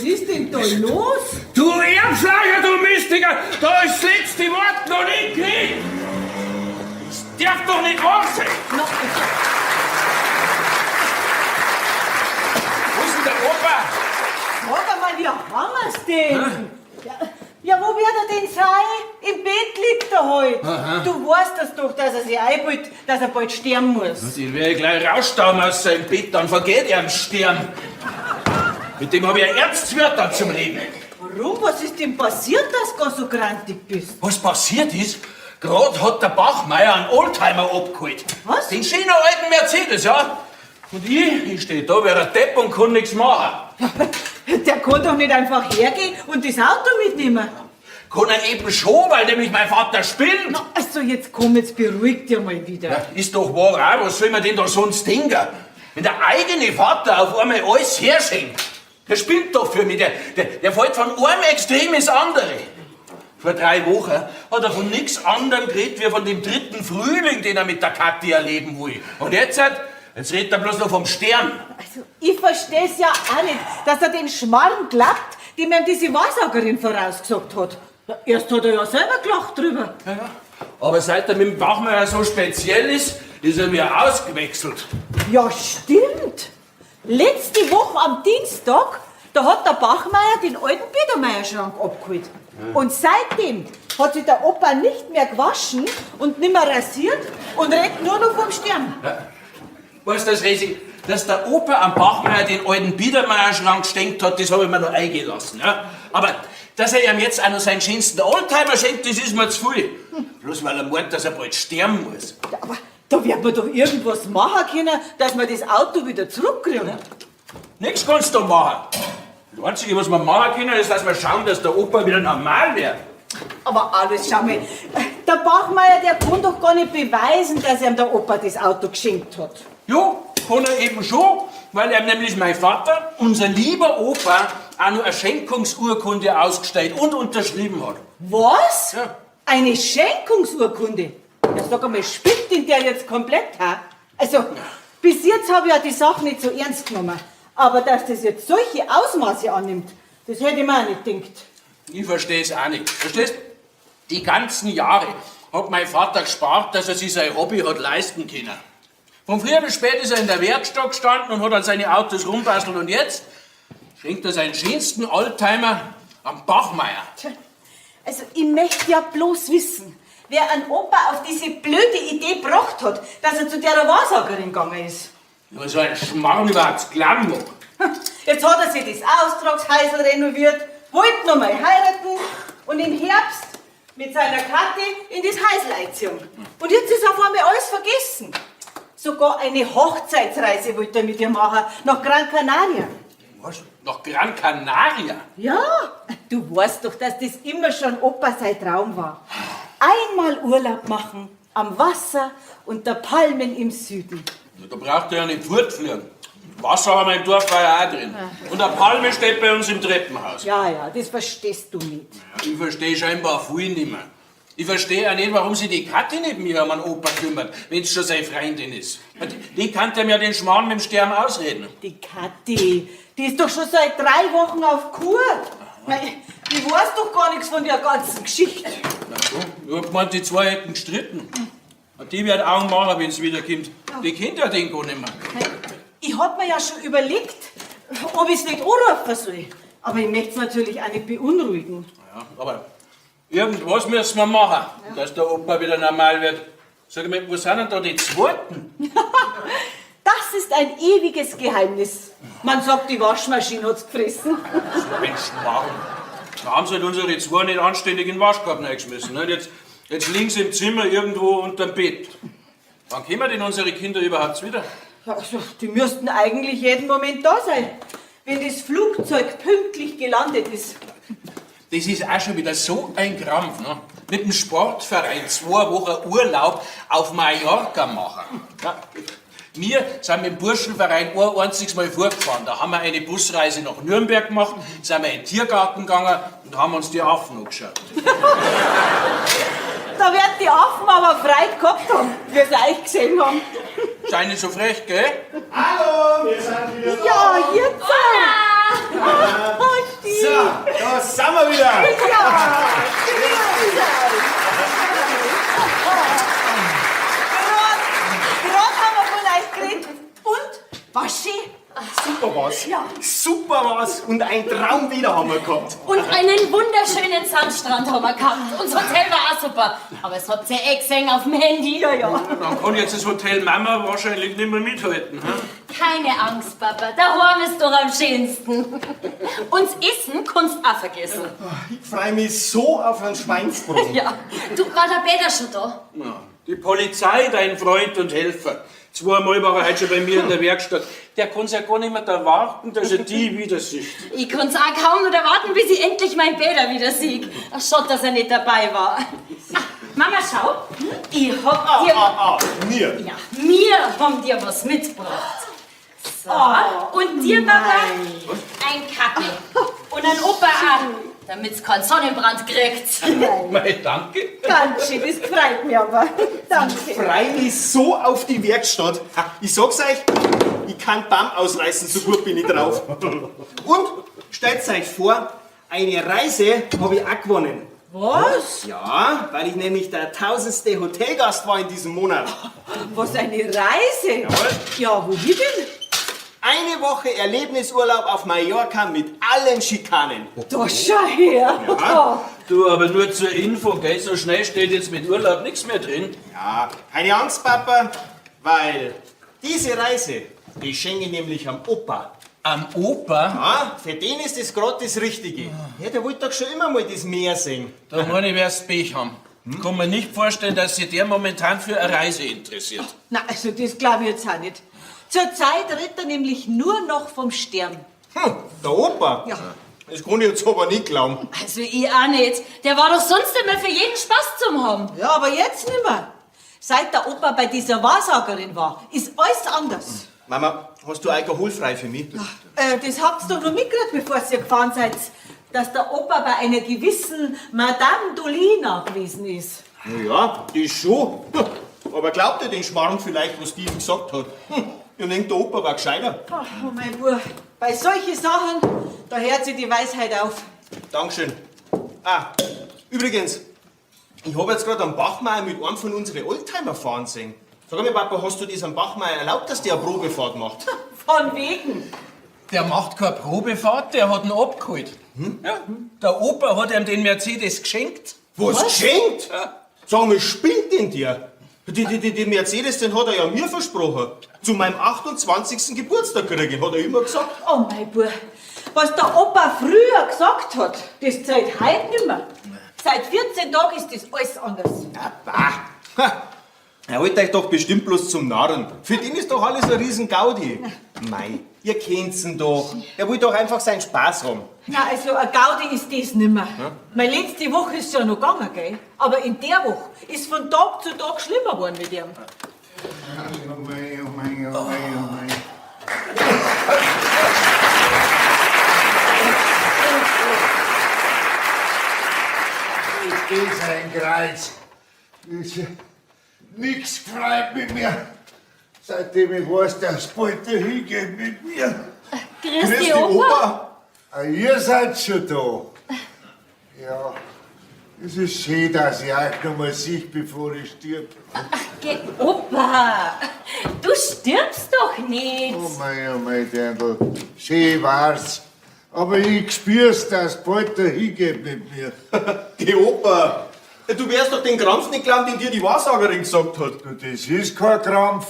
ist denn da los? Du Erbschlager, du Mystiker! Da ist das letzte Wort noch nicht gekriegt! Das darf doch nicht wahr sein! Na, Wo ist denn der Opa? sag einmal, wie haben wir's denn? Ja, ja, wo wird er denn sein? Im Bett liegt er halt. Du weißt das doch, dass er sich einbildet, dass er bald sterben muss. Den werde ich gleich rausstauben aus seinem Bett, dann vergeht er am Stern. Mit dem habe ich ein Ernstwörter zum Reden. Warum? Was ist denn passiert, dass du gar so grantig bist? Was passiert ist, gerade hat der Bachmeier einen Oldtimer abgeholt. Was? Den schönen alten Mercedes, ja. Und ich stehe da wie ein Depp und kann nichts machen. Der kann doch nicht einfach hergehen und das Auto mitnehmen. Kann er eben schon, weil nämlich mein Vater spinnt. Na, also jetzt komm, jetzt beruhig dich mal wieder. Ja, ist doch wahr auch, was soll man denn da sonst denken? Wenn der eigene Vater auf einmal alles herschenkt, der spinnt doch für mich, der fällt von einem Extrem ins andere. Vor 3 Wochen hat er von nichts anderem geredet, wie von dem dritten Frühling, den er mit der Kathi erleben will. Und jetzt redet er bloß noch vom Stern. Also, ich versteh's ja auch nicht, dass er den Schmarrn glaubt, den ihm diese Wahrsagerin vorausgesagt hat. Ja, erst hat er ja selber gelacht drüber. Ja, ja. Aber seit er mit dem Bachmeier so speziell ist, ist er mir ausgewechselt. Ja, stimmt. Letzte Woche am Dienstag, da hat der Bachmeier den alten Biedermeierschrank abgeholt. Und seitdem hat sich der Opa nicht mehr gewaschen und nicht mehr rasiert und redet nur noch vom Stern. Ja. Weißt du das, Resi, dass der Opa am Bachmeier den alten Biedermeierschrank geschenkt hat, das habe ich mir noch eingelassen. Ja? Aber dass er ihm jetzt auch noch seinen schönsten Oldtimer schenkt, das ist mir zu viel. Bloß weil er meint, dass er bald sterben muss. Ja, aber da wird man doch irgendwas machen können, dass wir das Auto wieder zurückkriegen. Ja. Nichts kannst du machen. Das Einzige, was wir machen können, ist, dass wir schauen, dass der Opa wieder normal wird. Aber alles, schau mal, der Bachmeier, der kann doch gar nicht beweisen, dass ihm der Opa das Auto geschenkt hat. Ja, kann er eben schon, weil ihm nämlich mein Vater, unser lieber Opa, auch noch eine Schenkungsurkunde ausgestellt und unterschrieben hat. Was? Ja. Eine Schenkungsurkunde? Ja, sag einmal, spinnt denn der jetzt komplett, ha? Also, bis jetzt hab ich ja die Sache nicht so ernst genommen. Aber dass das jetzt solche Ausmaße annimmt, das hätte ich mir auch nicht gedacht. Ich versteh's auch nicht. Verstehst? Die ganzen Jahre hat mein Vater gespart, dass er sich sein Hobby hat leisten können. Von früh bis spät ist er in der Werkstatt gestanden und hat an seine Autos rumbastelt. Und jetzt schenkt er seinen schönsten Oldtimer am Bachmeier. Tja, also ich möchte ja bloß wissen, wer einen Opa auf diese blöde Idee gebracht hat, dass er zu der Wahrsagerin gegangen ist. Ja, so ein Schmarrn überhaupt glauben mag. Jetzt hat er sich das Austragshäusl renoviert, wollte noch mal heiraten und im Herbst mit seiner Kathi in das Häusl einziehen. Und jetzt ist auf einmal alles vergessen. Sogar eine Hochzeitsreise wollte er mit ihr machen, nach Gran Canaria. Was? Nach Gran Canaria? Ja, du weißt doch, dass das immer schon Opa sein Traum war. Einmal Urlaub machen, am Wasser unter Palmen im Süden. Ja, da braucht er ja nicht fortfliegen. Wasser haben wir im Dorf ja auch drin. Und eine Palme steht bei uns im Treppenhaus. Ja, ja, das verstehst du nicht. Ja, ich verstehe scheinbar viel nicht mehr. Ich verstehe auch nicht, warum sich die Kathi nicht mehr um einen Opa kümmert, wenn's schon seine Freundin ist. Die kann dem ja den Schmarrn mit dem Sterben ausreden. Die Kathi, die ist doch schon seit 3 Wochen auf Kur. Mei, die weiß doch gar nichts von der ganzen Geschichte. Na so, ich hab gemeint, die zwei hätten gestritten. Und die wird Augen machen, wenn's wiederkommt. Die kennt ja den gar nicht mehr. Mei, ich hab mir ja schon überlegt, ob ich's nicht anrufen soll. Aber ich möcht's natürlich auch nicht beunruhigen. Ja, aber irgendwas müssen wir machen, Ja. dass der Opa wieder normal wird. Sag mal, wo sind denn da die Zweiten? Das ist ein ewiges Geheimnis. Man sagt, die Waschmaschine hat's gefressen. Das war ein Schmarrn. Da haben sie halt unsere zwei nicht anständig in den Waschkorb reingeschmissen. Ne? Jetzt liegen sie im Zimmer irgendwo unterm Bett. Wann kommen denn unsere Kinder überhaupt wieder? Ja, also, die müssten eigentlich jeden Moment da sein, wenn das Flugzeug pünktlich gelandet ist. Das ist auch schon wieder so ein Krampf, ne? Mit dem Sportverein 2 Wochen Urlaub auf Mallorca machen. Ja. Wir sind mit dem Burschenverein ein einziges Mal vorgefahren. Da haben wir eine Busreise nach Nürnberg gemacht, sind wir in den Tiergarten gegangen und haben uns die Affen angeschaut. Da werden die Affen aber Freude gehabt haben, wie sie euch gesehen haben. Sei nicht so frech, gell? Hallo, wir sind wieder da. Ja, jetzt. Hola. Ah, wieder. Ja, grüß euch. Grad haben wir von euch geredet. Und? War schön. Super was. Ja. Super was. Und ein Traum wieder haben wir gehabt. Und einen wunderschönen Sandstrand haben wir gehabt. Unser Hotel war auch super. Aber es habt ihr eh gesehen auf dem Handy. Ja, ja. Dann kann jetzt das Hotel Mama wahrscheinlich nicht mehr mithalten. Hm? Keine Angst, Papa. Daheim ist doch am schönsten. Uns Essen kannst auch vergessen. Ich freue mich so auf einen Schweinsbraten. Ja. Du, war der Peter schon da? Ja. Die Polizei, dein Freund und Helfer. Zweimal war er heute schon bei mir in der Werkstatt. Der kann's ja gar nicht mehr erwarten, dass er die wieder sieht. Ich kann's auch kaum noch erwarten, bis ich endlich meinen Peter wieder sehe. Ach, schade, dass er nicht dabei war. Ah, Mama, schau. Ich hab dir... Ah, ah, mir. Ja, mir haben dir was mitgebracht. So. Und dir, Papa, ein Kaffee. Und ein Opa auch, damit's keinen Sonnenbrand kriegt. Mei, danke. Ganz schön, das freut mich aber. Danke. Ich freue mich so auf die Werkstatt. Ha, ich sag's euch, ich kann Baum ausreißen, so gut bin ich drauf. Und stellt euch vor, eine Reise habe ich auch gewonnen. Was? Ja, weil ich nämlich der 1000. Hotelgast war in diesem Monat. Was eine Reise? Jawohl. Ja, wohin denn? Eine Woche Erlebnisurlaub auf Mallorca mit allen Schikanen. Da schau her. Ja. Du, aber nur zur Info, gell? So schnell steht jetzt mit Urlaub nichts mehr drin. Ja, keine Angst, Papa, weil diese Reise, die schenke ich nämlich am Opa. Am Opa? Ja, für den ist das gerade das Richtige. Ja, der wollte doch schon immer mal das Meer sehen. Da meine ich, wirst Pech haben. Kann mir nicht vorstellen, dass sich der momentan für eine Reise interessiert. Na, also das glaube ich jetzt auch nicht. Zurzeit redet er nämlich nur noch vom Stern. Hm, der Opa? Ja. Das kann ich jetzt aber nicht glauben. Also ich auch nicht. Der war doch sonst immer für jeden Spaß zum haben. Ja, aber jetzt nicht mehr. Seit der Opa bei dieser Wahrsagerin war, ist alles anders. Mama, hast du alkoholfrei für mich? Das habt ihr doch noch mitgekriegt, bevor ihr gefahren seid, dass der Opa bei einer gewissen Madame Dolina gewesen ist. Na ja, das schon. Hm, aber glaubt ihr den Schmarrn vielleicht, was die ihm gesagt hat? Hm, ich denk, der Opa war gescheiter. Ach, oh mein Bub, bei solchen Sachen, da hört sich die Weisheit auf. Dankeschön. Ah, übrigens, ich hab jetzt gerade am Bachmeier mit einem von unseren Oldtimer fahren sehen. Sag mal, Papa, hast du das am Bachmeier erlaubt, dass der eine Probefahrt macht? Von wegen. Der macht keine Probefahrt, der hat ihn abgeholt. Ja, der Opa hat ihm den Mercedes geschenkt. Was, geschenkt? Ja. Sag mal, spinnt denn der? Die Mercedes, den hat er ja mir versprochen. Zu meinem 28. Geburtstag kriegen, hat er immer gesagt. Oh mein Bub, was der Opa früher gesagt hat, das zählt heute nicht mehr. Seit 14 Tagen ist das alles anders. Na, bah. Ha. Er holt euch doch bestimmt bloß zum Narren. Für den ist doch alles ein Riesengaudi. Mei, ihr kennt's ihn doch. Er will doch einfach seinen Spaß haben. Na, also ein Gaudi ist das nimmer. Meine letzte Woche ist ja noch gegangen, gell? Aber in der Woche ist von Tag zu Tag schlimmer geworden mit ihm. Oh mei, oh mei, oh mei, oh mei. Das ist ein Kreuz. Nix freut mich mehr. Seitdem ich weiß, dass bald der hingeht mit mir. Grüß dich, Opa. Ah, ihr seid schon da. Ja, es ist schön, dass ich euch noch mal sehe, bevor ich stirb. Geh, Opa, du stirbst doch nicht. Oh mei, Dirndl. Schön war's. Aber ich spür's, dass bald der hingeht mit mir. Geh, Opa. Du wirst doch den Krampf nicht glauben, den dir die Wahrsagerin gesagt hat. Du, das ist kein Krampf.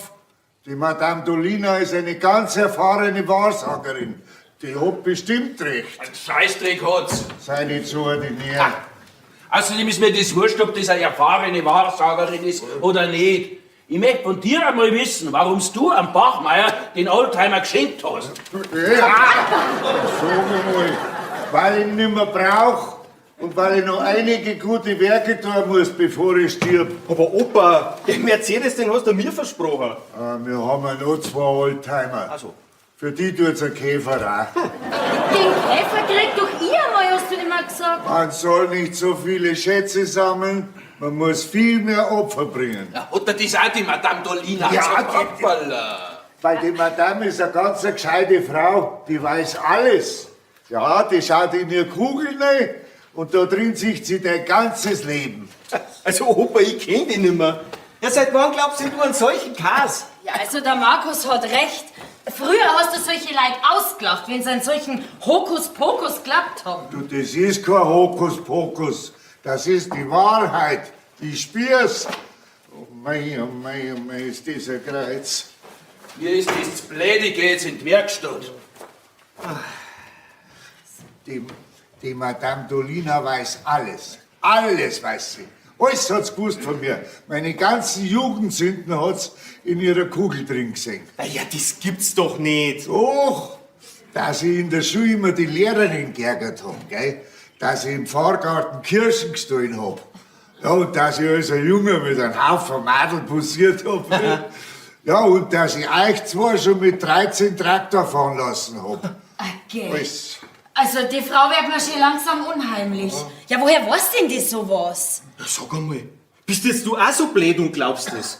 Die Madame Dolina ist eine ganz erfahrene Wahrsagerin. Die hat bestimmt recht. Ein Scheißdreck hat's. Sei nicht so ordinär. Außerdem ist mir das wurscht, ob das eine erfahrene Wahrsagerin ist oder nicht. Ich möchte von dir einmal wissen, warum du am Bachmeier den Oldtimer geschenkt hast. Ja, sag einmal, weil ich ihn nicht mehr brauch und weil ich noch einige gute Werke tun muss, bevor ich stirb. Aber Opa, den Mercedes, den hast du mir versprochen. Ah, wir haben ja noch 2 Oldtimer. Ach so. Für die tut's ein Käfer auch. Den Käfer kriegt doch ihr einmal, hast du immer gesagt. Man soll nicht so viele Schätze sammeln, man muss viel mehr Opfer bringen. Ja, hat er das auch die Madame Dolina Ja, gesagt? die- Hoppala. Weil die Madame ist eine ganz gescheite Frau, die weiß alles. Ja, die schaut in ihre Kugel rein Und da drin sieht sie dein ganzes Leben. Also Opa, ich kenn dich nimmer. Ja, seit wann glaubst denn du an solchen Kas? Ja, also der Markus hat recht. Früher hast du solche Leute ausgelacht, wenn sie an solchen Hokuspokus geglaubt haben. Du, das ist kein Hokuspokus. Das ist die Wahrheit. Ich spür's. Oh mei, oh mei, oh mei, ist das ein Kreuz. Mir ist das zu blöd, ich geh jetzt in die Werkstatt. Die Madame Dolina weiß alles. Alles weiß sie. Alles hat's gewusst von mir. Meine ganzen Jugendsünden hat's in ihrer Kugel drin gesehen. Na ja, das gibt's doch nicht. Doch, dass ich in der Schule immer die Lehrerin geärgert hab, gell? Dass ich im Fahrgarten Kirschen gestohlen hab. Ja, und dass ich als ein Junge mit einem Haufen Madel posiert hab. Ja, und dass ich euch zwar schon mit 13 Traktor fahren lassen hab. Okay. Alles. Also die Frau wird mir schon langsam unheimlich. Ja, woher weiß denn die sowas? Ja, sag einmal, bist jetzt du auch so blöd und glaubst das?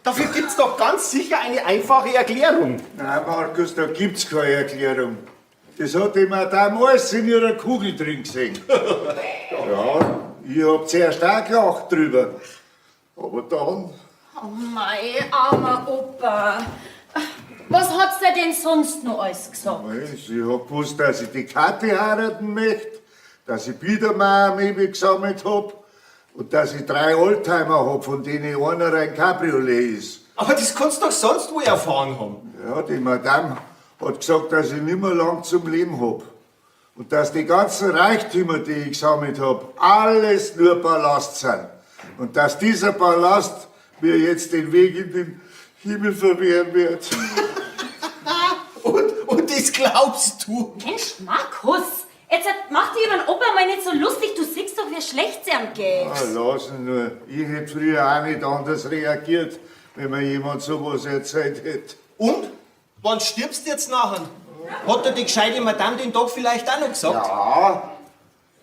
Dafür gibt's doch ganz sicher eine einfache Erklärung. Nein, Markus, da gibt's keine Erklärung. Das hat die Madame alles in ihrer Kugel drin gesehen. Ja, ich hab zuerst auch gelacht drüber. Aber dann, Oh mei, armer Opa. Was hat's dir denn sonst noch alles gesagt? Mensch, ich hab gewusst, dass ich die Kathi heiraten möchte, dass ich Biedermeier-Möbel gesammelt hab und dass ich 3 Oldtimer hab, von denen einer ein Cabriolet ist. Aber das kannst du doch sonst wo erfahren haben. Ja, die Madame hat gesagt, dass ich nimmer lang zum Leben hab. Und dass die ganzen Reichtümer, die ich gesammelt hab, alles nur Ballast sind. Und dass dieser Ballast mir jetzt den Weg in den Himmel verwehren wird. Und das glaubst du? Mensch, Markus, jetzt mach dich über den Opa mal nicht so lustig. Du siehst doch, wie schlecht es ihm geht. Ah, lass ihn nur. Ich hätte früher auch nicht anders reagiert, wenn mir jemand sowas erzählt hätte. Und? Wann stirbst du jetzt nachher? Hat dir die gescheite Madame den Tag vielleicht auch noch gesagt? Ja,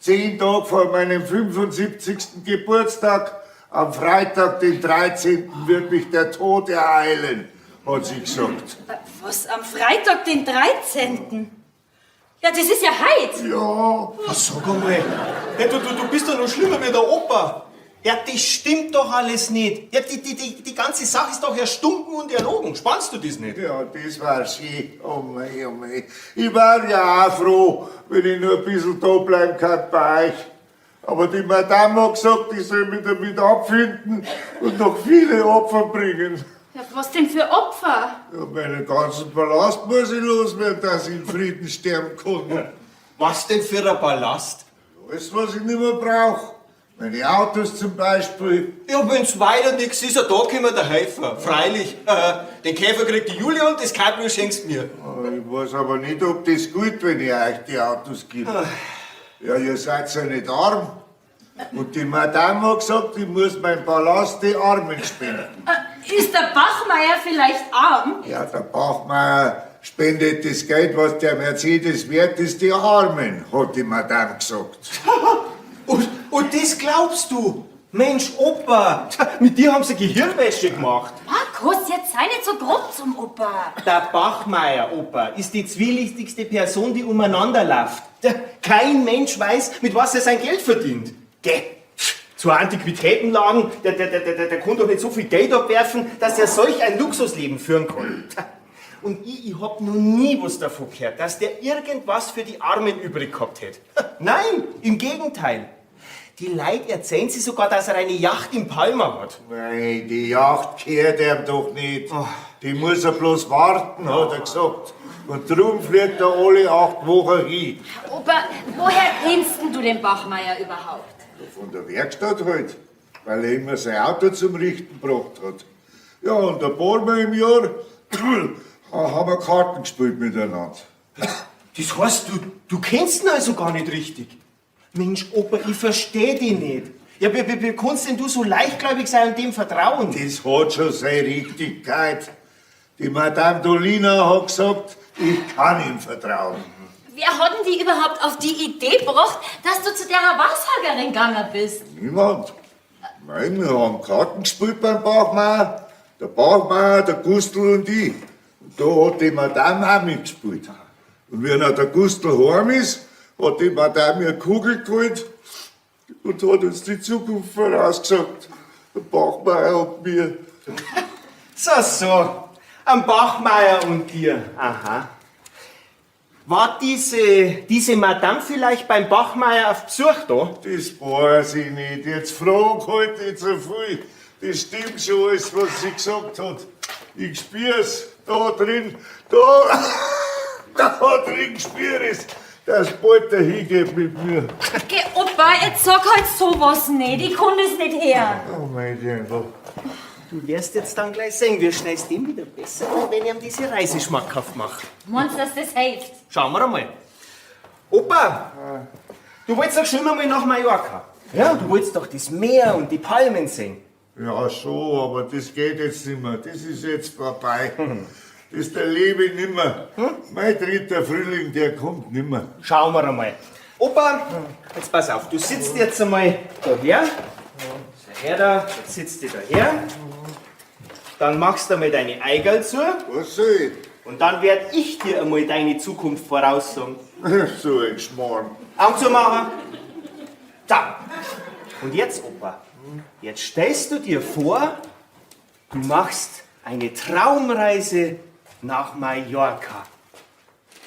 10 Tage vor meinem 75. Geburtstag, am Freitag, den 13., wird mich der Tod ereilen, hat sie gesagt. Was, am Freitag, den 13.? Ja, das ist ja heut. Ja. Na, sag einmal. Ja, du bist doch noch schlimmer wie der Opa. Ja, das stimmt doch alles nicht. Ja, die ganze Sache ist doch erstunken und erlogen. Spannst du das nicht? Ja, das war schön. Oh mei, oh mei. Ich war ja auch froh, wenn ich nur ein bisschen da bleiben kann bei euch. Aber die Madame hat gesagt, ich soll mich damit abfinden und noch viele Opfer bringen. Ja, was denn für Opfer? Ja, meinen ganzen Ballast muss ich loswerden, dass ich in Frieden sterben kann. Was denn für ein Ballast? Alles, was ich nicht mehr brauch. Meine Autos zum Beispiel. Ja, wenn's weiter nix ist, ja, da können wir da helfen. Freilich. Den Käfer kriegt die Julia und das Cabrio schenkst mir. Ich weiß aber nicht, ob das gut, wenn ich euch die Autos gebe. Ja, ihr seid ja nicht arm. Und die Madame hat gesagt, ich muss meinen Ballast die Armen spenden. Ist der Bachmeier vielleicht arm? Ja, der Bachmeier spendet das Geld, was der Mercedes wert ist, die Armen, hat die Madame gesagt. Und das glaubst du? Mensch, Opa, mit dir haben sie Gehirnwäsche gemacht. Markus, jetzt sei nicht so grob zum Opa. Der Bachmeier, Opa, ist die zwielichtigste Person, die umeinander läuft. Kein Mensch weiß, mit was er sein Geld verdient. Geh, zu Antiquitätenladen, der kann doch nicht so viel Geld abwerfen, dass er solch ein Luxusleben führen kann. Und ich hab noch nie was davon gehört, dass der irgendwas für die Armen übrig gehabt hätte. Nein, im Gegenteil. Die Leute erzählen sich sogar, dass er eine Yacht in Palma hat. Nein, die Yacht gehört ihm doch nicht. Oh. Die muss er bloß warten, hat er gesagt. Und drum fliegt er alle 8 Wochen hin. Opa, woher kennst denn du den Bachmeier überhaupt? Von der Werkstatt halt, weil er immer sein Auto zum Richten gebracht hat. Ja, und ein paar Mal im Jahr haben wir Karten gespielt miteinander. Das heißt, du kennst ihn also gar nicht richtig. Mensch, Opa, ich versteh dich nicht. Ja, wie kannst denn du so leichtgläubig sein und dem vertrauen? Das hat schon seine Richtigkeit. Die Madame Dolina hat gesagt, ich kann ihm vertrauen. Wer hat denn die überhaupt auf die Idee gebracht, dass du zu der Wahrsagerin gegangen bist? Niemand. Nein, wir haben Karten gespielt beim Bachmeier. Der Bachmeier, der Gustl und ich. Und da hat die Madame auch mitgespielt. Und wie dann der Gustl heim ist, Hat die Madame eine Kugel geholt und hat uns die Zukunft vorausgesagt. Der Bachmeier und mir. So, so. Am Bachmeier und dir. Aha. War diese Madame vielleicht beim Bachmeier auf Besuch da? Das weiß ich nicht. Jetzt frag halt nicht so viel. Das stimmt schon alles, was sie gesagt hat. Ich spür's da drin, da drin spür ich's, dass bald der hingeht mit mir. Geh, Opa, jetzt sag halt sowas nicht. Ich kann das nicht hören. Oh mein Dirndl. Du wirst jetzt dann gleich sehen, wie schnell es dem wieder besser wird, wenn ich ihm diese Reise schmackhaft mache. Meinst du, dass das hilft? Schauen wir einmal. Opa, du wolltest doch schon immer mal nach Mallorca. Ja, du wolltest doch das Meer und die Palmen sehen. Ja, schon, aber das geht jetzt nicht mehr. Das ist jetzt vorbei. Das erlebe ich nicht mehr. Mein dritter Frühling, der kommt nicht mehr. Schauen wir einmal. Opa, jetzt pass auf, du sitzt jetzt einmal daher. So her da, jetzt sitzt du daher. Dann machst du einmal deine Eigerl zu. Was soll ich? Und dann werd ich dir einmal deine Zukunft voraussagen. So ein Schmarrn. Augen zu machen. Da. Und jetzt, Opa, jetzt stellst du dir vor, du machst eine Traumreise nach Mallorca.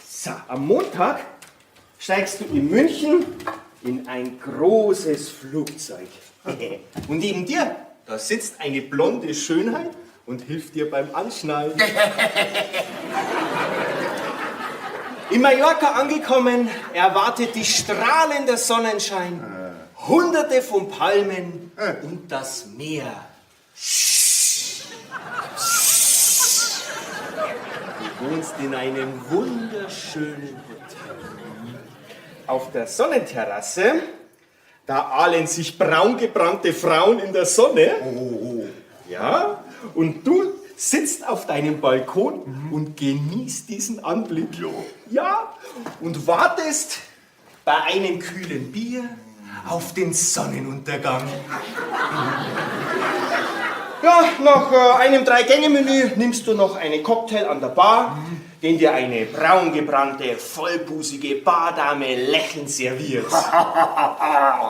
So, am Montag steigst du in München in ein großes Flugzeug. Und neben dir, da sitzt eine blonde Schönheit und hilft dir beim Anschnallen. In Mallorca angekommen, erwartet dich strahlender Sonnenschein, Hunderte von Palmen und das Meer. Du wohnst in einem wunderschönen Hotel. Auf der Sonnenterrasse, da ahlen sich braungebrannte Frauen in der Sonne. Ja, und du sitzt auf deinem Balkon und genießt diesen Anblick. Ja, und wartest bei einem kühlen Bier auf den Sonnenuntergang. Ja, nach einem Drei-Gänge-Menü nimmst du noch einen Cocktail an der Bar, den dir eine braungebrannte, vollbusige Bardame lächelnd serviert.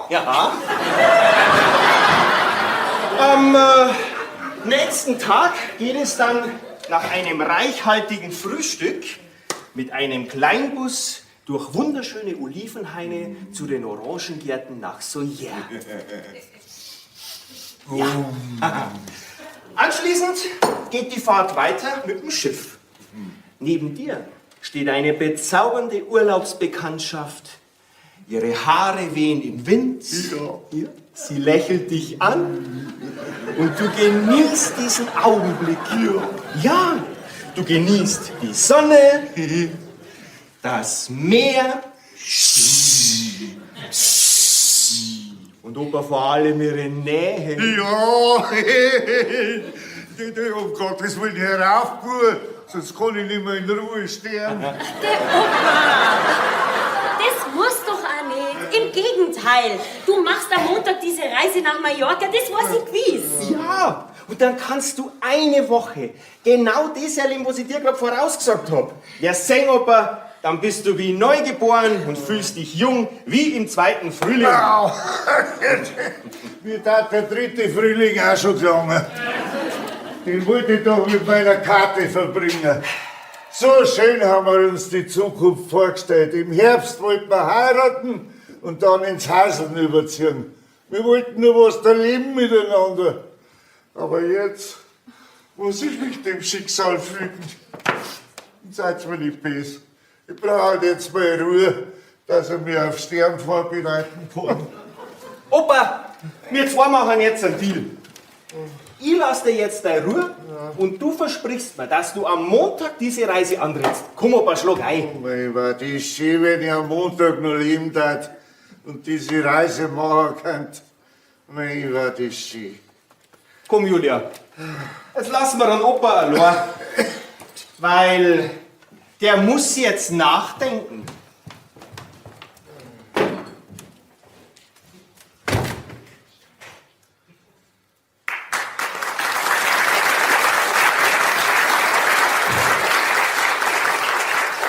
Ja. Am nächsten Tag geht es dann nach einem reichhaltigen Frühstück mit einem Kleinbus durch wunderschöne Olivenhaine zu den Orangengärten nach Sóller. Ja. Anschließend geht die Fahrt weiter mit dem Schiff. Neben dir steht eine bezaubernde Urlaubsbekanntschaft. Ihre Haare wehen im Wind. Ja. Ja. Sie lächelt dich an und du genießt diesen Augenblick. Ja, du genießt die Sonne, das Meer und Opa vor allem ihre Nähe. Ja, um Gottes Willen, hör auf, Bub, sonst kann ich nicht mehr in Ruhe sterben. Der Opa, das muss doch auch nicht. Im Gegenteil, du machst am Montag diese Reise nach Mallorca, das weiß ich gewiss. Ja, und dann kannst du eine Woche genau das erleben, was ich dir grad vorausgesagt hab. Ja, sing, Opa, dann bist du wie neugeboren und fühlst dich jung wie im zweiten Frühling. Au. Mir tat der dritte Frühling auch schon gelangen. Den wollte ich doch mit meiner Karte verbringen. So schön haben wir uns die Zukunft vorgestellt. Im Herbst wollten wir heiraten und dann ins Haseln überziehen. Wir wollten nur was erleben miteinander. Aber jetzt muss ich mich dem Schicksal fügen. Und seid mir nicht böse. Ich brauche halt jetzt mal Ruhe, dass ich mich auf Sterben vorbereiten kann. Opa, wir zwei machen jetzt einen Deal. Ich lass dir jetzt deine Ruhe und du versprichst mir, dass du am Montag diese Reise antrittst. Komm, Opa, schlag ein. Oh, mei, war das schön, wenn ich am Montag noch leben darf und diese Reise machen könnt. Mei, war das schön. Komm, Julia, jetzt lassen wir den Opa allein. Weil der muss jetzt nachdenken.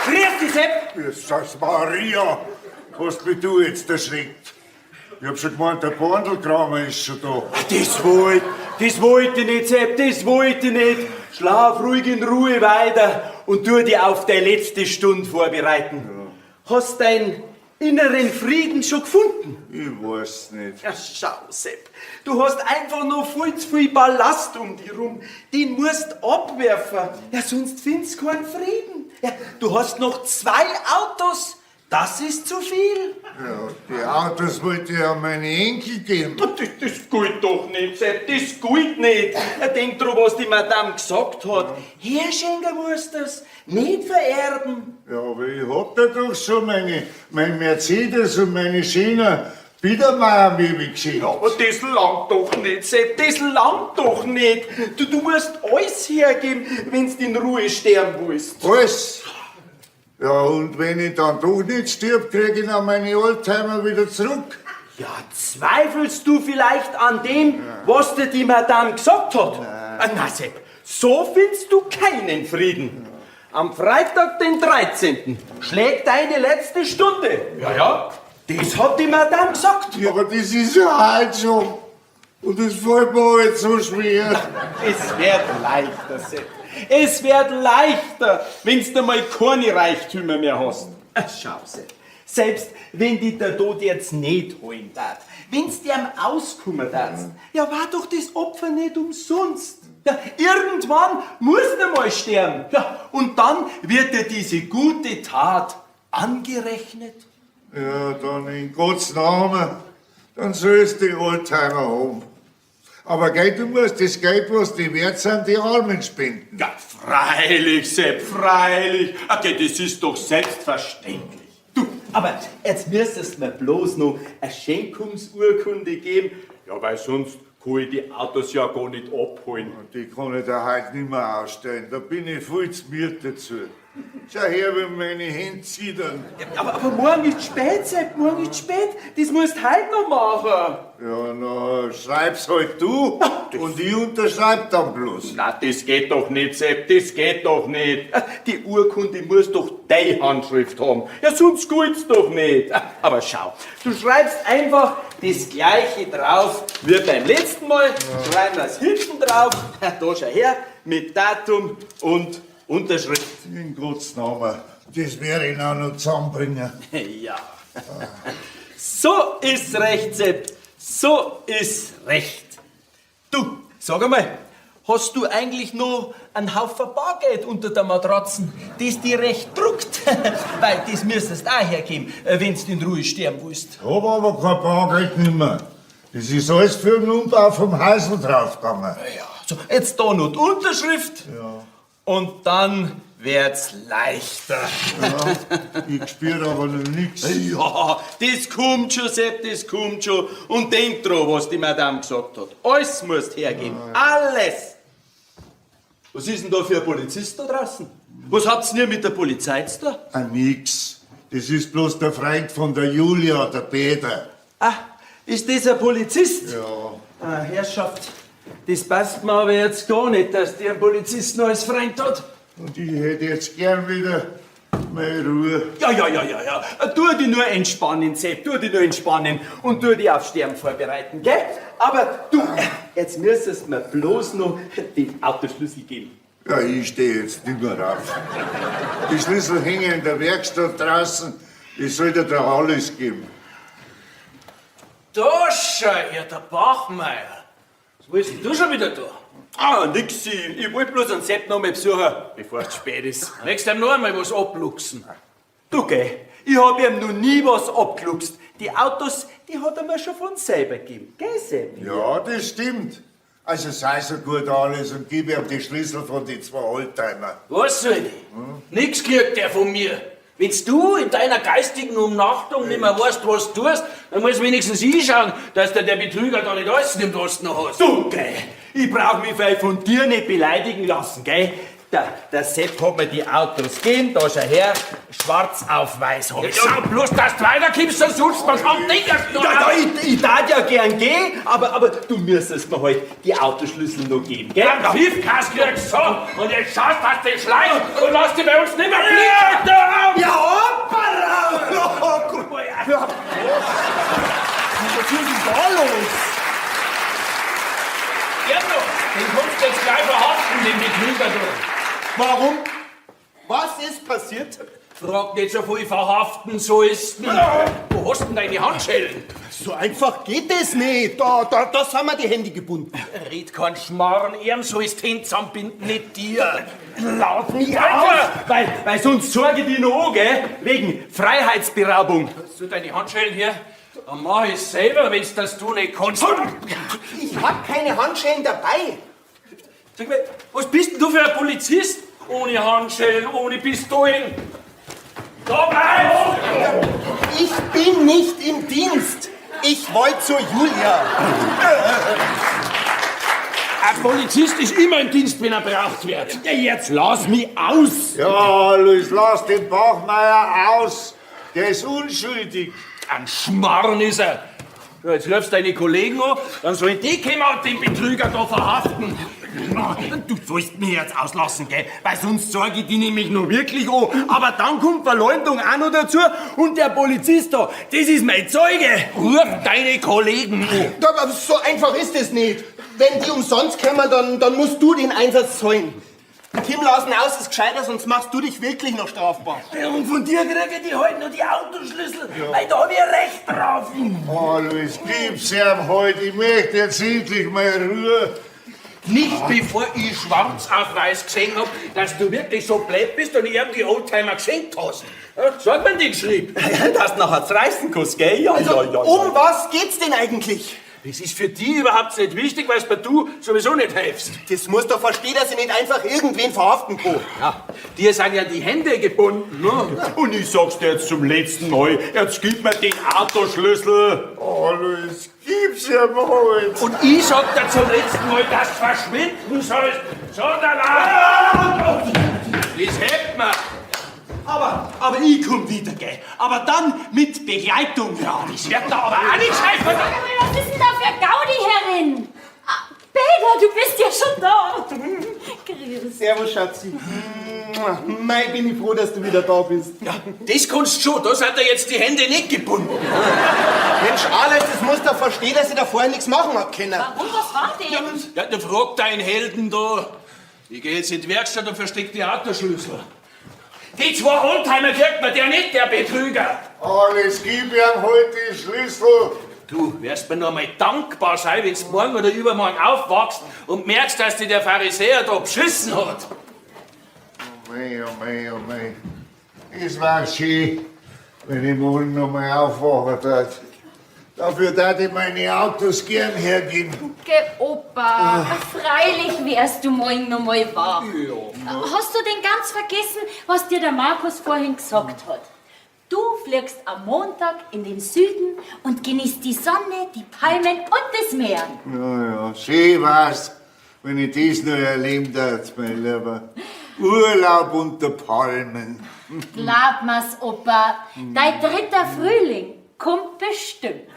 Grüß dich, Sepp. Jesus Maria, Hast mich du jetzt erschreckt? Ich hab schon gemeint, der Bandelkramer ist schon da. Das wollt, das wollte ich nicht, Sepp, das wollte ich nicht. Schlaf ruhig in Ruhe weiter und tu dich auf deine letzte Stunde vorbereiten. Hast deinen inneren Frieden schon gefunden? Ich weiß nicht. Ja, schau, Sepp, du hast einfach noch viel zu viel Ballast um dich rum. Den musst abwerfen. Ja, sonst findest du keinen Frieden. Ja, du hast noch zwei Autos. Das ist zu viel. Ja, die Autos wollte ich an meine Enkel geben. Das, das geht doch nicht, Sepp, das geht nicht. Er denkt dran, was die Madame gesagt hat. Herschenken musst das, nicht vererben. Ja, aber ich hab da doch schon meine, mein Mercedes und meine schönen Biedermeier-Möbel geschenkt. Aber das langt doch nicht, Sepp, das langt doch nicht. Du, du musst alles hergeben, wenn's in Ruhe sterben willst. Alles. Ja, und wenn ich dann doch nicht stirb, krieg ich noch meine Oldtimer wieder zurück. Ja, zweifelst du vielleicht an dem, was dir die Madame gesagt hat? Ah, Na, Sepp, so findest du keinen Frieden. Am Freitag, den 13., schlägt deine letzte Stunde. Ja, ja, das hat die Madame gesagt. Ja, aber das ist ja halt schon. Und das fällt mir halt so schwer. Es wird leichter, Sepp. Es wird leichter, wenn's du mal keine Reichtümer mehr hast. Ah, Schau, Sepp. Selbst wenn dich der Tod jetzt nicht holen darf, wenn's dir am auskommen darf, ja, war doch das Opfer nicht umsonst. Ja, irgendwann musst du mal sterben. Ja, und dann wird dir diese gute Tat angerechnet. Ja, dann in Gottes Namen, dann sollst die Oldtimer haben. Aber gell, du musst das Geld, was die wert sind, die Armen spenden. Ja, freilich, Sepp, freilich. Okay, das ist doch selbstverständlich. Du, aber jetzt müsstest du mir bloß noch eine Schenkungsurkunde geben. Ja, weil sonst kann ich die Autos ja gar nicht abholen. Und die kann ich da heute nicht mehr ausstellen. Da bin ich viel zu müde dazu. Schau her, wenn meine Hände zittern. Ja, aber morgen ist spät, Sepp, morgen ist spät. Das musst du heute noch machen. Ja, na, schreib's halt du und ich unterschreib dann bloß. Na, das geht doch nicht, Sepp, das geht doch nicht. Die Urkunde muss doch deine Handschrift haben. Ja, sonst geht's doch nicht. Aber schau, du schreibst einfach das Gleiche drauf wie beim letzten Mal. Schreiben wir's hinten drauf. Da schau her, mit Datum und Unterschrift. In Gottes Namen, das werde ich auch noch zusammenbringen. Ja. So ist recht, Sepp. So ist recht. Du, sag einmal, hast du eigentlich noch einen Haufen Bargeld unter der Matratzen, das dir recht druckt? Weil das müsstest du auch hergeben, wenn du in Ruhe sterben willst. Hab aber kein Bargeld nimmer. Das ist alles für den Umbau vom Häusl draufgegangen. Ja, so, jetzt da noch die Unterschrift. Ja. Und dann wird's leichter. Ja, ich spür aber noch nix. Ja, das kommt schon, Sepp, das kommt schon. Und denk dran, was die Madame gesagt hat. Alles musst hergeben. Alles! Was ist denn da für ein Polizist da draußen? Was habt's denn ihr mit der Polizei zu tun? Ah, nix. Das ist bloß der Freund von der Julia, der Peter. Ah, ist das ein Polizist? Ja. Ah, Herrschaft, das passt mir aber jetzt gar nicht, dass der einen Polizisten als Freund hat. Und ich hätte jetzt gern wieder meine Ruhe. Ja, ja, ja, ja, ja. Tu dich nur entspannen, Sepp, tu dich nur entspannen und tu dich auf Sterben vorbereiten, gell? Aber du, jetzt müsstest du mir bloß noch den Autoschlüssel geben. Ja, ich stehe jetzt nicht mehr auf. Die Schlüssel hängen in der Werkstatt draußen. Ich soll dir da alles geben. Da schau her, der Bachmeier. Was willst denn du schon wieder da? Ah, nix, ich wollte bloß einen Sepp noch mal besuchen, bevor es spät ist. Nächstes Mal noch einmal was abluchsen. Du, gell, ich hab ihm noch nie was abgeluchst. Die Autos, die hat er mir schon von selber gegeben, gell, Sepp? Ja, das stimmt. Also sei so gut alles und gib ihm die Schlüssel von den zwei Oldtimer. Was soll ich? Nix kriegt der von mir. Wenn's du in deiner geistigen Umnachtung nicht mehr weißt, was du tust, dann muss wenigstens ich schauen, dass dir der Betrüger da nicht alles nimmt, was du noch hast. Du, gell, ich brauch mich vielleicht von dir nicht beleidigen lassen, gell? Der Sepp hat mir die Autos gegeben, da schau her, schwarz auf weiß hab ich. Ja, schau bloß, dass du weiterkommst, sonst rutscht man am Ding erst noch Ja, ja, auf. ich darf ja gern gehen, aber du müsstest mir halt die Autoschlüssel noch geben, gell? Ein Pfiffkass kriegst du so und jetzt schaust, dass du dich schleichst und lass dich bei uns nicht mehr blicken. Ja, hoppala! Oh, guck mal, ja, Ja, was ist denn da los? Erno, den kannst du jetzt gleich verhaften, den Betrüger da. Warum? Was ist passiert? Frag nicht so viel, verhaften sollst. Wo hast denn deine Handschellen? So einfach geht es nicht. Da sind mir die Hände gebunden. Red kein Schmarrn, ihm sollst die Hände zusammenbinden, nicht dir. Lauf mich auf! Weil sonst sorge ich dich noch an, gell? Wegen Freiheitsberaubung. Hast du deine Handschellen her? Dann mach ich's selber, wenn's das du nicht kannst. Ich hab keine Handschellen dabei. Sag mal, was bist denn du für ein Polizist? Ohne Handschellen, ohne Pistolen. Da bleibst! Ich bin nicht im Dienst. Ich wollte zur Julia. Ein Polizist ist immer im Dienst, wenn er braucht wird. Ja, jetzt lass mich aus! Ja, Alois, lass den Bachmeier aus. Der ist unschuldig. Ein Schmarrn ist er. So, jetzt rufst deine Kollegen an, dann sollen die kommen und den Betrüger da verhaften. Du sollst mich jetzt auslassen, gell? Weil sonst sorge ich die nämlich noch wirklich an. Aber dann kommt Verleumdung auch noch dazu und der Polizist da, das ist mein Zeuge. Ruf deine Kollegen an. Ja, aber so einfach ist es nicht. Wenn die umsonst kommen, dann musst du den Einsatz zahlen. Kim, lassen aus, ist gescheiter, sonst machst du dich wirklich noch strafbar. Und von dir kriege ich heute noch die Autoschlüssel, weil da hab ich Recht drauf. Alois, gib's ihm halt. Ich möchte jetzt endlich mal Ruhe. Nicht bevor ich schwarz auf weiß gesehen hab, dass du wirklich so blöd bist und ihm die Oldtimer geschenkt hast. Ja, sag mir die geschrieben. Dass du nachher zerreißen kannst, gell? Ja, Also, ja, ja, ja. um was geht's denn eigentlich? Das ist für die überhaupt nicht wichtig, weil mir du sowieso nicht hilfst. Das muss doch verstehen, dass ich nicht einfach irgendwen verhaften kann. Ja, dir sind ja die Hände gebunden. Ne? Und ich sag's dir jetzt zum letzten Mal, jetzt gib mir den Autoschlüssel. Alois, gib's ihm halt. Und ich sag dir zum letzten Mal, dass du verschwinden sollst. Sondern Das hebt man. Aber ich komm wieder, gell? Aber dann mit Begleitung. Ja, Das wird da aber auch nicht helfen. Sag mal, was ist denn da für Gaudi herin? Ah, Peter, du bist ja schon da. Grüß. Servus, Schatzi. Mei, bin ich froh, dass du wieder da bist. Ja, das kannst du schon. Da sind dir jetzt die Hände nicht gebunden. Mensch, Alex, das muss doch verstehen, dass ich da vorher nichts machen hab können. Warum, was war denn? Ja, dann frag deinen Helden da. Ich geh jetzt in die Werkstatt und versteck die Autoschlüssel. Die zwei Oldtimer kriegt man der nicht, der Betrüger. Alois, gib ihm halt die Schlüssel. Du wirst mir noch mal dankbar sein, wenn du morgen oder übermorgen aufwachst und merkst, dass dich der Pharisäer da beschissen hat. Oh mei, oh mei, oh mei. Es war schön, wenn ich morgen noch mal aufwachen darf. Dafür darf ich meine Autos gern hergeben. Geh, Opa, freilich wärst du morgen noch mal wach. Hast du denn ganz vergessen, was dir der Markus vorhin gesagt hat? Du fliegst am Montag in den Süden und genießt die Sonne, die Palmen und das Meer. Ja, ja, schön war's, wenn ich das noch erleben darf, mein Lieber. Urlaub unter Palmen. Glaub mir's, Opa, dein dritter Frühling kommt bestimmt.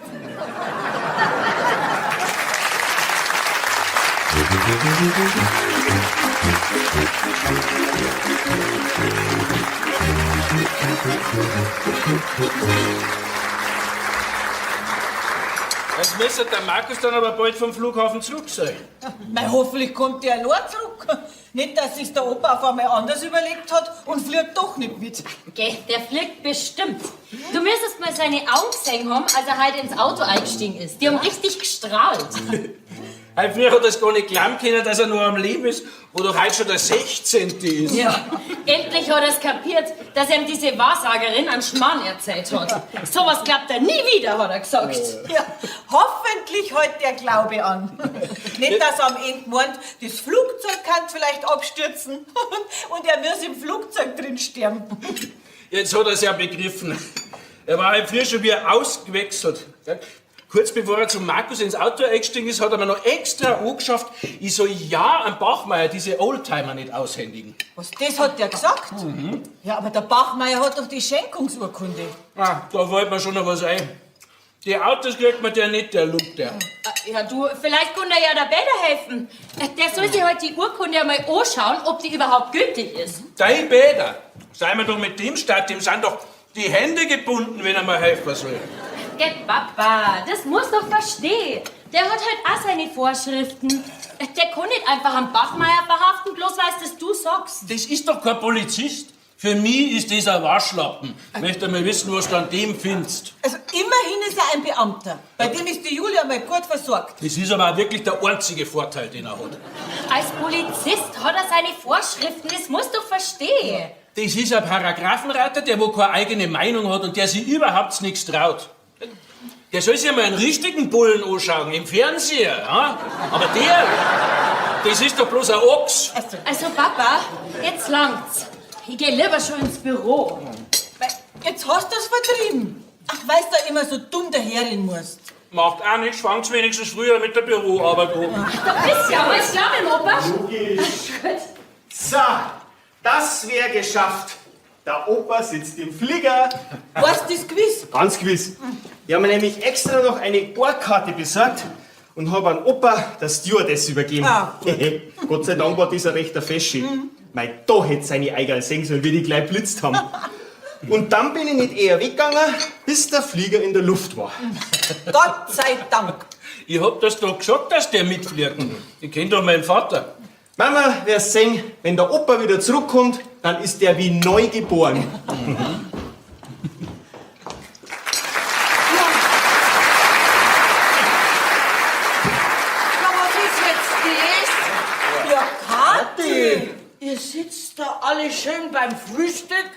Jetzt müsste der Markus dann aber bald vom Flughafen zurück sein. Mei, hoffentlich kommt der nur zurück. Nicht, dass sich der Opa auf einmal anders überlegt hat und fliegt doch nicht mit. Geh, der fliegt bestimmt. Du müsstest mal seine Augen gesehen haben, als er heute ins Auto eingestiegen ist. Die haben richtig gestrahlt. Heute früher hat er es gar nicht glauben können, dass er noch am Leben ist, wo doch heute schon der 16. ist. Ja. Endlich hat er es kapiert, dass ihm diese Wahrsagerin einen Schmarrn erzählt hat. Sowas glaubt er nie wieder, hat er gesagt. Ja, hoffentlich hält der Glaube an. Nicht, dass er am Ende meint, das Flugzeug kann vielleicht abstürzen und er muss im Flugzeug drin sterben. Jetzt hat er es ja begriffen. Er war halt früher schon wieder ausgewechselt. Kurz bevor er zum Markus ins Auto eingestiegen ist, hat er mir noch extra angeschafft, ich soll ja am Bachmeier diese Oldtimer nicht aushändigen. Was, das hat der gesagt? Ja, aber der Bachmeier hat doch die Schenkungsurkunde. Ah, da fällt mir schon noch was ein. Die Autos kriegt man der nicht, der Lump der. Ja, du, vielleicht kann er ja der Bäder helfen. Der soll sich heute die Urkunde einmal anschauen, ob die überhaupt gültig ist. Dein Bäder, sei mir doch mit dem Stadt, dem sind doch die Hände gebunden, wenn er mal helfen soll. Geh, Papa, das musst doch verstehen. Der hat halt auch seine Vorschriften. Der kann nicht einfach einen Bachmeier verhaften, bloß weil das du sagst. Das ist doch kein Polizist. Für mich ist das ein Waschlappen. Möchte mal wissen, was du an dem findest. Also immerhin ist er ein Beamter. Bei dem ist die Julia mal gut versorgt. Das ist aber auch wirklich der einzige Vorteil, den er hat. Als Polizist hat er seine Vorschriften, das musst du verstehen. Das ist ein Paragraphenreiter, der wo keine eigene Meinung hat und der sich überhaupt nichts traut. Der soll sich mal einen richtigen Bullen anschauen, im Fernseher. Ja? Aber der, das ist doch bloß ein Ochs. Also Papa, jetzt langt's. Ich geh lieber schon ins Büro. Weil, jetzt hast du's vertrieben. Ach, weißt du immer so dumm daherin musst. Macht auch nichts, fangt's wenigstens früher mit der Büroarbeit an. Da bist ja alles klar mit dem Opa. Logisch. Gut. So, das wäre geschafft. Der Opa sitzt im Flieger. Weißt du das gewiss? Ganz gewiss. Ich habe mir nämlich extra noch eine Bohrkarte besorgt und habe an Opa der Stewardess übergeben. Ah, Gott sei Dank war dieser rechter Feschi. Mei, da hätte seine Eigerl sehen sollen, wie die gleich blitzt haben. Und dann bin ich nicht eher weggegangen, bis der Flieger in der Luft war. Gott sei Dank. Ich hab das doch gesagt, dass der mitfliegt. Ich kenn doch meinen Vater. Mama, wirst sehen, wenn der Opa wieder zurückkommt, dann ist der wie neu geboren. Na, was ist jetzt das? Ja, Kathi. Ihr sitzt da alle schön beim Frühstück.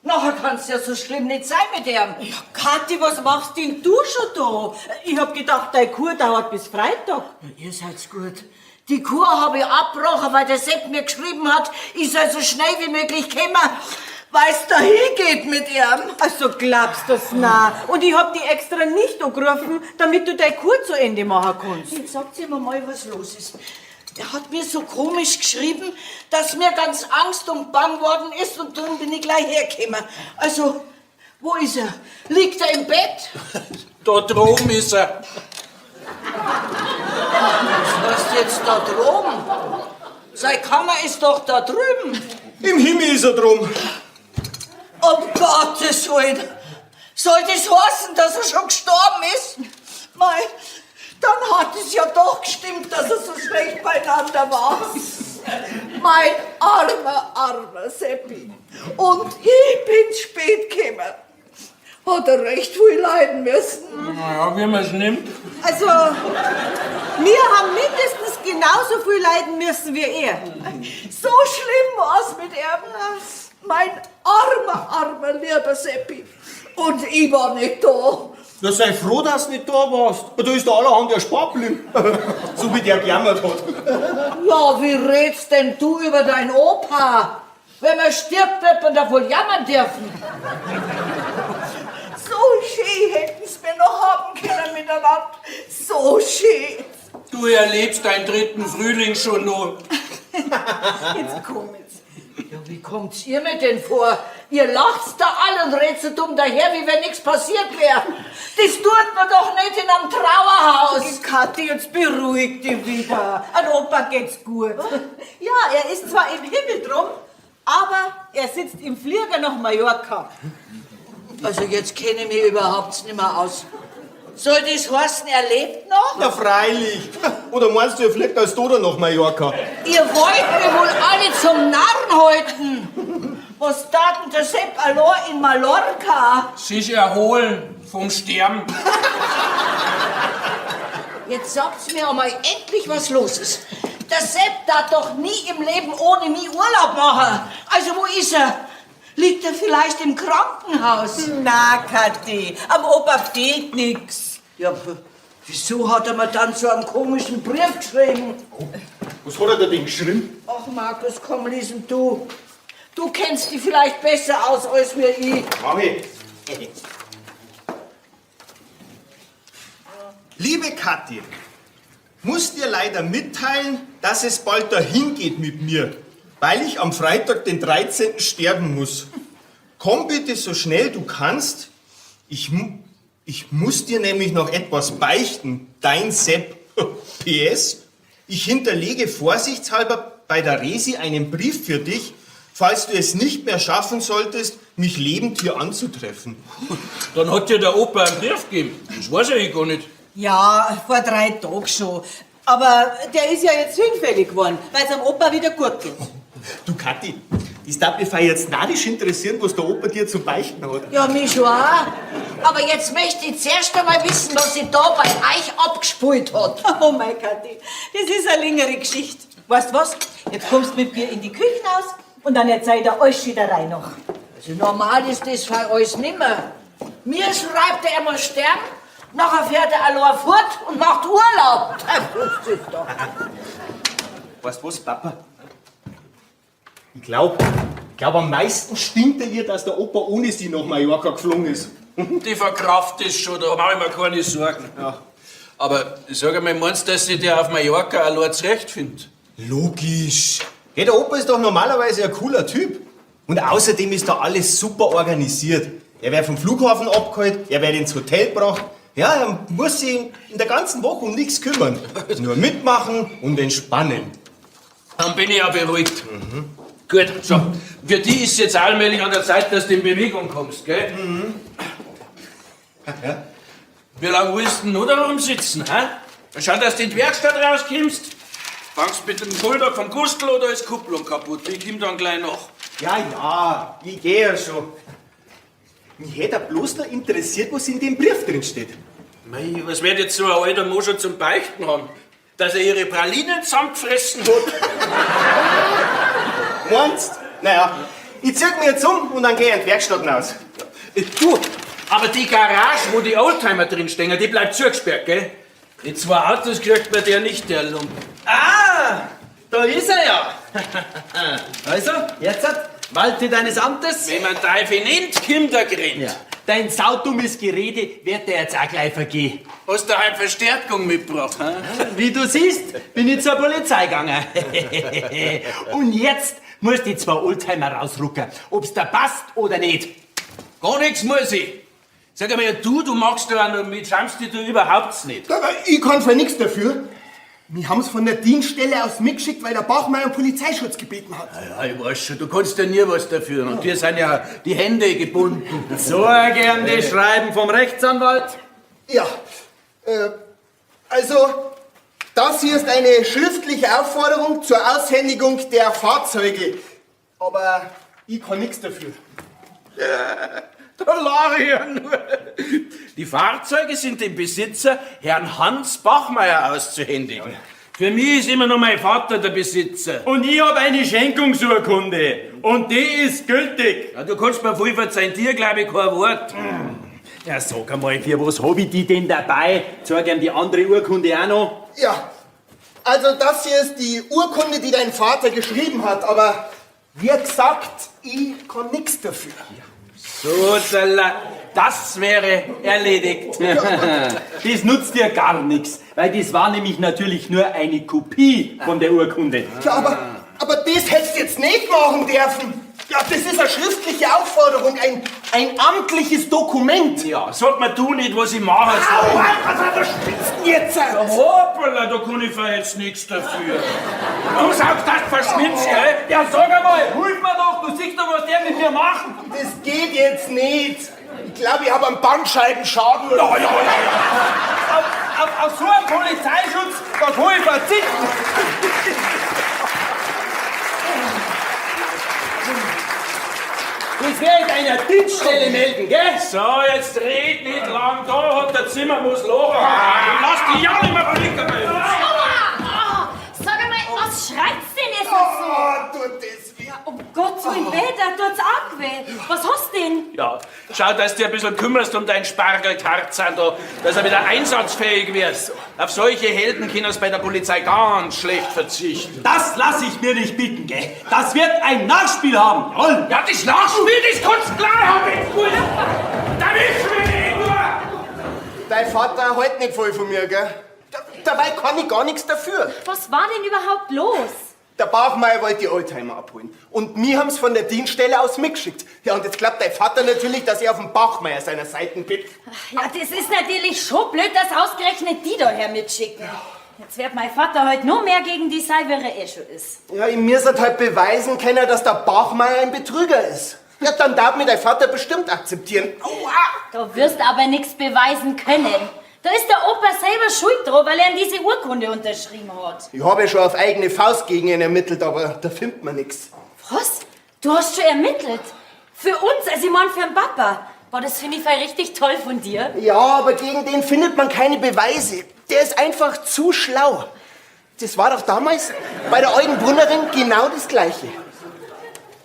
Nachher kann's ja so schlimm nicht sein mit dem. Ja, Kathi, was machst denn du schon da? Ich hab gedacht, deine Kur dauert bis Freitag. Ihr seid's gut. Die Kur habe ich abgebrochen, weil der Sepp mir geschrieben hat, ich soll so schnell wie möglich kommen, weil's da hingeht mit ihm. Also glaubst du's na. Und ich hab die extra nicht angerufen, damit du deine Kur zu Ende machen kannst. Jetzt sagt sie mir mal, was los ist. Der hat mir so komisch geschrieben, dass mir ganz Angst und Bang worden ist und darum bin ich gleich hergekommen. Also, wo ist er? Liegt er im Bett? Da droben ist er. Was ist jetzt da droben? Seine Kammer ist doch da drüben. Im Himmel ist er drum. Um Gottes Willen. Soll das heißen, dass er schon gestorben ist? Mei, dann hat es ja doch gestimmt, dass er so schlecht beieinander war. Mein armer, armer Seppi. Und ich bin spät gekommen. Hat er recht viel leiden müssen. Naja, wie man's nimmt. Also, wir haben mindestens genauso viel leiden müssen wie er. So schlimm war's mit ihm. Mein armer, armer, lieber Seppi. Und ich war nicht da. Ja, sei froh, dass du nicht da warst. Da ist der allerhand erspart geblieben. So wie der gejammert hat. Ja, wie redst denn du über deinen Opa? Wenn man stirbt, wird man da wohl jammern dürfen. So schön hätten's mir noch haben können miteinander. So schön. Du erlebst deinen dritten Frühling schon noch. Jetzt komm jetzt. Ja, wie kommt's ihr mir denn vor? Ihr lacht's da alle und redet so dumm daher, wie wenn nichts passiert wäre. Das tut man doch nicht in einem Trauerhaus. Kathi, jetzt beruhig dich wieder. An Opa geht's gut. Ja, er ist zwar im Himmel drum, aber er sitzt im Flieger nach Mallorca. Also jetzt kenne ich mich überhaupt nicht mehr aus. Soll das heißen, er lebt noch? Na freilich. Oder meinst du, er fliegt als Toter nach Mallorca? Ihr wollt mir wohl alle zum Narren halten. Was tat denn der Sepp allein in Mallorca? Sich erholen vom Sterben. Jetzt sagt's mir einmal endlich, was los ist. Der Sepp darf doch nie im Leben ohne mich Urlaub machen. Also wo ist er? Liegt er vielleicht im Krankenhaus? Na, Kathi, am Opa fehlt nix. Ja, wieso hat er mir dann so einen komischen Brief geschrieben? Was hat er da denn geschrieben? Ach, Markus, komm, lies ihn du. Du kennst dich vielleicht besser aus als mir ich. Mach ich. Liebe Kathi, muss dir leider mitteilen, dass es bald dahin geht mit mir, weil ich am Freitag, den 13. sterben muss. Komm bitte so schnell du kannst. Ich, ich muss dir nämlich noch etwas beichten. Dein Sepp. PS, ich hinterlege vorsichtshalber bei der Resi einen Brief für dich, falls du es nicht mehr schaffen solltest, mich lebend hier anzutreffen. Dann hat dir der Opa einen Brief gegeben. Das weiß ja ich gar nicht. Ja, vor 3 Tagen schon. Aber der ist ja jetzt hinfällig geworden, weil es am Opa wieder gut geht. Du, Kathi, das darf mich jetzt narrisch interessieren, was der Opa dir zu beichten hat. Ja, mich schon auch. Aber jetzt möchte ich zuerst einmal wissen, was sich da bei euch abgespult hat. Oh mein Kathi, das ist eine längere Geschichte. Weißt was? Jetzt kommst du mit mir in die Küche aus und dann erzähl ich dir alles in der Reihe nach. Also normal ist das für alles nimmer. Mir schreibt er einmal Stern, nachher fährt er allein fort und macht Urlaub. Das ist doch. Weißt du was, Papa? Ich glaub, am meisten stinkt er ihr, dass der Opa ohne sie nach Mallorca geflogen ist. Die verkraft ist schon, da mach ich mir keine Sorgen. Ja. Aber sag einmal, meinst du, dass sich der auf Mallorca allein zurechtfindet? Logisch. Hey, der Opa ist doch normalerweise ein cooler Typ. Und außerdem ist da alles super organisiert. Er wird vom Flughafen abgeholt, er wird ins Hotel gebracht. Ja, er muss sich in der ganzen Woche um nichts kümmern. Nur mitmachen und entspannen. Dann bin ich ja beruhigt. Gut, so. Für die ist jetzt allmählich an der Zeit, dass du in Bewegung kommst, gell? Mhm. Ja. Wie lange willst du denn noch da rumsitzen, hä? Schau, dass du in die Werkstatt rauskommst. Fangst mit dem Bulldog vom Gustl oder ist Kupplung kaputt? Ich komm dann gleich noch. Ja, ja, ich geh ja schon. Mich hätte bloß noch interessiert, was in dem Brief drin steht. Mei, was wird jetzt so ein alter Mann schon zum Beichten haben? Dass er ihre Pralinen zusammengefressen hat? Meinst? Naja, ich zieh mir jetzt um und dann geh ich in die Werkstatt raus. Du, aber die Garage, wo die Oldtimer drinstehen, die bleibt zugesperrt, gell? Die zwei Autos kriegt man der nicht, der Lump. Ah, da ist er ja. Also, jetzt walte deines Amtes. Wenn man Teufel nennt, kommt er gerannt. Ja. Dein saudummes Gerede wird dir jetzt auch gleich vergehen. Hast du heute Verstärkung mitgebracht, hä? Wie du siehst, bin ich zur Polizei gegangen. Und jetzt musst du die zwei Oldtimer rausrücken, ob's da passt oder nicht. Gar nichts muss ich. Sag einmal, du machst da auch noch mit, schämst dich du überhaupt nicht. Aber ich kann für nichts dafür. Wir haben's von der Dienststelle aus mitgeschickt, weil der Bachmeier um Polizeischutz gebeten hat. Ja, ich weiß schon, du kannst ja nie was dafür. Und dir sind ja die Hände gebunden. So gern die Schreiben vom Rechtsanwalt. Ja, also, das hier ist eine schriftliche Aufforderung zur Aushändigung der Fahrzeuge. Aber ich kann nichts dafür. Da lache ich ja nur. Die Fahrzeuge sind dem Besitzer, Herrn Hans Bachmeier, auszuhändigen. Für mich ist immer noch mein Vater der Besitzer. Und ich hab eine Schenkungsurkunde. Und die ist gültig. Ja, du kannst mir voll verzeihen, dir glaube ich kein Wort. Ja, sag einmal, für was hab ich die denn dabei? Zeig ihm die andere Urkunde auch noch. Ja, also das hier ist die Urkunde, die dein Vater geschrieben hat, aber wie gesagt, ich kann nichts dafür. So, das wäre erledigt. Das nutzt dir gar nichts, weil das war nämlich natürlich nur eine Kopie von der Urkunde. Ja, aber das hättest du jetzt nicht machen dürfen. Ja, das ist eine schriftliche Aufforderung, ein amtliches Dokument. Ja, sag mir du nicht, was ich machen soll. Au, Alter, was spinnst du denn jetzt? Ja, hoppala, da kann ich jetzt nichts dafür. Du sagst, dass du verschwindest, gell? Ja, sag einmal, hilf mir doch, du siehst doch, was der mit mir macht. Das geht jetzt nicht. Ich glaube, ich habe einen Bandscheibenschaden. Oder Ja, ja, ja, ja. Auf so einen Polizeischutz, da kann ich verzichten. Das werde ich deiner Dienststelle melden, gell? So, jetzt red nicht lang, da hat der Zimmer muss lachen. Lass dich ja nicht mehr blicken bei uns. Aua! Oh, sag einmal, was schreit's denn jetzt so? Oh, tut das weh. Um Gottes Willen, weh, da tut's auch weh. Was hast du denn? Ja, schau, dass du dich ein bisschen kümmerst um deinen Spargel-Tarzan da, dass er wieder einsatzfähig wird. Auf solche Helden können sie bei der Polizei ganz schlecht verzichten. Das lass ich mir nicht bieten, gell? Das wird ein Nachspiel haben, jawohl! Ja, das Nachspiel, das kannst du klar haben, wenn's gut. Da wissen wir nicht nur. Dein Vater hält nicht voll von mir, gell? Dabei kann ich gar nichts dafür. Was war denn überhaupt los? Der Bachmeier wollte die Oldtimer abholen. Und mir haben's von der Dienststelle aus mitgeschickt. Ja, und jetzt glaubt dein Vater natürlich, dass er auf dem Bachmeier seiner Seiten bin. Ja, das ist natürlich schon blöd, dass ausgerechnet die da her mitschicken. Jetzt wird mein Vater heute noch mehr gegen die sein, wie er eh schon ist. Ja, ich muss halt beweisen können, dass der Bachmeier ein Betrüger ist. Ja, dann darf mir dein Vater bestimmt akzeptieren. Aua! Da wirst aber nichts beweisen können. Da ist der Opa selber schuld dran, weil er an diese Urkunde unterschrieben hat. Ich habe ja schon auf eigene Faust gegen ihn ermittelt, aber da findet man nichts. Was? Du hast schon ermittelt? Für uns, also ich mein für den Papa. Boah, das finde ich voll richtig toll von dir. Ja, aber gegen den findet man keine Beweise. Der ist einfach zu schlau. Das war doch damals bei der alten Brunnerin genau das Gleiche.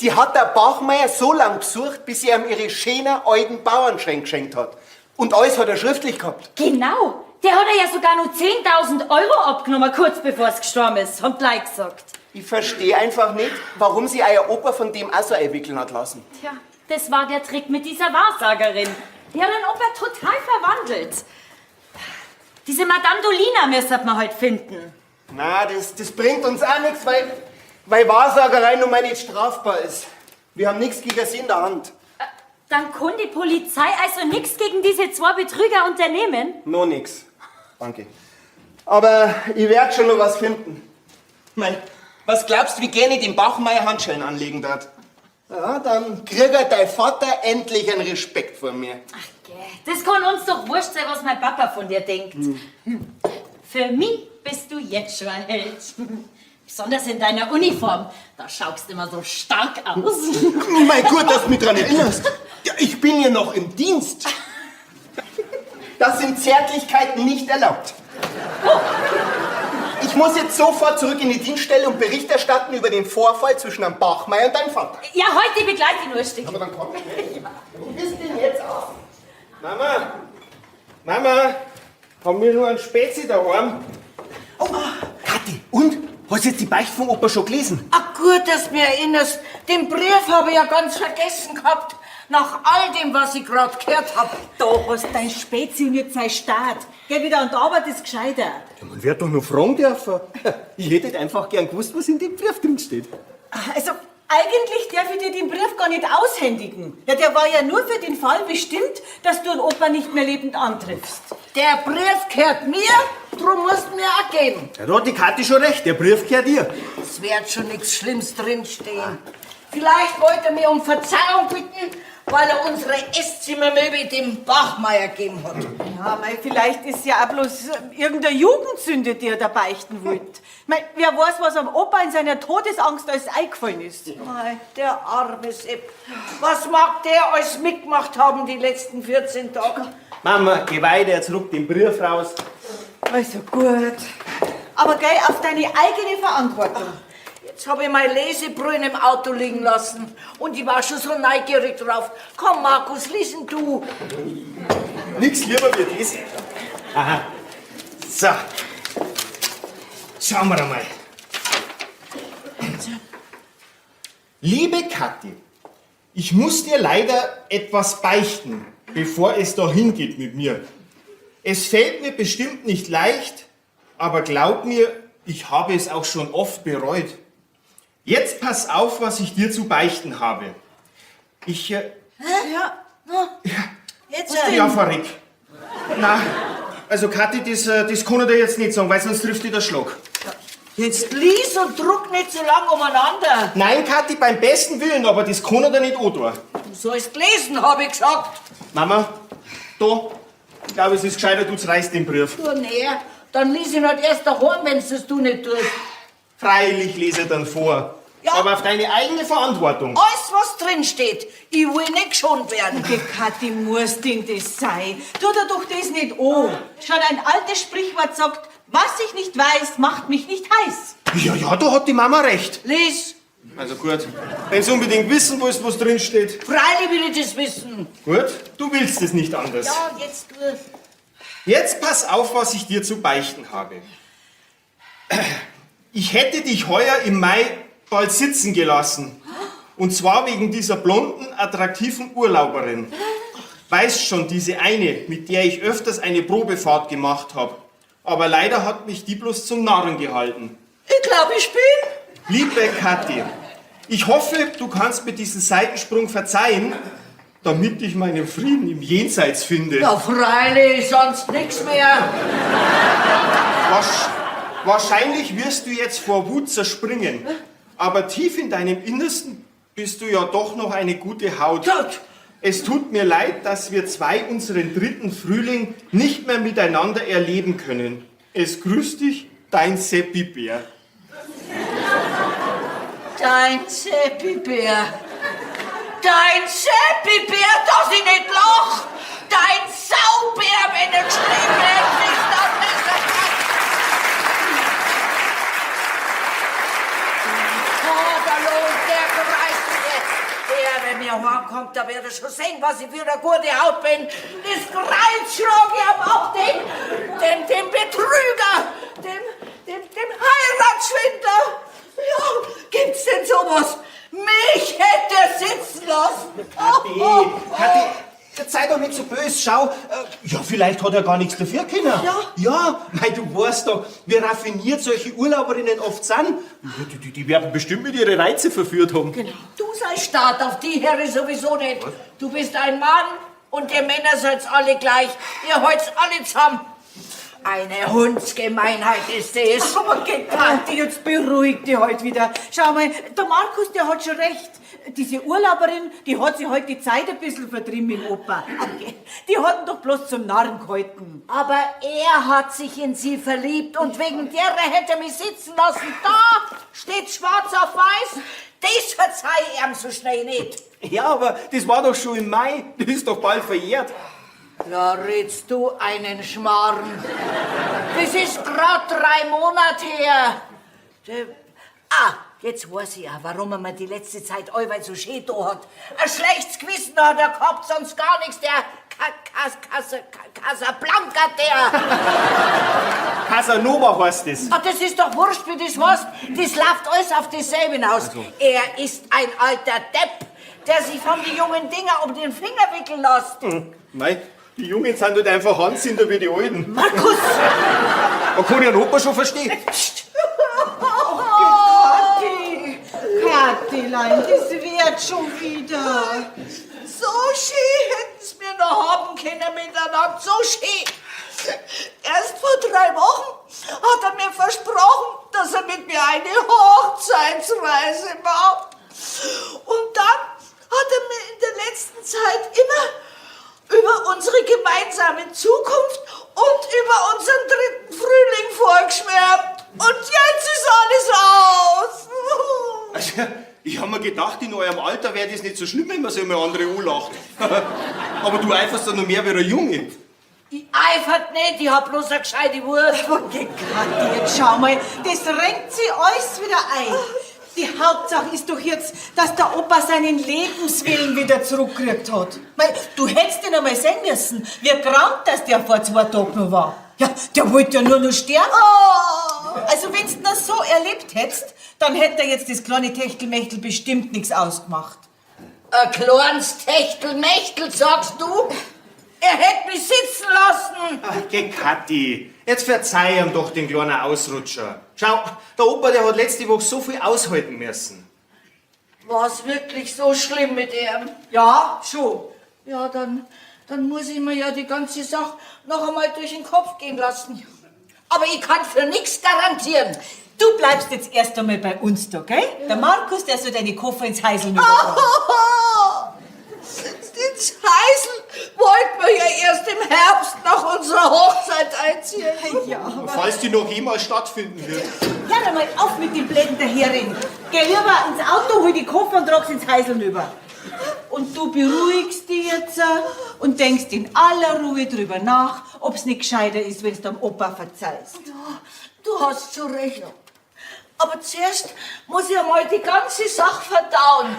Die hat der Bachmeier so lang gesucht, bis sie ihm ihre schönen alten Bauernschränke geschenkt hat. Und alles hat er schriftlich gehabt. Genau. Der hat er ja sogar nur 10.000 Euro abgenommen, kurz bevor es gestorben ist. Haben gleich gesagt. Ich verstehe einfach nicht, warum sie euer Opa von dem auch so einwickeln hat lassen. Tja, das war der Trick mit dieser Wahrsagerin. Die hat den Opa total verwandelt. Diese Madame Dolina müsste man halt finden. Na, das bringt uns auch nichts, weil Wahrsagerei nun mal nicht strafbar ist. Wir haben nichts gegen sie in der Hand. Dann kann die Polizei also nichts gegen diese zwei Betrüger unternehmen? No nix. Danke. Aber ich werd schon noch was finden. Mei, was glaubst du, wie gerne ich dem Bachmeier Handschellen anlegen darf? Ja, dann kriegt er dein Vater endlich einen Respekt vor mir. Ach, geh. Das kann uns doch wurscht sein, was mein Papa von dir denkt. Für mich bist du jetzt schon ein Held. Besonders in deiner Uniform. Da schaust du immer so stark aus. Mein Gott, dass du mich dran erinnerst. Ja, ich bin ja noch im Dienst. Das sind Zärtlichkeiten nicht erlaubt. Ich muss jetzt sofort zurück in die Dienststelle und Bericht erstatten über den Vorfall zwischen Herrn Bachmeier und deinem Vater. Ja, heute begleite ich nur ein Stück. Aber dann komm schnell. Wo bist denn jetzt auf? Mama! Mama! Haben wir nur einen Spezi daheim? Oh, Kathi, und? Hast du jetzt die Beichte vom Opa schon gelesen? Ach gut, dass du mich erinnerst. Den Brief habe ich ja ganz vergessen gehabt. Nach all dem, was ich gerade gehört hab. Da hast dein Spezi und jetzt sei Staat. Geh wieder an die Arbeit, ist gescheiter. Ja, man wird doch nur fragen dürfen. Ich hätte einfach gern gewusst, was in dem Brief drin steht. Also, eigentlich darf ich dir den Brief gar nicht aushändigen. Ja, der war ja nur für den Fall bestimmt, dass du den Opa nicht mehr lebend antriffst. Der Brief gehört mir, drum musst du mir auch geben. Ja, da hat die Kathi schon recht, der Brief gehört dir. Es wird schon nichts Schlimmes drinstehen. Vielleicht wollte er mir um Verzeihung bitten, weil er unsere Esszimmermöbel dem Bachmeier gegeben hat. Ja, mei, vielleicht ist ja auch bloß irgendeine Jugendsünde, die er da beichten wollte. Mei, wer weiß, was am Opa in seiner Todesangst alles eingefallen ist. Mei, der arme Sepp. Was mag der alles mitgemacht haben die letzten 14 Tage? Mama, geh weiter, zurück den Brief raus. Also gut. Aber gell, auf deine eigene Verantwortung. Jetzt habe ich meine Lesebrille im Auto liegen lassen und ich war schon so neugierig drauf. Komm, Markus, lies ihn du. Nix lieber wie das. Aha. So. Schauen wir einmal. Liebe Kathi, ich muss dir leider etwas beichten, bevor es dahin geht mit mir. Es fällt mir bestimmt nicht leicht, aber glaub mir, ich habe es auch schon oft bereut. Jetzt pass auf, was ich dir zu beichten habe. Ich... Ja. Jetzt Ja, verreck. Na, also Kathi, das kann ich dir jetzt nicht sagen, weil sonst trifft dich der Schlag. Jetzt lies und druck nicht so lang umeinander. Nein, Kathi, beim besten Willen, aber das kann er dir nicht antun. Du sollst lesen, habe ich gesagt. Mama, da, ich glaube, es ist gescheiter, du reißt den Brief. Du näher, dann lies ihn halt erst daheim, wenn es du nicht tust. Freilich lese dann vor. Ja. Aber auf deine eigene Verantwortung. Alles, was drin steht, ich will nicht geschont werden. Geh, Kathi, muss denn das sein? Tu dir doch das nicht an. Schon ein altes Sprichwort sagt, was ich nicht weiß, macht mich nicht heiß. Ja, ja, da hat die Mama recht. Lies, Also gut, wenn du unbedingt wissen willst, was drin steht. freilich will ich das wissen. Gut, du willst es nicht anders. Ja, jetzt tu. Jetzt pass auf, was ich dir zu beichten habe. Ich hätte dich heuer im Mai bald sitzen gelassen. Und zwar wegen dieser blonden, attraktiven Urlauberin. Weißt schon, diese eine, mit der ich öfters eine Probefahrt gemacht habe. Aber leider hat mich die bloß zum Narren gehalten. Ich glaube, ich bin. Liebe Kathi, ich hoffe, du kannst mir diesen Seitensprung verzeihen, damit ich meinen Frieden im Jenseits finde. Ja, freilich, sonst nix mehr. Wahrscheinlich wirst du jetzt vor Wut zerspringen, aber tief in deinem Innersten bist du ja doch noch eine gute Haut. Tut. Es tut mir leid, dass wir zwei unseren dritten Frühling nicht mehr miteinander erleben können. Es grüßt dich, dein Seppi Bär. Dein Seppi Bär. Dein Seppi Bär, dass ich nicht lach. Dein Saubär, wenn er geschrieben hätte, ist dann besser. Vaterlos, der Greisige. Der, wenn mir heimkommt, da wird er schon sehen, was ich für eine gute Haut bin. Das Kreuz schlage ich ihm auch den, dem, dem Betrüger, dem, dem, dem Heiratsschwindler. Ja, gibt's denn sowas? Mich hätte er sitzen lassen. Kathi, Kathi, jetzt sei doch nicht so böse, schau. Ja, vielleicht hat er gar nichts dafür können. Ja. Ja, mei, du weißt doch, wie raffiniert solche Urlauberinnen oft sind. Ja, Die, die, die werden bestimmt mit ihre Reize verführt haben. Genau. Du sei Staat, auf die Herre sowieso nicht. Du bist ein Mann und ihr Männer seid alle gleich. Ihr holt's alle zusammen. Eine Hundsgemeinheit ist es. Aber geh, Kathi, jetzt beruhig dich halt wieder. Schau mal, der Markus, der hat schon recht. Diese Urlauberin, die hat sich heute die Zeit ein bisschen vertrieben mit dem Opa. Okay, Die hat ihn doch bloß zum Narren gehalten. Aber er hat sich in sie verliebt und wegen derer hätte er mich sitzen lassen. Da steht schwarz auf weiß. Das verzeih ich ihm so schnell nicht. Ja, aber das war doch schon im Mai. Das ist doch bald verjährt. Da redst du einen Schmarrn. Das ist grad 3 Monate her. Ah, jetzt weiß ich ja, warum er mir die letzte Zeit allweil so schön da hat. Ein schlechtes Gewissen hat er gehabt, sonst gar nichts. Der Casablanca, der. Casanova heißt das. Ach, das ist doch wurscht, wie das heißt. Das läuft alles auf dasselbe hinaus. Er ist ein alter Depp, der sich von den jungen Dinger um den Finger wickeln lässt. Mei, die Jungen sind halt einfach Handsinder wie die Alten. Markus! Man kann ja den Opa schon verstehen. Psst. Kathi, Kathilein, das wird schon wieder. So schön hätten's mir noch haben können miteinander, so schön. Erst vor 3 Wochen hat er mir versprochen, dass er mit mir eine Hochzeitsreise macht. Und dann hat er mir in der letzten Zeit immer über unsere gemeinsame Zukunft und über unseren dritten Frühling vorgeschwärmt. Und jetzt ist alles aus. Also, ich hab mir gedacht, in eurem Alter wär das nicht so schlimm, wenn man sich einmal andere anlacht. Aber du eiferst doch noch mehr wie ein Junge. Ich eifert nicht, ich hab bloß eine gescheite Wurst. Aber geh, Kathi, jetzt schau mal, das rennt sich alles wieder ein. Die Hauptsache ist doch jetzt, dass der Opa seinen Lebenswillen wieder zurückgekriegt hat. Mei, du hättest ihn einmal sehen müssen, wie krank das der vor 2 Tagen noch war. Ja, der wollte ja nur noch sterben. Oh. Also wenn's du das so erlebt hättest, dann hätte er jetzt das kleine Techtelmechtel bestimmt nichts ausgemacht. Ein kleines Techtelmechtel, sagst du? Er hätte mich sitzen lassen. Ach, geh, Kathi, jetzt verzeih ihm doch den kleinen Ausrutscher. Schau, der Opa, der hat letzte Woche so viel aushalten müssen. War's wirklich so schlimm mit ihm? Ja, schon. Ja, dann muss ich mir ja die ganze Sache noch einmal durch den Kopf gehen lassen. Aber ich kann für nichts garantieren. Du bleibst jetzt erst einmal bei uns da, gell? Der Markus, der soll deine Koffer ins Häusl übertragen. Ins Häusl wollten wir ja erst im Herbst nach unserer Hochzeit einziehen. Ja, aber Falls die noch jemals stattfinden wird. Hör einmal auf mit den Bläden daherin. Geh lieber ins Auto, hol die Koffer und trag's ins Häusl über. Und du beruhigst dich jetzt und denkst in aller Ruhe drüber nach, ob's nicht gescheiter ist, wenn's dem Opa verzeihst. Ja, du hast schon recht. Aber zuerst muss ich einmal die ganze Sache verdauen.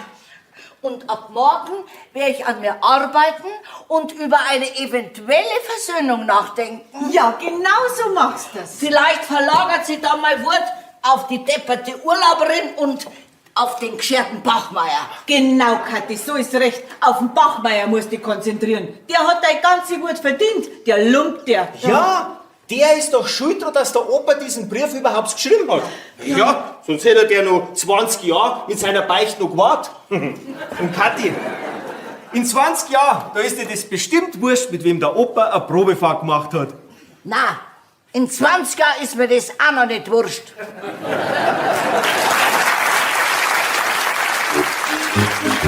Und ab morgen werde ich an mir arbeiten und über eine eventuelle Versöhnung nachdenken. Ja, genau so machst du das. Vielleicht verlagert sich dann mein Wort auf die depperte Urlauberin und auf den gescherten Bachmeier. Genau, Kathi, so ist recht. Auf den Bachmeier musst du dich konzentrieren. Der hat dein ganze Wort verdient. Der lumpt der. Ja, der ist doch schuld dran, dass der Opa diesen Brief überhaupt geschrieben hat. Ja, sonst hätte der noch 20 Jahre mit seiner Beichte noch gewartet. Und Kathi, in 20 Jahren, da ist dir das bestimmt wurscht, mit wem der Opa eine Probefahrt gemacht hat. Na, in 20 Jahren ist mir das auch noch nicht wurscht. So,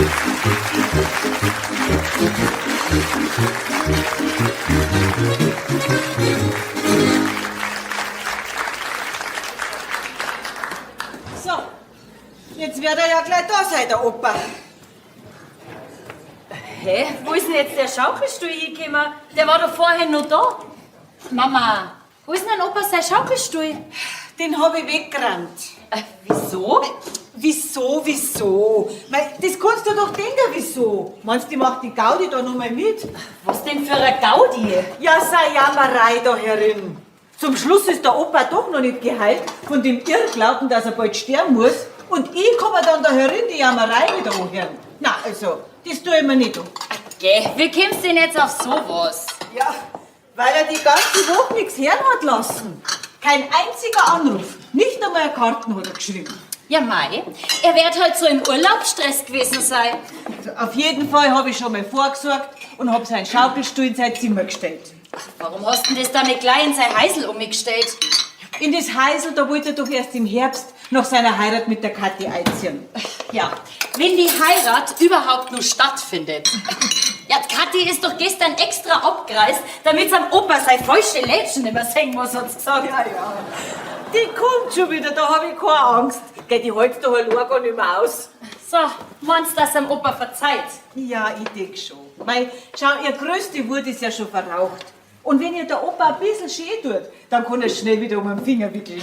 jetzt wird er ja gleich da sein, der Opa. Hä? Wo ist denn jetzt der Schaukelstuhl hingekommen? Der war doch vorhin noch da. Mama, wo ist denn dein Opa sein Schaukelstuhl? Den hab ich weggerannt. Wieso? Wieso, wieso? Mei, das kannst du doch denken, wieso? Meinst du, ich mach die Gaudi da noch mal mit? Was denn für eine Gaudi? Ja, sei Jammerei da herin. Zum Schluss ist der Opa doch noch nicht geheilt von dem Irrglauben, dass er bald sterben muss. Und ich komme dann da herin die Jammerei wieder anhören. Na, also, das tue ich mir nicht an. Geh, wie kommst du denn jetzt auf sowas? Ja, weil er die ganze Woche nichts hören hat lassen. Kein einziger Anruf, nicht einmal eine Karten hat er geschrieben. Ja, mei, er wird halt so im Urlaubsstress gewesen sein. Also auf jeden Fall habe ich schon mal vorgesorgt und habe seinen Schaukelstuhl in sein Zimmer gestellt. Warum hast du denn das dann nicht gleich in sein Häusl umgestellt? In das Häusl, da wollte er doch erst im Herbst nach seiner Heirat mit der Kathi einziehen. Ja, wenn die Heirat überhaupt nur stattfindet. Ja, die Kathi ist doch gestern extra abgereist, damit am Opa sein falsche Lätschen nicht mehr sehen muss, hat sie gesagt. Ja, ja. Die kommt schon wieder, da habe ich keine Angst. Gell, die hält doch allein gar nicht mehr aus. So, meinst du, dass am Opa verzeiht? Ja, ich denk schon. Mei, schau, ihr größte Wut ist ja schon verraucht. Und wenn ihr der Opa ein bisschen schön tut, dann kann er schnell wieder um den Finger wickeln.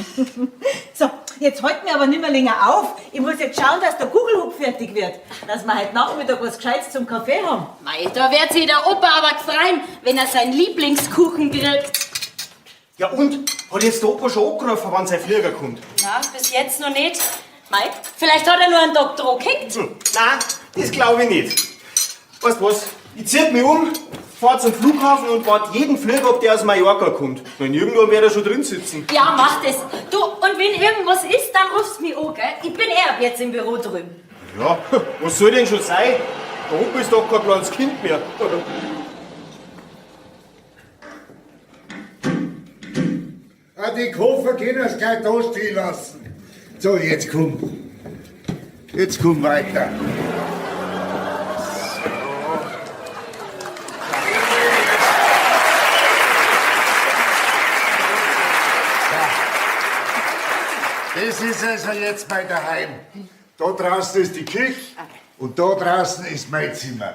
So, jetzt halt mir aber nicht mehr länger auf. Ich muss jetzt schauen, dass der Kugelhupf fertig wird. Dass wir heute Nachmittag was Gescheites zum Kaffee haben. Mei, da wird sich der Opa aber freuen, wenn er seinen Lieblingskuchen kriegt. Ja und? Hat jetzt der Opa schon angerufen, wann sein Flieger kommt? Na, bis jetzt noch nicht. Mei, vielleicht hat er nur einen Doktor gekriegt. Nein, das glaube ich nicht. Weißt du was? Ich zieh mich um, fahr zum Flughafen und warte jeden Flieger, ob der aus Mallorca kommt. Wenn irgendwann wird er schon drin sitzen. Ja, mach das. Du, und wenn irgendwas ist, dann rufst du mich an, gell? Ich bin eh ab jetzt im Büro drüben. Ja, was soll denn schon sein? Der Opa ist doch kein kleines Kind mehr. Ah, die Koffer können es gleich da stehen lassen. So, jetzt komm. Jetzt komm weiter. So. Das ist also jetzt mein Daheim. Da draußen ist die Küche und da draußen ist mein Zimmer.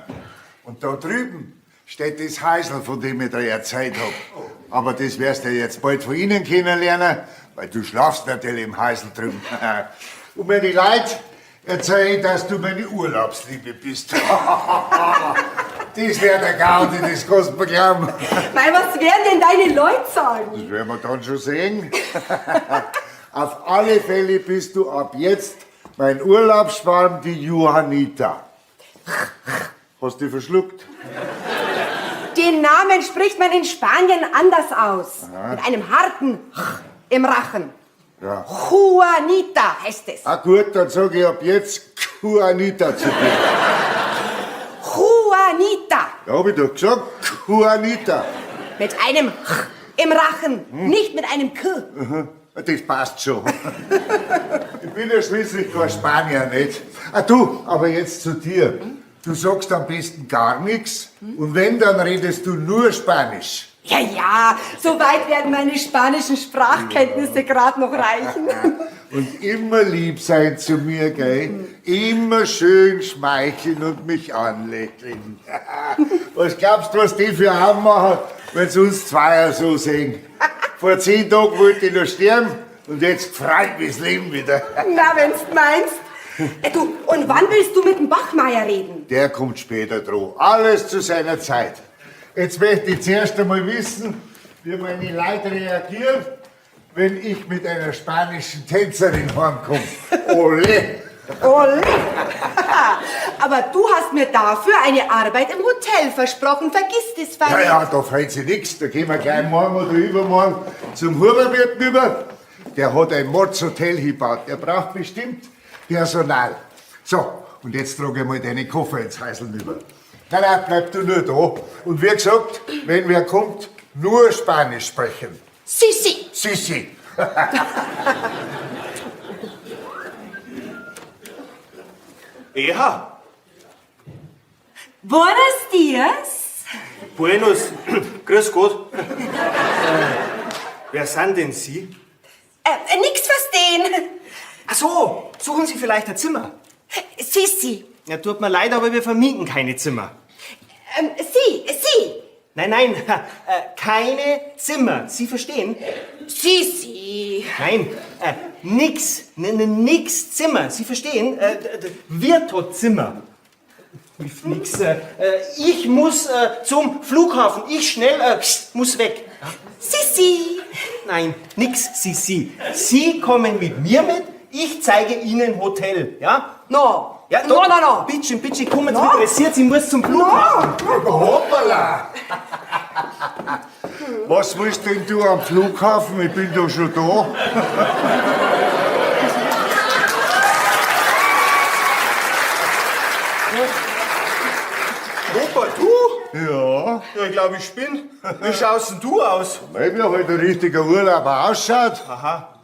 Und da drüben steht das Häusl, von dem ich dir erzählt hab. Aber das wirst du jetzt bald von ihnen kennenlernen, weil du schlafst natürlich im Häusl drüben. Und meine Leute erzähl ich, dass du meine Urlaubsliebe bist. Das wär der Gaudi, das kannst du mir glauben. Mei, was werden denn deine Leute sagen? Das werden wir dann schon sehen. Auf alle Fälle bist du ab jetzt mein Urlaubsschwarm, die Johannita. Hast du dich verschluckt? Den Namen spricht man in Spanien anders aus. Aha. Mit einem harten Ch im Rachen. Ja. Juanita heißt es. Ah gut, dann sag ich ab jetzt Juanita zu dir. Juanita. Ja, hab ich doch gesagt, Juanita. Mit einem Ch im Rachen, nicht mit einem K. Mhm. Das passt schon. Ich bin ja schließlich kein Spanier, nicht? Ah, du, aber jetzt zu dir. Du sagst am besten gar nichts und wenn, dann redest du nur Spanisch. Ja, ja, so weit werden meine spanischen Sprachkenntnisse gerade noch reichen. Und immer lieb sein zu mir, gell? Immer schön schmeicheln und mich anlächeln. Was glaubst du, was die für Augen machen, wenn sie uns Zweier so sehen? Vor 10 Tagen wollte ich noch sterben und jetzt freut mich das Leben wieder. Na, wenn's meinst. Du, und wann willst du mit dem Bachmeier reden? Der kommt später dran. Alles zu seiner Zeit. Jetzt möchte ich zuerst einmal wissen, wie meine Leute reagieren, wenn ich mit einer spanischen Tänzerin heimkomme. Ole! Ole! Aber du hast mir dafür eine Arbeit im Hotel versprochen. Vergiss das, Ja, Fanny. ja, da fällt sich nichts. Da gehen wir gleich morgen oder übermorgen zum Huberwirt rüber. Der hat ein Mordshotel gebaut. Der braucht bestimmt Personal. So, und jetzt trage ich mal deine Koffer ins Häusl rüber. Nein, nein, bleib du nur da. Und wie gesagt, wenn wer kommt, nur Spanisch sprechen. Sissi! Sissi! Eha, Buenos dias. Buenos, grüß Gott. Wer sind denn Sie? Nix verstehen. Ach so, suchen Sie vielleicht ein Zimmer? Sissi. Ja, tut mir leid, aber wir vermieten keine Zimmer. Sie, Sie. Nein, nein, keine Zimmer. Sie verstehen? Sissi. Nein, nix, nix Zimmer. Sie verstehen? Wirtozimmer. Nix. Ich muss zum Flughafen. Ich schnell muss weg. Sissi. Nein, nix, Sissi. Sie kommen mit mir mit. Ich zeige Ihnen Hotel, ja? No. Ja, No, no, no. Bitte, bitte, kommen Sie no. Interessiert, Sie muss zum Flughafen. Hoppala! Was willst denn du am Flughafen? Ich bin doch schon da. Opa, du? Ja. Ja, ich glaube, ich spinn. Wie schaust denn du aus? Weil mir halt ein richtiger Urlaub ausschaut. Aha.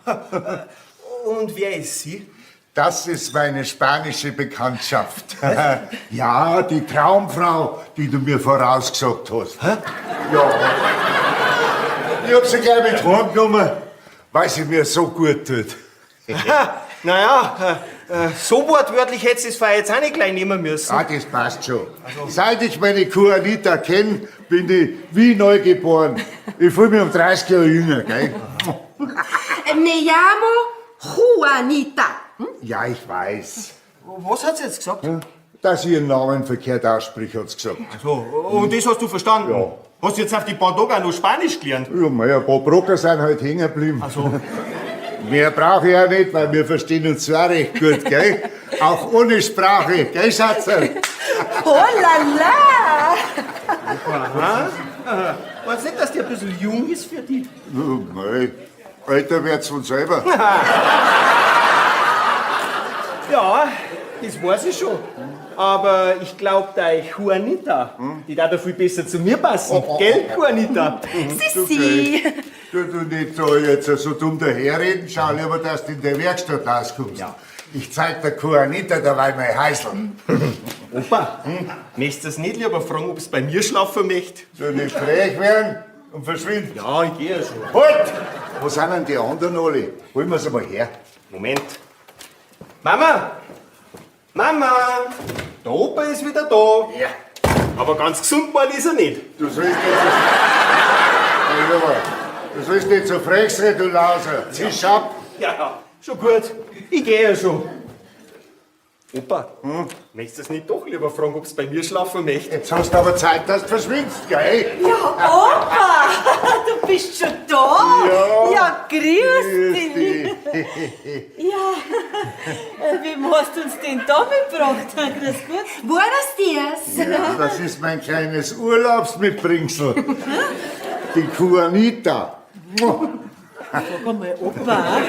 Und wer ist sie? Das ist meine spanische Bekanntschaft. Ja, die Traumfrau, die du mir vorausgesagt hast. Hä? Ja. Ich hab sie gleich mit heimgenommen, weil sie mir so gut tut. Naja, so wortwörtlich hättest du es vorher jetzt auch nicht gleich nehmen müssen. Ah, das passt schon. Seit ich meine Juanita kenne, bin ich wie neugeboren. Ich fühle mich um 30 Jahre jünger, gell? Me llamo Juanita. Ja, ich weiß. Was hat sie jetzt gesagt? Dass ich ihren Namen verkehrt ausspreche, hat sie gesagt. So, und das hast du verstanden? Ja. Hast du jetzt auf die paar Tage auch noch Spanisch gelernt? Ja, mei, ein paar Brocken sind halt hängen geblieben. Ach so. Mehr brauche ich auch nicht, weil wir verstehen uns zwar recht gut, gell? Auch ohne Sprache, gell, Schatzel? Oh la la! Aha. Meinst du nicht, dass der ein bisschen jung ist für die? Ja, mei, älter wird's von selber. Ja, das weiß ich schon. Aber ich glaub, deine Juanita, die darf da viel besser zu mir passen. Gell, Juanita? Sissi. Du, du nicht so jetzt so dumm daherreden, schau lieber, dass du in der Werkstatt rauskommst. Ja. Ich zeig der Juanita dabei mein Häusl. Opa, möchtest du das nicht lieber fragen, ob's bei mir schlafen möchte? Du nicht frech werden und verschwind. Ja, ich geh ja schon. Halt! Wo sind denn die anderen alle? Holen wir sie mal her. Moment. Mama! Mama! Der Opa ist wieder da. Ja. Aber ganz gesund geworden ist er nicht. Du sollst nicht so... Du sollst nicht so frech sein, du Lauser. Zisch ab. Ja, schon gut. Ich geh ja schon. Opa, möchtest du es nicht doch lieber fragen, ob's bei mir schlafen möchte? Jetzt hast du aber Zeit, dass du verschwindest, gell? Ja, Opa, du bist schon da. Ja. Ja, grüß dich. dich. Ja, wem hast du uns denn da mitgebracht? Grüß Gott. Buenos dias. Ja, das ist mein kleines Urlaubsmitbringsel. Die Juanita. Sag einmal, Opa.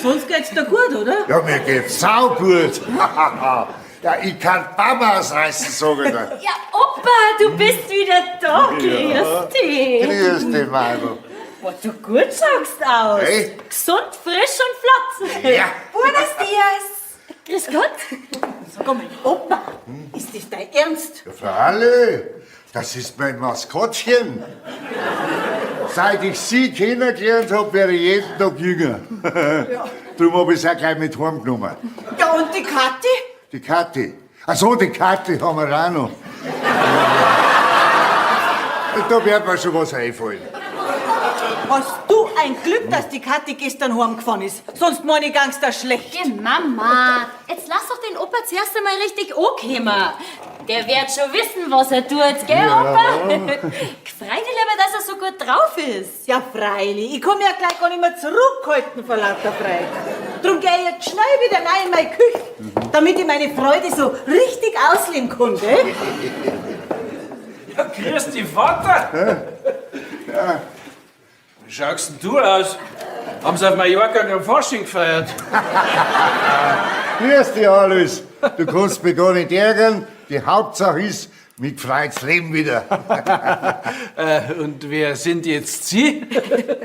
Sonst geht's dir gut, oder? Ja, mir geht's saugut. Ja, ich kann Baba ausreißen, sag ich dir. Ja, Opa, du bist wieder da. Grüß dich. Grüß dich, Margot. Boah, du gut schaust aus. Hey. Gesund, frisch und flott. Ja. Buenos dias. Grüß Gott. Sag einmal, Opa, ist das dein Ernst? Ja, freilich. Das ist mein Maskottchen. Seit ich sie kennengelernt hab, werde ich jeden Tag jünger. Ja. Darum hab ich sie auch gleich mit heimgenommen. Ja, und die Kathi? Die Kathi. Ach so, die Kathi haben wir auch noch. Da wird mir schon was einfallen. Hast du ein Glück, dass die Kathi gestern heimgefahren ist. Sonst meine ich gang's da schlecht. Geh, Mama, jetzt lass doch den Opa zuerst einmal richtig ankommen. Der wird schon wissen, was er tut, gell, Opa? Freu dich lieber, dass er so gut drauf ist. Ja, freilich. Ich komm ja gleich gar nicht mehr zurückhalten vor lauter Freude. Drum geh ich jetzt schnell wieder rein in meine Küche, damit ich meine Freude so richtig ausleben kann, gell? Ja, grüß dich, Vater. Ja. Wie schaust denn du aus? Haben sie auf Mallorca kein Fasching gefeiert? Grüß dich, Alois. Du kannst mich gar nicht ärgern. Die Hauptsache ist, mich freut's Leben wieder. Und wer sind jetzt Sie?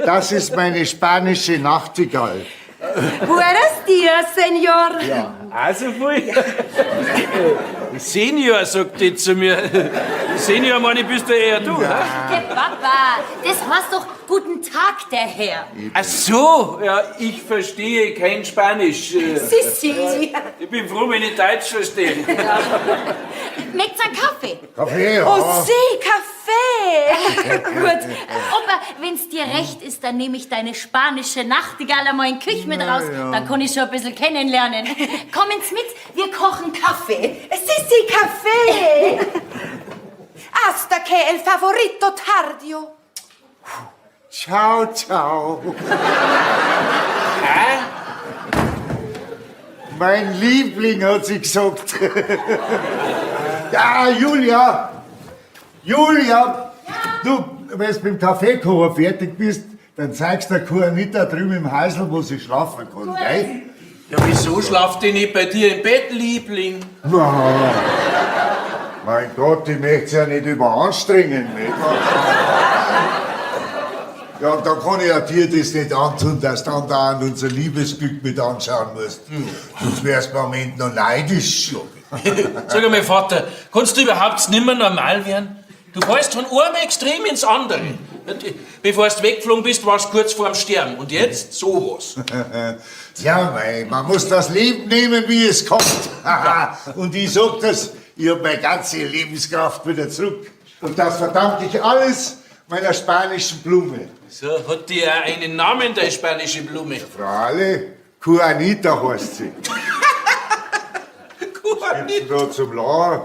Das ist meine spanische Nachtigall. Buenos dias, Señor. Ja. Also viel. Senior, sagt die zu mir. Senior, meine ich, bist du eher du, ne? Geh, Papa, das heißt doch Guten Tag, der Herr. Ach so, ja, ich verstehe kein Spanisch. Sissi. Ich bin froh, wenn ich Deutsch verstehe. Möcht's einen Kaffee? Kaffee, ja. Oh, sie, Kaffee. Gut. Opa, wenn's dir recht ist, dann nehme ich deine spanische Nachtigall einmal in die Küche mit raus. Dann kann ich schon ein bisschen kennenlernen. Kommen's mit, wir kochen Kaffee. Sissi, Kaffee. Hasta que el favorito tardio. Ciao, ciao. Mein Liebling, hat sie gesagt. Ja, Julia! Julia! Du, wenn du mit dem Kaffeekocher fertig bist, dann zeigst du der Juanita drüben im Häusl, wo sie schlafen kann, gell? Ja, wieso schlaft die nicht bei dir im Bett, Liebling? Na, mein Gott, ich möchte sie ja nicht überanstrengen, nicht wahr? Ja, und dann kann ich ja dir das nicht antun, dass du andauernd unser Liebesglück mit anschauen musst. Sonst wärst du am Ende noch neidisch. Sag einmal, Vater, kannst du überhaupt nimmer normal werden? Du fällst von einem Extrem ins andere. Bevor du weggeflogen bist, warst du kurz vorm Sterben. Und jetzt sowas. Tja, mei, man muss das Leben nehmen, wie es kommt. Und ich sag das, ich hab meine ganze Lebenskraft wieder zurück. Und das verdanke ich alles meiner spanischen Blume. So, hat die auch einen Namen, deine spanische Blume? Frale, Juanita heißt sie. Juanita. Da zum Lachen.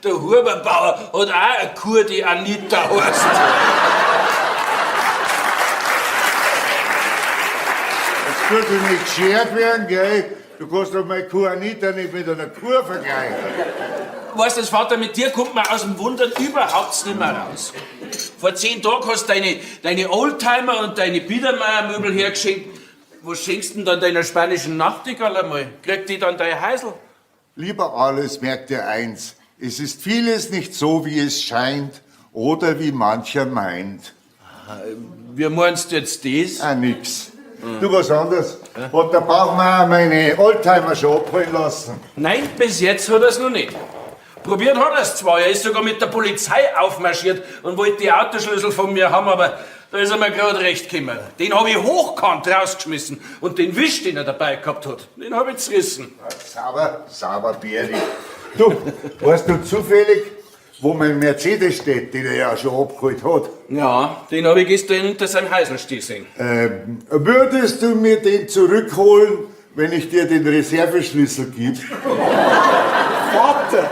Der Huberbauer hat auch eine Kuh, die Anita heißt. Jetzt tut ich nicht geschert werden, gell? Du kannst doch meine Kuh Anita nicht mit einer Kuh vergleichen. Weißt du, Vater, mit dir kommt man aus dem Wundern überhaupt nicht mehr raus. Vor 10 Tagen hast du deine Oldtimer und deine Biedermeier-Möbel hergeschenkt. Was schenkst du denn dann deiner spanischen Nachtigall einmal? Kriegt die dann dein Häusl? Lieber alles, merkt dir eins. Es ist vieles nicht so, wie es scheint oder wie mancher meint. Wie meinst du jetzt das? Ah, nix. Du, was anderes. Hat der Bauchmeier meine Oldtimer schon abholen lassen? Nein, bis jetzt hat er's noch nicht. Probiert hat er's zwar, er ist sogar mit der Polizei aufmarschiert und wollte die Autoschlüssel von mir haben, aber da ist er mir gerade recht gekommen. Den hab ich hochkant rausgeschmissen und den Wisch, den er dabei gehabt hat, den hab ich zerrissen. Sauber, sauber, Bäri. Du, weißt du zufällig, wo mein Mercedes steht, den er ja schon abgeholt hat? Ja, den hab ich gestern hinter seinem Häusl stehen sehen. Würdest du mir den zurückholen, wenn ich dir den Reserveschlüssel gebe? Vater!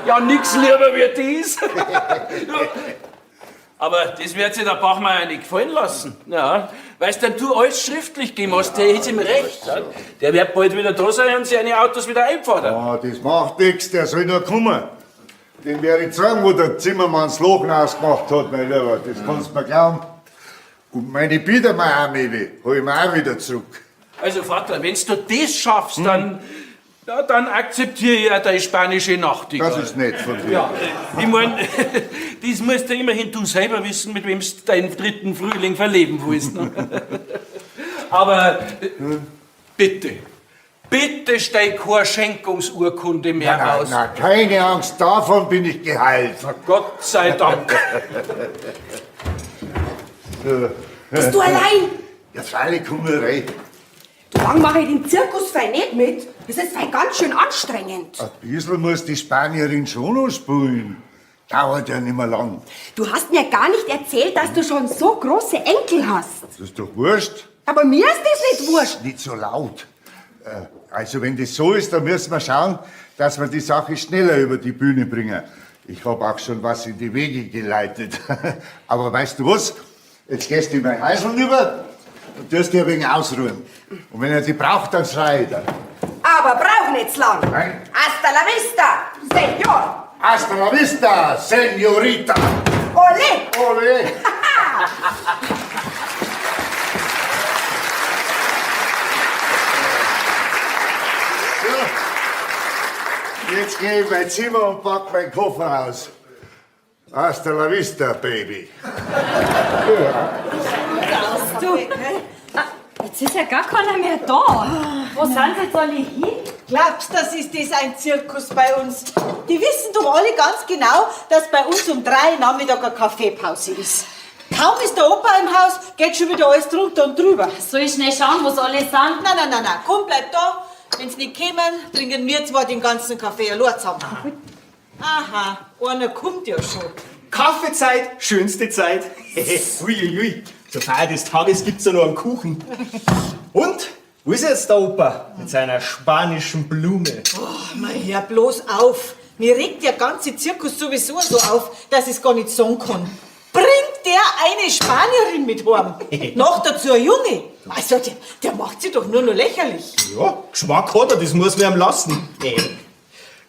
Ja, nix lieber wie dies. Aber das wird sich der Bachmeier nicht gefallen lassen. Ja, weißt denn du alles schriftlich gegeben hast, der ist im Recht. Ja? Der wird bald wieder da sein und seine Autos wieder einfordern. Ah, das macht nix, der soll nur kommen. Den werde ich zeigen, wo der Zimmermann das Loch ausgemacht hat, mein Lieber. Das kannst du mir glauben. Und meine Biedermeier-Möbel hol ich mir auch wieder zurück. Also Vater, wenn du das schaffst, dann, ja, dann akzeptiere ich auch deine spanische Nachtigall. Das ist nett von dir. Ja, ich mein, das musst du immerhin du selber wissen, mit wem du deinen dritten Frühling verleben willst. Ne? Aber bitte, bitte steig keine Schenkungsurkunde mehr Na, aus. na, keine Angst, davon bin ich geheilt. Na, Gott sei Dank. Bist du allein? Ja, freilich, komm nur rein. Du, lang mache ich den Zirkus fein nicht mit. Das ist fein ganz schön anstrengend. Ein bisschen muss die Spanierin schon noch spielen. Dauert ja nicht mehr lang. Du hast mir gar nicht erzählt, dass du schon so große Enkel hast. Das ist doch wurscht. Aber mir ist das nicht wurscht. Nicht so laut. Also wenn das so ist, dann müssen wir schauen, dass wir die Sache schneller über die Bühne bringen. Ich hab auch schon was in die Wege geleitet. Aber weißt du was? Jetzt gehst du in mein Häusl rüber und wirst dich ein wenig ausruhen. Und wenn er die braucht, dann schrei ich dann. Aber brauch nicht lang. Nein. Hasta la vista, Senor. Hasta la vista, Senorita. Olé. Olé. So, jetzt geh ich in mein Zimmer und pack meinen Koffer aus. Hasta la vista, Baby. Du, jetzt ist ja gar keiner mehr da. Wo sind sie jetzt alle hin? Glaubst, das ist das ein Zirkus bei uns? Die wissen doch alle ganz genau, dass bei uns um 3 Nachmittag eine Kaffeepause ist. Kaum ist der Opa im Haus, geht schon wieder alles drunter und drüber. Soll ich schnell schauen, wo sie alle sind? Nein, nein, nein, nein, komm, bleib da. Wenn's nicht kämen, trinken wir zwar den ganzen Kaffee allein zusammen. Aha, einer kommt ja schon. Kaffeezeit, schönste Zeit. Uiuiui, zur Feier des Tages gibt's ja noch einen Kuchen. Und, wo ist jetzt der Opa mit seiner spanischen Blume? Oh, mal hör bloß auf. Mir regt der ganze Zirkus sowieso so auf, dass ich's gar nicht sagen kann. Bringt der eine Spanierin mit heim? Noch dazu ein Junge. Also, der macht sie doch nur noch lächerlich. Ja, Geschmack hat er, das muss man ihm lassen.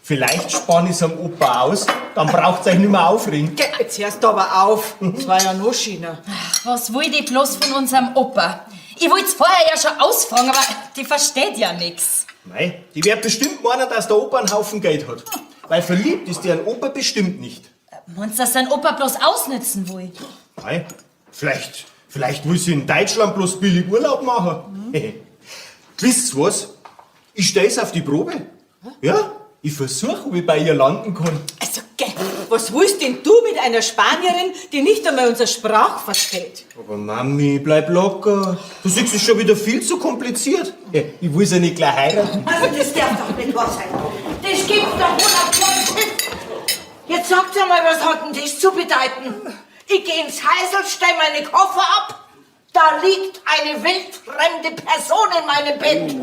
Vielleicht spann ich's am Opa aus, dann braucht's euch nicht mehr aufregen. Geh, jetzt hörst du aber auf. Das war ja noch schöner. Ach, was will die bloß von unserem Opa? Ich wollt's vorher ja schon ausfragen, aber die versteht ja nix. Mei, die wird bestimmt meinen, dass der Opa einen Haufen Geld hat. Weil verliebt ist deren Opa bestimmt nicht. Meinst du, dass sein Opa bloß ausnützen will? Mei, vielleicht will sie in Deutschland bloß billig Urlaub machen. Mhm. Wisst ihr was? Ich stell's auf die Probe. Ja, ich versuch, ob ich bei ihr landen kann. Also, gell, was willst denn du mit einer Spanierin, die nicht einmal unsere Sprache versteht? Aber Mami, bleib locker. Du siehst es schon wieder viel zu kompliziert. Ich will sie ja nicht gleich heiraten. Also, das darf doch nicht wahr sein. Das gibt's doch wohl auf keinen Schiff. Jetzt sagt einmal, was hat denn das zu bedeuten? Ich geh ins Häusl, stell meine Koffer ab. Da liegt eine wildfremde Person in meinem Bett.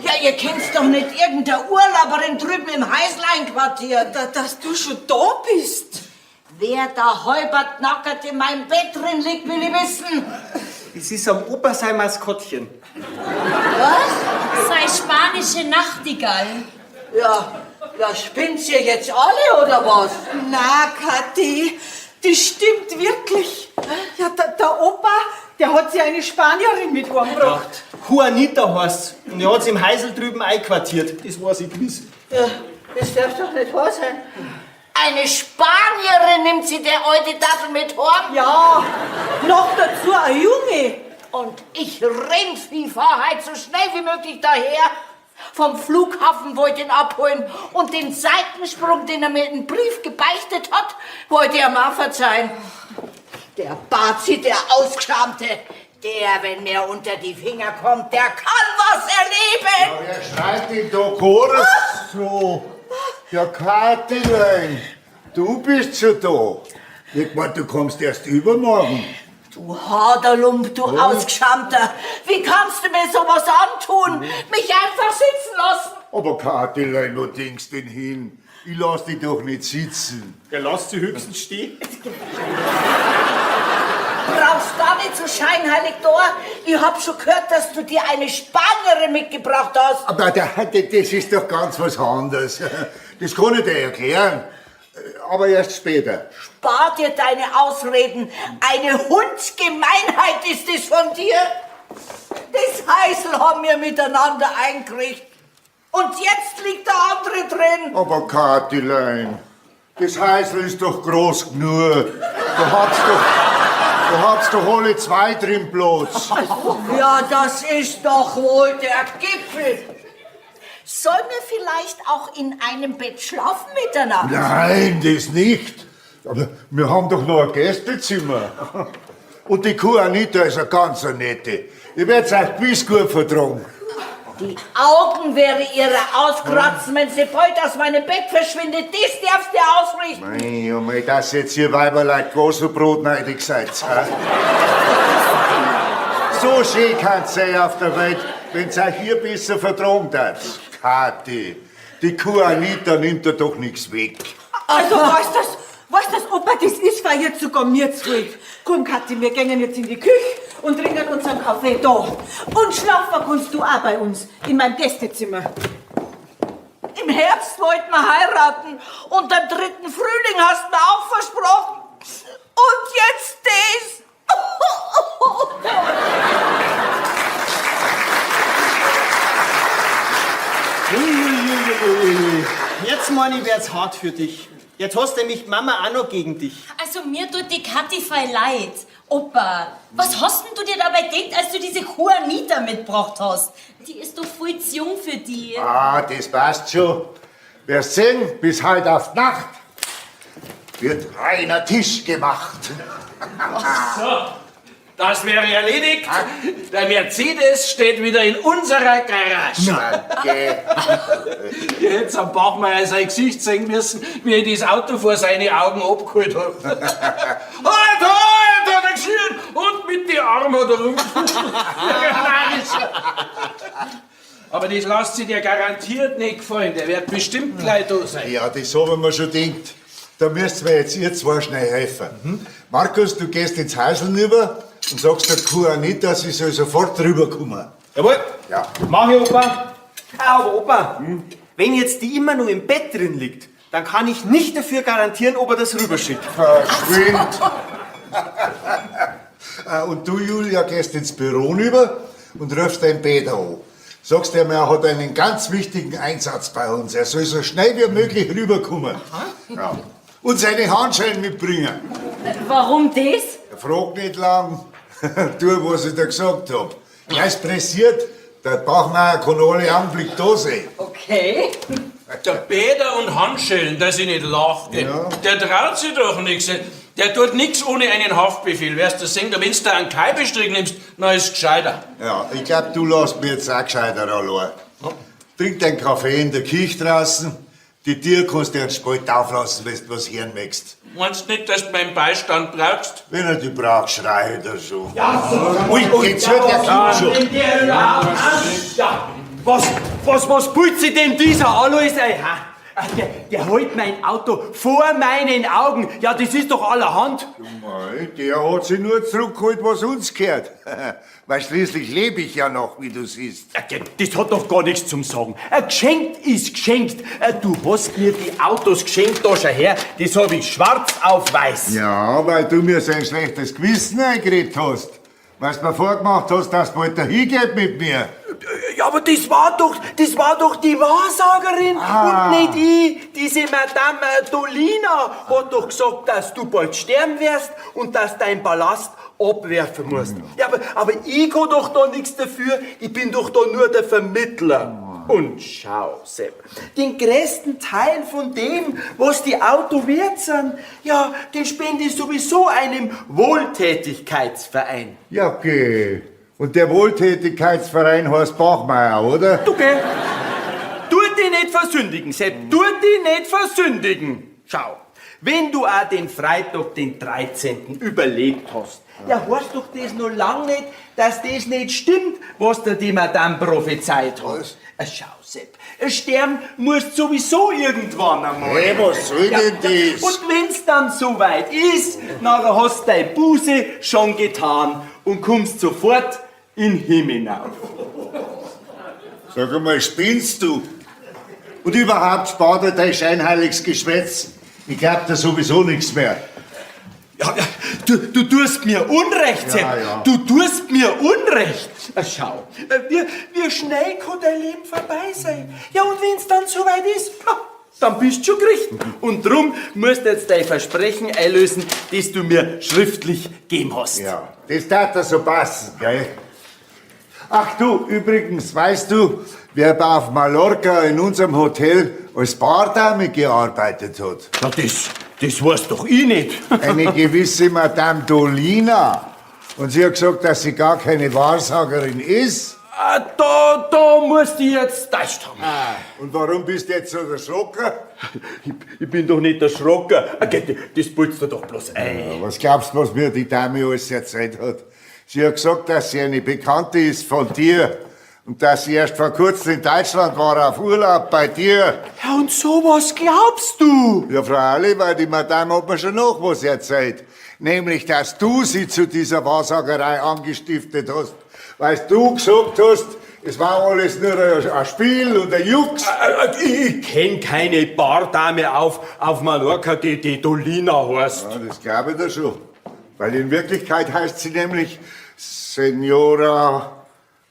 Ja, ihr kennt doch nicht irgendeine Urlauberin drüben im Häusl einquartiert. Dass du schon da bist. Wer da halbert nackert in meinem Bett drin liegt, will ich wissen. Es ist am Opa sein Maskottchen. Was? Sei spanische Nachtigall. Ja, ja, spinnt's ihr jetzt alle, oder was? Na, Kathi, das stimmt wirklich. Ja, der Opa, der hat sich eine Spanierin mit heimgebracht. Ja, Juanita heißt's. Und er hat sie im Häusl drüben einquartiert. Das weiß ich gewiss. Ja, das darf doch nicht wahr sein. Eine Spanierin nimmt sie der alte Tafel mit heim? Ja, noch dazu ein Junge. Und ich Rindvieh fahr heut so schnell wie möglich daher. Vom Flughafen wollte ihn abholen und den Seitensprung, den er mir im Brief gebeichtet hat, wollte er mir auch verzeihen. Der Bazi, der Ausgeschamte, der, wenn mir unter die Finger kommt, der kann was erleben. Ja, wer schreit denn da Chorus so? Ja, Kathilein, du bist schon da. Ich mein, du kommst erst übermorgen. Du Haderlump, du Ausgeschamter. Wie kannst du mir sowas antun? Mich einfach sitzen lassen. Aber Kathilein, wo denkst denn hin? Ich lass dich doch nicht sitzen. Ja, lass sie höchstens stehen. Brauchst gar nicht so scheinheilig da. Ich hab schon gehört, dass du dir eine Spanierin mitgebracht hast. Aber das ist doch ganz was anderes. Das kann ich dir erklären. Aber erst später. Spar dir deine Ausreden. Eine Hundsgemeinheit ist es von dir. Das Häusl haben wir miteinander eingerichtet. Und jetzt liegt der andere drin. Aber Kathilein, das Häusl ist doch groß genug. Da habt's doch alle zwei drin Platz. Ja, das ist doch wohl der Gipfel. Sollen wir vielleicht auch in einem Bett schlafen miteinander? Nein, das nicht. Aber wir haben doch noch ein Gästezimmer. Und die Kuh Anita ist eine ganz nette. Ich werd's euch gewiss gut vertragen. Die Augen wäre ihre auskratzen, wenn sie bald aus meinem Bett verschwindet. Das darfst du ausrichten. Mei, oh mei, dass jetzt ihr Weiberleid groß und brotneidig seid. Hä? So schön kann's sein auf der Welt, wenn's euch hier besser vertragen darf. Kathi, die Kuh Anita nimmt dir doch nix weg. Also, weißt das, Opa, das ist für jetzt sogar mir zu viel. Komm, Kathi, wir gehen jetzt in die Küche und trinken unseren Kaffee da. Und schlafen kannst du auch bei uns, in meinem Gästezimmer. Im Herbst wollten wir heiraten und am 3. Frühling hast du mir auch versprochen. Und jetzt das. Jetzt meine ich, wird's hart für dich. Jetzt hast nämlich Mama auch noch gegen dich. Also mir tut die Kathi voll leid. Opa, was hast denn du dir dabei gedacht, als du diese Juanita mitgebracht hast? Die ist doch viel zu jung für die. Ah, das passt schon. Wirst sehen, bis heute auf die Nacht wird reiner Tisch gemacht. So, das wäre erledigt. Der Mercedes steht wieder in unserer Garage. Danke. Ihr hättet am Bachmeier sein Gesicht sehen müssen, wie ich das Auto vor seine Augen abgeholt habe. Halt, halt, hat er geschrien und mit den Armen hat er rumgefuchtelt. Aber das lasst sich dir garantiert nicht gefallen. Der wird bestimmt gleich da sein. Ja, das habe ich mir schon gedacht. Da müsst mir jetzt ihr zwei schnell helfen. Markus, du gehst ins Häusl rüber und sagst der Kuh Anita, sie soll sofort rüberkommen. Jawohl. Ja. Mach ich, Opa. Aber Opa, wenn jetzt die immer nur im Bett drin liegt, dann kann ich nicht dafür garantieren, ob er das rüberschickt. Verschwind! Und du, Julia, gehst ins Büro rüber und rufst deinen Peter an. Sagst ihm, er hat einen ganz wichtigen Einsatz bei uns. Er soll so schnell wie möglich rüberkommen. Ja. Und seine Handschellen mitbringen. Warum das? Frag nicht lang. Tu, was ich dir gesagt hab. Er ist pressiert. Der Bachmeier kann alle Augenblick da sein. Okay. Der Bäder und Handschellen, dass ich nicht lach. gell. Ja. Der traut sich doch nichts. Der tut nichts ohne einen Haftbefehl. Wirst du sehen, wenn du da einen Kaibestrich nimmst, dann ist gescheiter. Ja, ich glaub, du lässt mir jetzt auch gescheiter allein. Trink deinen Kaffee in der Küche draußen. Die Tür kannst du erst spät auflassen, wenn du was hören möchtest. Meinst du nicht, dass du meinen Beistand brauchst? Wenn er die braucht, schrei ich da schon. Ja, Ui, jetzt hört der Kind schon. Ja, was putzt sich denn dieser Alois ein? Ha? Der holt mein Auto vor meinen Augen. Ja, das ist doch allerhand. Mei, der hat sich nur zurückgeholt, was uns gehört. Weil schließlich lebe ich ja noch, wie du siehst. Das hat doch gar nichts zum Sagen. Geschenkt ist geschenkt. Du hast mir die Autos geschenkt, da schau her. Das hab ich schwarz auf weiß. Ja, weil du mir so ein schlechtes Gewissen eingeredet hast. Weil du mir vorgemacht hast, dass du bald dahin geht mit mir. Ja, aber das war doch die Wahrsagerin Ah. und nicht ich. Diese Madame Dolina hat doch gesagt, dass du bald sterben wirst und dass dein Ballast abwerfen musst. Ja, aber ich kann doch da nichts dafür. Ich bin doch da nur der Vermittler. Und schau, Sepp, den größten Teil von dem, was die Auto wert sind, ja, den spende ich sowieso einem Wohltätigkeitsverein. Ja, okay. Und der Wohltätigkeitsverein heißt Bachmeier, oder? Du geh. Tu dich nicht versündigen, Sepp. Tu dich nicht versündigen. Schau, wenn du auch den Freitag, den 13. überlebt hast, ja, heißt doch das noch lang nicht, dass das nicht stimmt, was dir die Madame prophezeit hat. Schau, Sepp, sterben musst sowieso irgendwann einmal. Hey, was soll denn das? Und wenn's dann soweit ist, nachher hast du deine Buße schon getan und kommst sofort in den Himmel hinauf. Sag einmal, spinnst du? Und überhaupt spar dir dein scheinheiliges Geschwätz. Ich glaub dir sowieso nichts mehr. Ja, ja, du tust mir Unrecht, Sepp. Ja, ja. Du tust mir Unrecht. Schau, wie schnell kann dein Leben vorbei sein? Ja, und wenn's dann soweit ist, ha, dann bist du schon gerichtet. Und drum musst du jetzt dein Versprechen einlösen, das du mir schriftlich gegeben hast. Ja, das tat dir so passen, gell? Ach du, übrigens, weißt du, wer auf Mallorca in unserem Hotel als Bardame gearbeitet hat? Na, das weiß doch ich nicht. Eine gewisse Madame Dolina. Und sie hat gesagt, dass sie gar keine Wahrsagerin ist. Ah, da musst du jetzt täuscht haben. Ah, und warum bist du jetzt so erschrocken? Ich bin doch nicht erschrocken. Ah, geh, das putzt du doch bloß ein. Ja, was glaubst du, was mir die Dame alles erzählt hat? Sie hat gesagt, dass sie eine Bekannte ist von dir und dass sie erst vor kurzem in Deutschland war auf Urlaub bei dir. Ja, und sowas glaubst du? Ja, freilich, weil die Madame hat mir schon noch was erzählt. Nämlich, dass du sie zu dieser Wahrsagerei angestiftet hast. Weil du gesagt hast, es war alles nur ein Spiel und ein Jux. Ich kenn keine Bardame auf Mallorca, die Dolina heißt. Ja, das glaube ich dir schon. Weil in Wirklichkeit heißt sie nämlich Senora,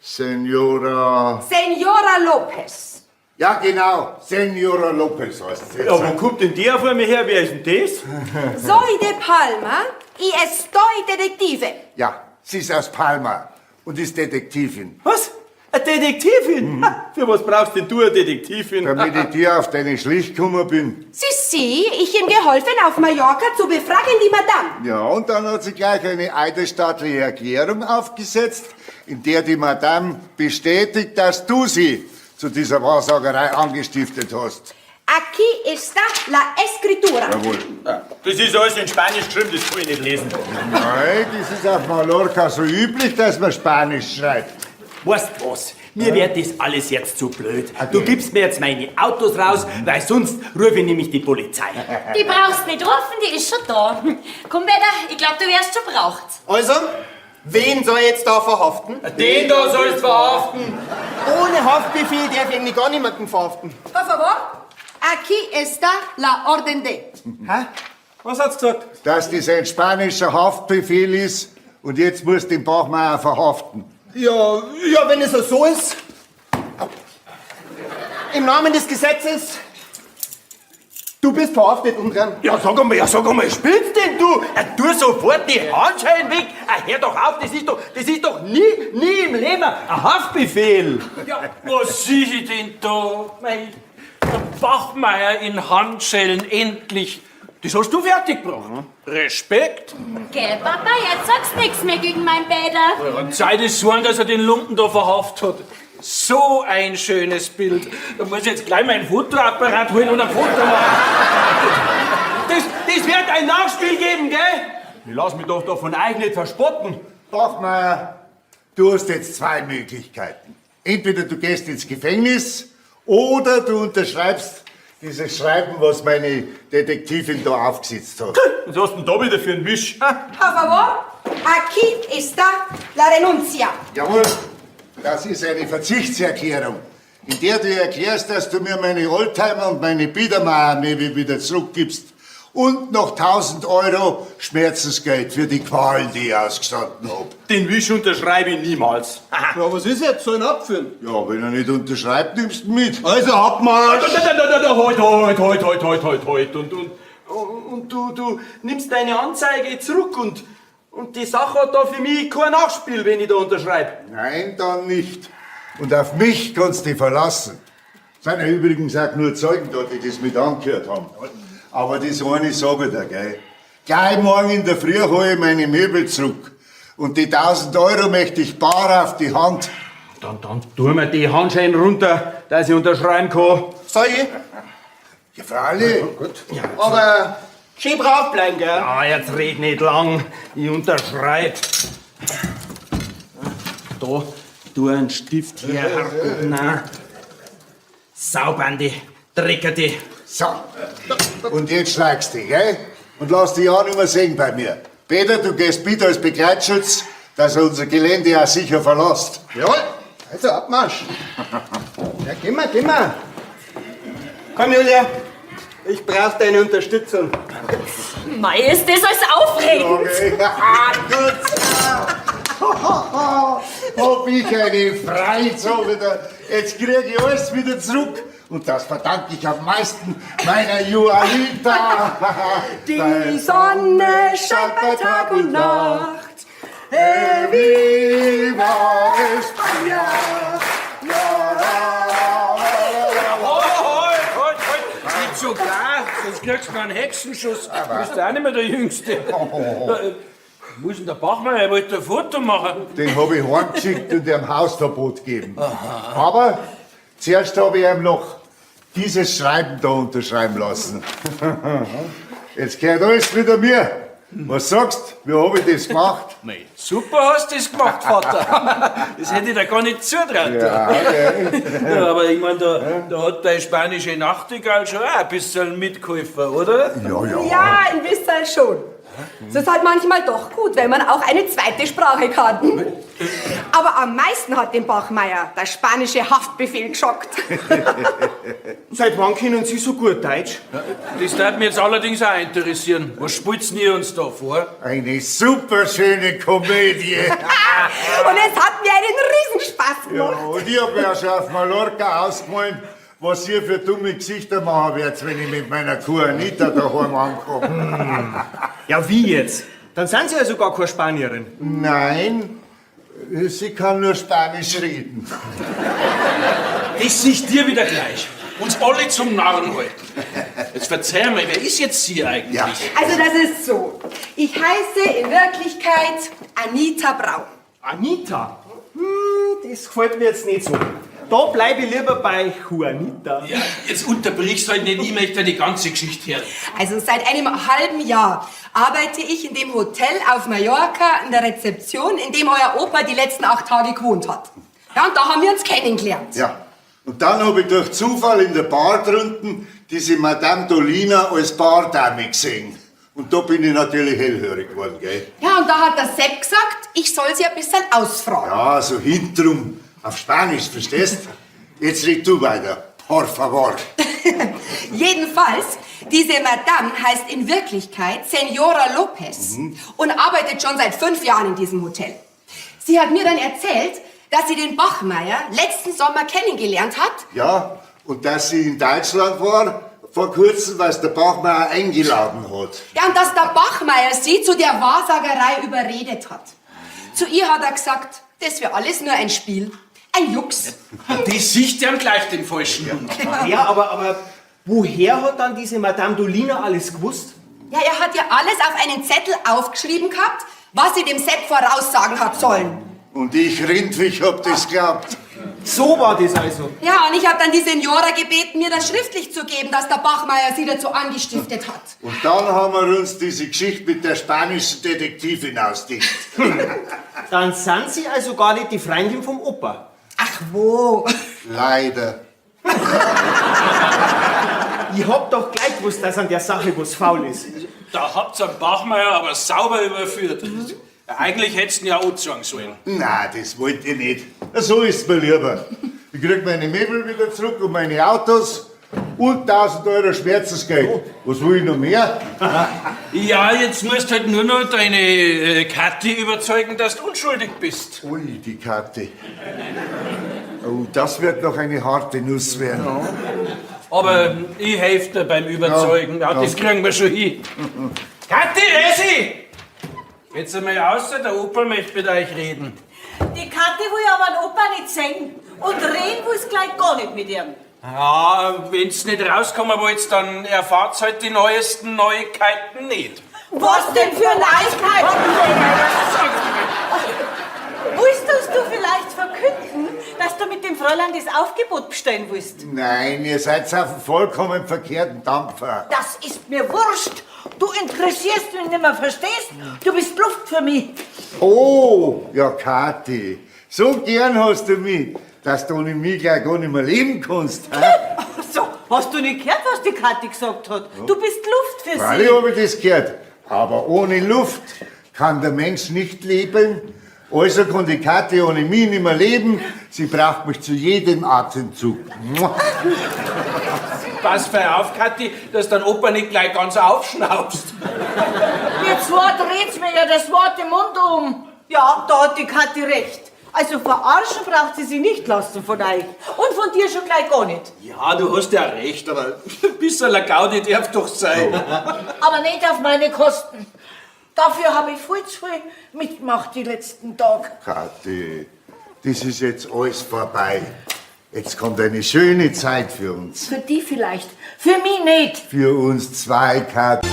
Senora... Senora Lopez. Ja, genau, Senora Lopez heißt sie. Ja, wo kommt denn der auf einmal her? Wer ist denn das? Soy de Palma Y estoy detective. Ja, sie ist aus Palma und ist Detektivin. Was? Eine Detektivin? Ha, Für was brauchst denn du eine Detektivin? Damit ich dir auf deine Schlich gekommen bin. Sí, sí, ich ihm geholfen, auf Mallorca zu befragen die Madame. Ja, und dann hat sie gleich eine eidesstattliche Erklärung aufgesetzt, in der die Madame bestätigt, dass du sie zu dieser Wahrsagerei angestiftet hast. Aquí está la escritura. Jawohl. Das ist alles in Spanisch geschrieben, das kann ich nicht lesen. Nein, das ist auf Mallorca so üblich, dass man Spanisch schreibt. Weißt was? Mir wird das alles jetzt zu blöd. Du gibst mir jetzt meine Autos raus, weil sonst rufe ich nämlich die Polizei. Die brauchst nicht rufen, die ist schon da. Komm, Peter, ich glaub, du wärst schon braucht. Also, wen soll ich jetzt da verhaften? Den da sollst verhaften. Ohne Haftbefehl darf ich eigentlich gar niemanden verhaften. Por favor, aquí está la orden de. Hä? Was hat's gesagt? Dass das ein spanischer Haftbefehl ist und jetzt musst du den Bachmeier verhaften. Ja, ja, wenn es so ist. Im Namen des Gesetzes, du bist verhaftet, Ungarn. Ja, sag einmal, ja, sag einmal, spinnst denn du? Ja, tu sofort die Handschellen weg. Ah, hör doch auf, das ist doch nie, nie im Leben ein Haftbefehl. Ja, was sieh ich denn da? Mei, der Bachmeier in Handschellen, endlich. Das hast du fertig gebracht. Respekt. Gell, Papa, jetzt sagst nix mehr gegen mein Peter. Ja, Zeit ist so, dass er den Lumpen da verhaftet hat. So ein schönes Bild. Da muss ich jetzt gleich meinen Fotoapparat holen und ein Foto machen. Das wird ein Nachspiel geben, gell? Ich lass mich doch da von euch nicht verspotten. Bachmeier, du hast jetzt zwei Möglichkeiten. Entweder du gehst ins Gefängnis oder du unterschreibst dieses Schreiben, was meine Detektivin da aufgesetzt hat. Was hast denn da wieder für einen Wisch? Por favor, aquí está la renuncia. Jawohl, das ist eine Verzichtserklärung, in der du erklärst, dass du mir meine Oldtimer und meine Biedermeier-Möbel wieder zurückgibst und noch 1000 Euro Schmerzensgeld für die Qualen, die ich ausgestanden hab. Den Wisch unterschreibe ich niemals. Ja, was ist jetzt? Soll ihn abführen? Ja, wenn er nicht unterschreibt, nimmst du ihn mit. Also, Abmarsch! Da, da, da, da, da, halt, halt, halt, halt, halt, halt, halt. Und du nimmst deine Anzeige zurück und die Sache hat da für mich kein Nachspiel, wenn ich da unterschreibe. Nein, dann nicht. Und auf mich kannst du dich verlassen. Sind ja übrigens auch nur Zeugen da, die das mit angehört haben. Aber das eine sag ich dir, gell? Gleich morgen in der Früh hole ich meine Möbel zurück. Und die 1000 Euro möchte ich bar auf die Hand. Dann tun wir die Handschellen runter, dass ich unterschreiben kann. Soll ich? Ja, freilich. Aber schön brav bleiben, gell? Ah, jetzt red nicht lang. Ich unterschreib. Da, tu einen Stift her. Nein. Saubandi, Dreckerte. So. Und jetzt schlägst du dich, gell? Und lass dich ja nicht mehr sehen bei mir. Peter, du gehst bitte als Begleitschutz, dass er unser Gelände auch sicher verlässt. Jawohl. Also, Abmarsch. Ja, geh mal, geh mal. Komm, Julia. Ich brauche deine Unterstützung. Mei, ist das alles aufregend. Okay. Ah, gut. Hab ich eine Freizone da. Jetzt krieg ich alles wieder zurück. Und das verdanke ich am meisten meiner Juanita. Die Sonne scheint bei Tag und Nacht. E viva España! La, la, la, la, la. Halt, halt, halt. Nicht so klar, sonst kriegst du noch einen Hexenschuss. Du bist ja auch nicht mehr der Jüngste. Wo ist denn der Bachmeier? Er wollte ein Foto machen. Den habe ich heimgeschickt und ihm Hausverbot gegeben. Aber zuerst habe ich ihm noch dieses Schreiben da unterschreiben lassen. Jetzt gehört alles wieder mir. Was sagst du? Wie habe ich das gemacht? Mei, super hast du das gemacht, Vater. Das hätte ich dir gar nicht zutraut. Ja, okay. Ja, aber ich meine, da hat deine spanische Nachtigall schon auch ein bisschen mitgeholfen, oder? Ja, ja. Ja, ein bisschen schon. Es ist halt manchmal doch gut, wenn man auch eine zweite Sprache kann. Aber am meisten hat den Bachmeier der spanische Haftbefehl geschockt. Seit wann können Sie so gut Deutsch? Das würde mich jetzt allerdings auch interessieren. Was spielt's denn ihr uns da vor? Eine super schöne Komödie. Und es hat mir einen Riesenspaß gemacht. Ja, und ich hab mir ja schon auf Mallorca ausgemalt, was ihr für dumme Gesichter machen werdet, wenn ich mit meiner Kuh Anita daheim ankomme. Ja, wie jetzt? Dann sind Sie also gar keine Spanierin. Nein, sie kann nur Spanisch reden. Das ist dir wieder gleich. Uns alle zum Narren halten. Jetzt verzeih mal, wer ist jetzt sie eigentlich? Ja. Also das ist so. Ich heiße in Wirklichkeit Anita Braun. Anita? Hm, das gefällt mir jetzt nicht so. Da bleibe ich lieber bei Juanita. Ja, jetzt unterbrichst halt nicht, ich möchte die ganze Geschichte hören. Also seit einem halben Jahr arbeite ich in dem Hotel auf Mallorca in der Rezeption, in dem euer Opa die letzten 8 Tage gewohnt hat. Ja, und da haben wir uns kennengelernt. Ja. Und dann habe ich durch Zufall in der Bar drunten diese Madame Dolina als Bardame gesehen. Und da bin ich natürlich hellhörig geworden, gell? Ja, und da hat der Sepp gesagt, ich soll sie ein bisschen ausfragen. Ja, so hintrum, auf Spanisch, verstehst? Jetzt red du weiter. Por favor. Jedenfalls, diese Madame heißt in Wirklichkeit Senora Lopez und arbeitet schon seit 5 Jahren in diesem Hotel. Sie hat mir dann erzählt, dass sie den Bachmeier letzten Sommer kennengelernt hat. Ja, und dass sie in Deutschland war, vor kurzem, weil der Bachmeier eingeladen hat. Ja, und dass der Bachmeier sie zu der Wahrsagerei überredet hat. Zu ihr hat er gesagt, das wäre alles nur ein Spiel, ein Jux. Das sieht ja gleich den falschen Hund. Ja, aber woher hat dann diese Madame Dolina alles gewusst? Ja, er hat ja alles auf einen Zettel aufgeschrieben gehabt, was sie dem Sepp voraussagen hat sollen. Und ich, Rindviech, hab das geglaubt. So war das also. Ja, und ich habe dann die Senora gebeten, mir das schriftlich zu geben, dass der Bachmeier sie dazu angestiftet hat. Und dann haben wir uns diese Geschichte mit der spanischen Detektivin ausgedacht. Dann sind Sie also gar nicht die Freundin vom Opa. Ach wo? Leider. Ich hab doch gleich gewusst, dass an der Sache was faul ist. Da habt's am Bachmeier aber sauber überführt. Eigentlich hättest du ihn ja anzeigen sollen. Na, das wollte ich nicht. So ist's mir lieber. Ich krieg meine Möbel wieder zurück und meine Autos und 1000 Euro Schmerzensgeld. Was will ich noch mehr? Ja, jetzt musst halt nur noch deine Kathi überzeugen, dass du unschuldig bist. Ui, die Kathi. Oh, das wird noch eine harte Nuss werden. Aber ich helfe dir beim Überzeugen. Ja, das kriegen wir schon hin. Kathi, Resi! Jetzt einmal raus, der Opa möchte mit euch reden. Die Kathi will aber den Opa nicht sehen. Und reden will's gleich gar nicht mit ihm. Ja, wenn's nicht rauskommen wollt, dann erfahrt's halt die neuesten Neuigkeiten nicht. Was denn für Neuigkeiten? Willst uns du vielleicht verkünden, dass du mit dem Fräulein das Aufgebot bestellen willst? Nein, ihr seid auf dem vollkommen verkehrten Dampfer. Das ist mir wurscht. Du interessierst mich nicht mehr, verstehst? Du bist Luft für mich. Oh, ja, Kathi, so gern hast du mich, dass du ohne mich gleich gar nicht mehr leben kannst. Hä? So, hast du nicht gehört, was die Kathi gesagt hat? Du bist Luft für Freilich sie. habe ich das gehört. Aber ohne Luft kann der Mensch nicht leben. Also kann die Kathi ohne mich nicht mehr leben. Sie braucht mich zu jedem Atemzug. Mua. Pass fein auf, Kathi, dass dein Opa nicht gleich ganz aufschnaubst. Ihr zwei dreht's mir ja das Wort im Mund um. Ja, da hat die Kathi recht. Also verarschen braucht sie sich nicht lassen von euch. Und von dir schon gleich gar nicht. Ja, du hast ja recht, aber ein bisschen Gaudi darf doch sein. Aber nicht auf meine Kosten. Dafür habe ich viel zu viel mitgemacht die letzten Tage. Kathi, das ist jetzt alles vorbei. Jetzt kommt eine schöne Zeit für uns. Für die vielleicht, für mich nicht. Für uns zwei, Kathi.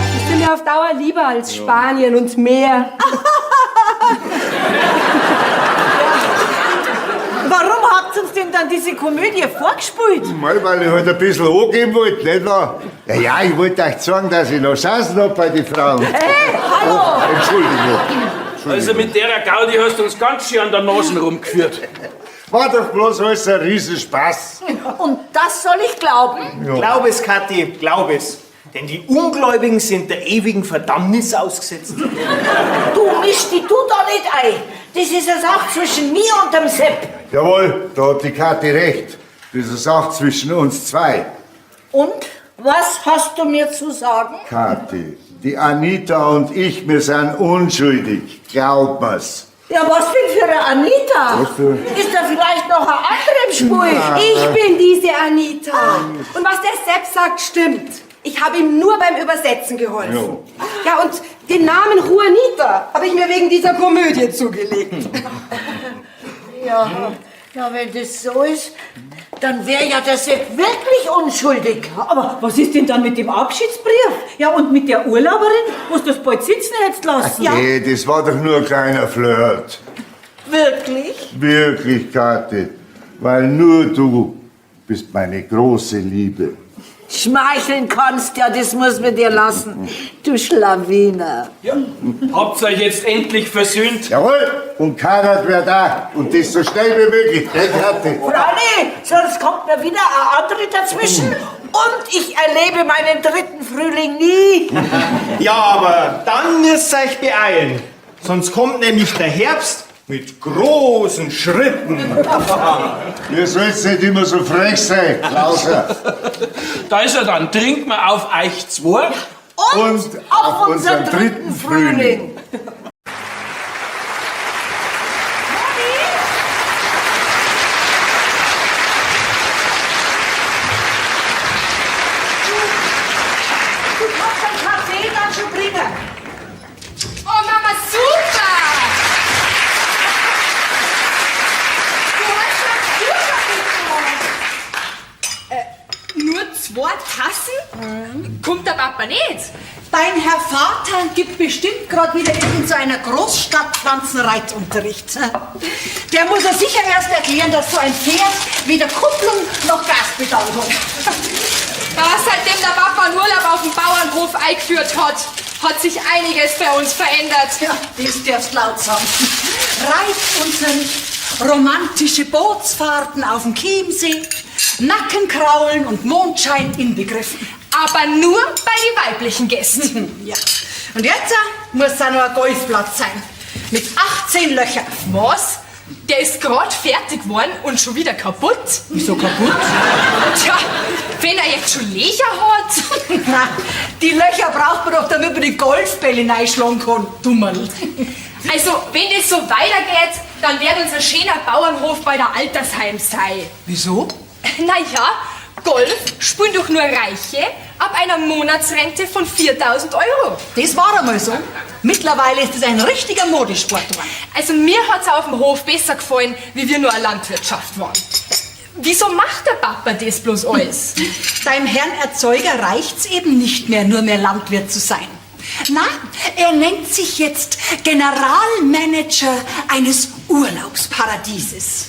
Das ist mir auf Dauer lieber als Spanien und Meer. denn dann diese Komödie vorgespielt? Mal, weil ich halt ein bisschen angeben wollte, nicht wahr? Ja, ja, ich wollte euch sagen, dass ich noch Chancen hab bei den Frauen. Hey, hallo! Oh, Entschuldigung. Also mit der Gaudi hast du uns ganz schön an der Nase rumgeführt. War doch bloß alles ein Riesenspaß. Und das soll ich glauben? Glaub es, Kathi, glaub es. Denn die Ungläubigen sind der ewigen Verdammnis ausgesetzt. Du misch dich du da nicht ein. Das ist eine Sache zwischen mir und dem Sepp. Jawohl, da hat die Kathi recht. Das ist eine Sache zwischen uns zwei. Und was hast du mir zu sagen? Kathi, die Anita und ich, wir sind unschuldig. Glaub mir's. Ja, was denn für eine Anita? Was für- Ist da vielleicht noch eine andere im Spiel? Ich bin diese Anita. Und was der Sepp sagt, stimmt. Ich habe ihm nur beim Übersetzen geholfen. Ja, und den Namen Juanita habe ich mir wegen dieser Komödie zugelegt. Ja, ja, wenn das so ist, dann wäre ja der Sepp wirklich unschuldig. Aber was ist denn dann mit dem Abschiedsbrief? Ja, und mit der Urlauberin, wo du das bald sitzen hättest lassen? Ja. Hey, das war doch nur ein kleiner Flirt. Wirklich? Wirklich, Kathi. Weil nur du bist meine große Liebe. Schmeicheln kannst, ja, das muss man dir lassen. Du Schlawiner. Ja. Habt ihr euch jetzt endlich versöhnt? Jawohl, und Karat wär da. Und das so schnell wie möglich, gell, Kathi? Freilich, sonst kommt mir wieder eine andere dazwischen und ich erlebe meinen dritten Frühling nie. Ja, aber dann müsst ihr euch beeilen. Sonst kommt nämlich der Herbst mit großen Schritten. Ihr sollt nicht immer so frech sein, Klauser. Da ist er dann. Trinkt man auf euch zwei. Und auf unseren dritten Frühling. Du kannst den Kaffee dann schon bringen. Oh, Mama, super! Du hast schon super gekocht. Nur zwei Tassen? Kommt der Papa nicht? Dein Herr Vater gibt bestimmt gerade wieder in so einer Großstadtpflanzenreitunterricht. Der muss er sicher erst erklären, dass so ein Pferd weder Kupplung noch Gaspedal hat. Ja, seitdem der Papa einen Urlaub auf dem Bauernhof eingeführt hat, hat sich einiges bei uns verändert. Ja, das darfst laut sagen. Reitunterricht, romantische Bootsfahrten auf dem Chiemsee, Nackenkraulen und Mondschein inbegriffen. Aber nur bei den weiblichen Gästen. Ja. Und jetzt muss es auch noch ein Golfplatz sein. Mit 18 Löchern. Was? Der ist gerade fertig geworden und schon wieder kaputt? Wieso kaputt? Tja, wenn er jetzt schon Löcher hat. Na, die Löcher braucht man doch, damit man die Golfbälle reinschlagen kann. Dummerl. Also, wenn das so weitergeht, dann wird unser schöner Bauernhof bei der Altersheim sein. Wieso? Naja, Golf spielen doch nur Reiche ab einer Monatsrente von 4000 Euro. Das war einmal so. Mittlerweile ist es ein richtiger Modesport geworden. Also mir hat's auf dem Hof besser gefallen, wie wir nur eine Landwirtschaft waren. Wieso macht der Papa das bloß alles? Deinem Herrn Erzeuger reicht's eben nicht mehr, nur mehr Landwirt zu sein. Na, er nennt sich jetzt Generalmanager eines Urlaubsparadieses.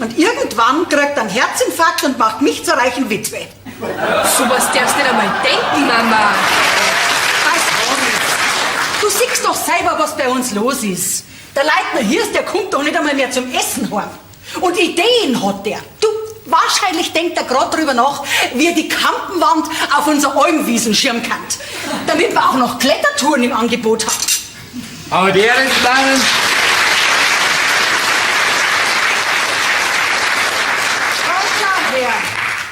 Und irgendwann kriegt er einen Herzinfarkt und macht mich zur reichen Witwe. Sowas darfst du nicht einmal denken, Mama. Was? Du siehst doch selber, was bei uns los ist. Der Leitner Hirst, der kommt doch nicht einmal mehr zum Essen heim. Und Ideen hat der. Du, wahrscheinlich denkt er grad drüber nach, wie er die Kampenwand auf unser Almwiesen schirmen kann. Damit wir auch noch Klettertouren im Angebot haben. Aber die Ehre, Damen. Schau her,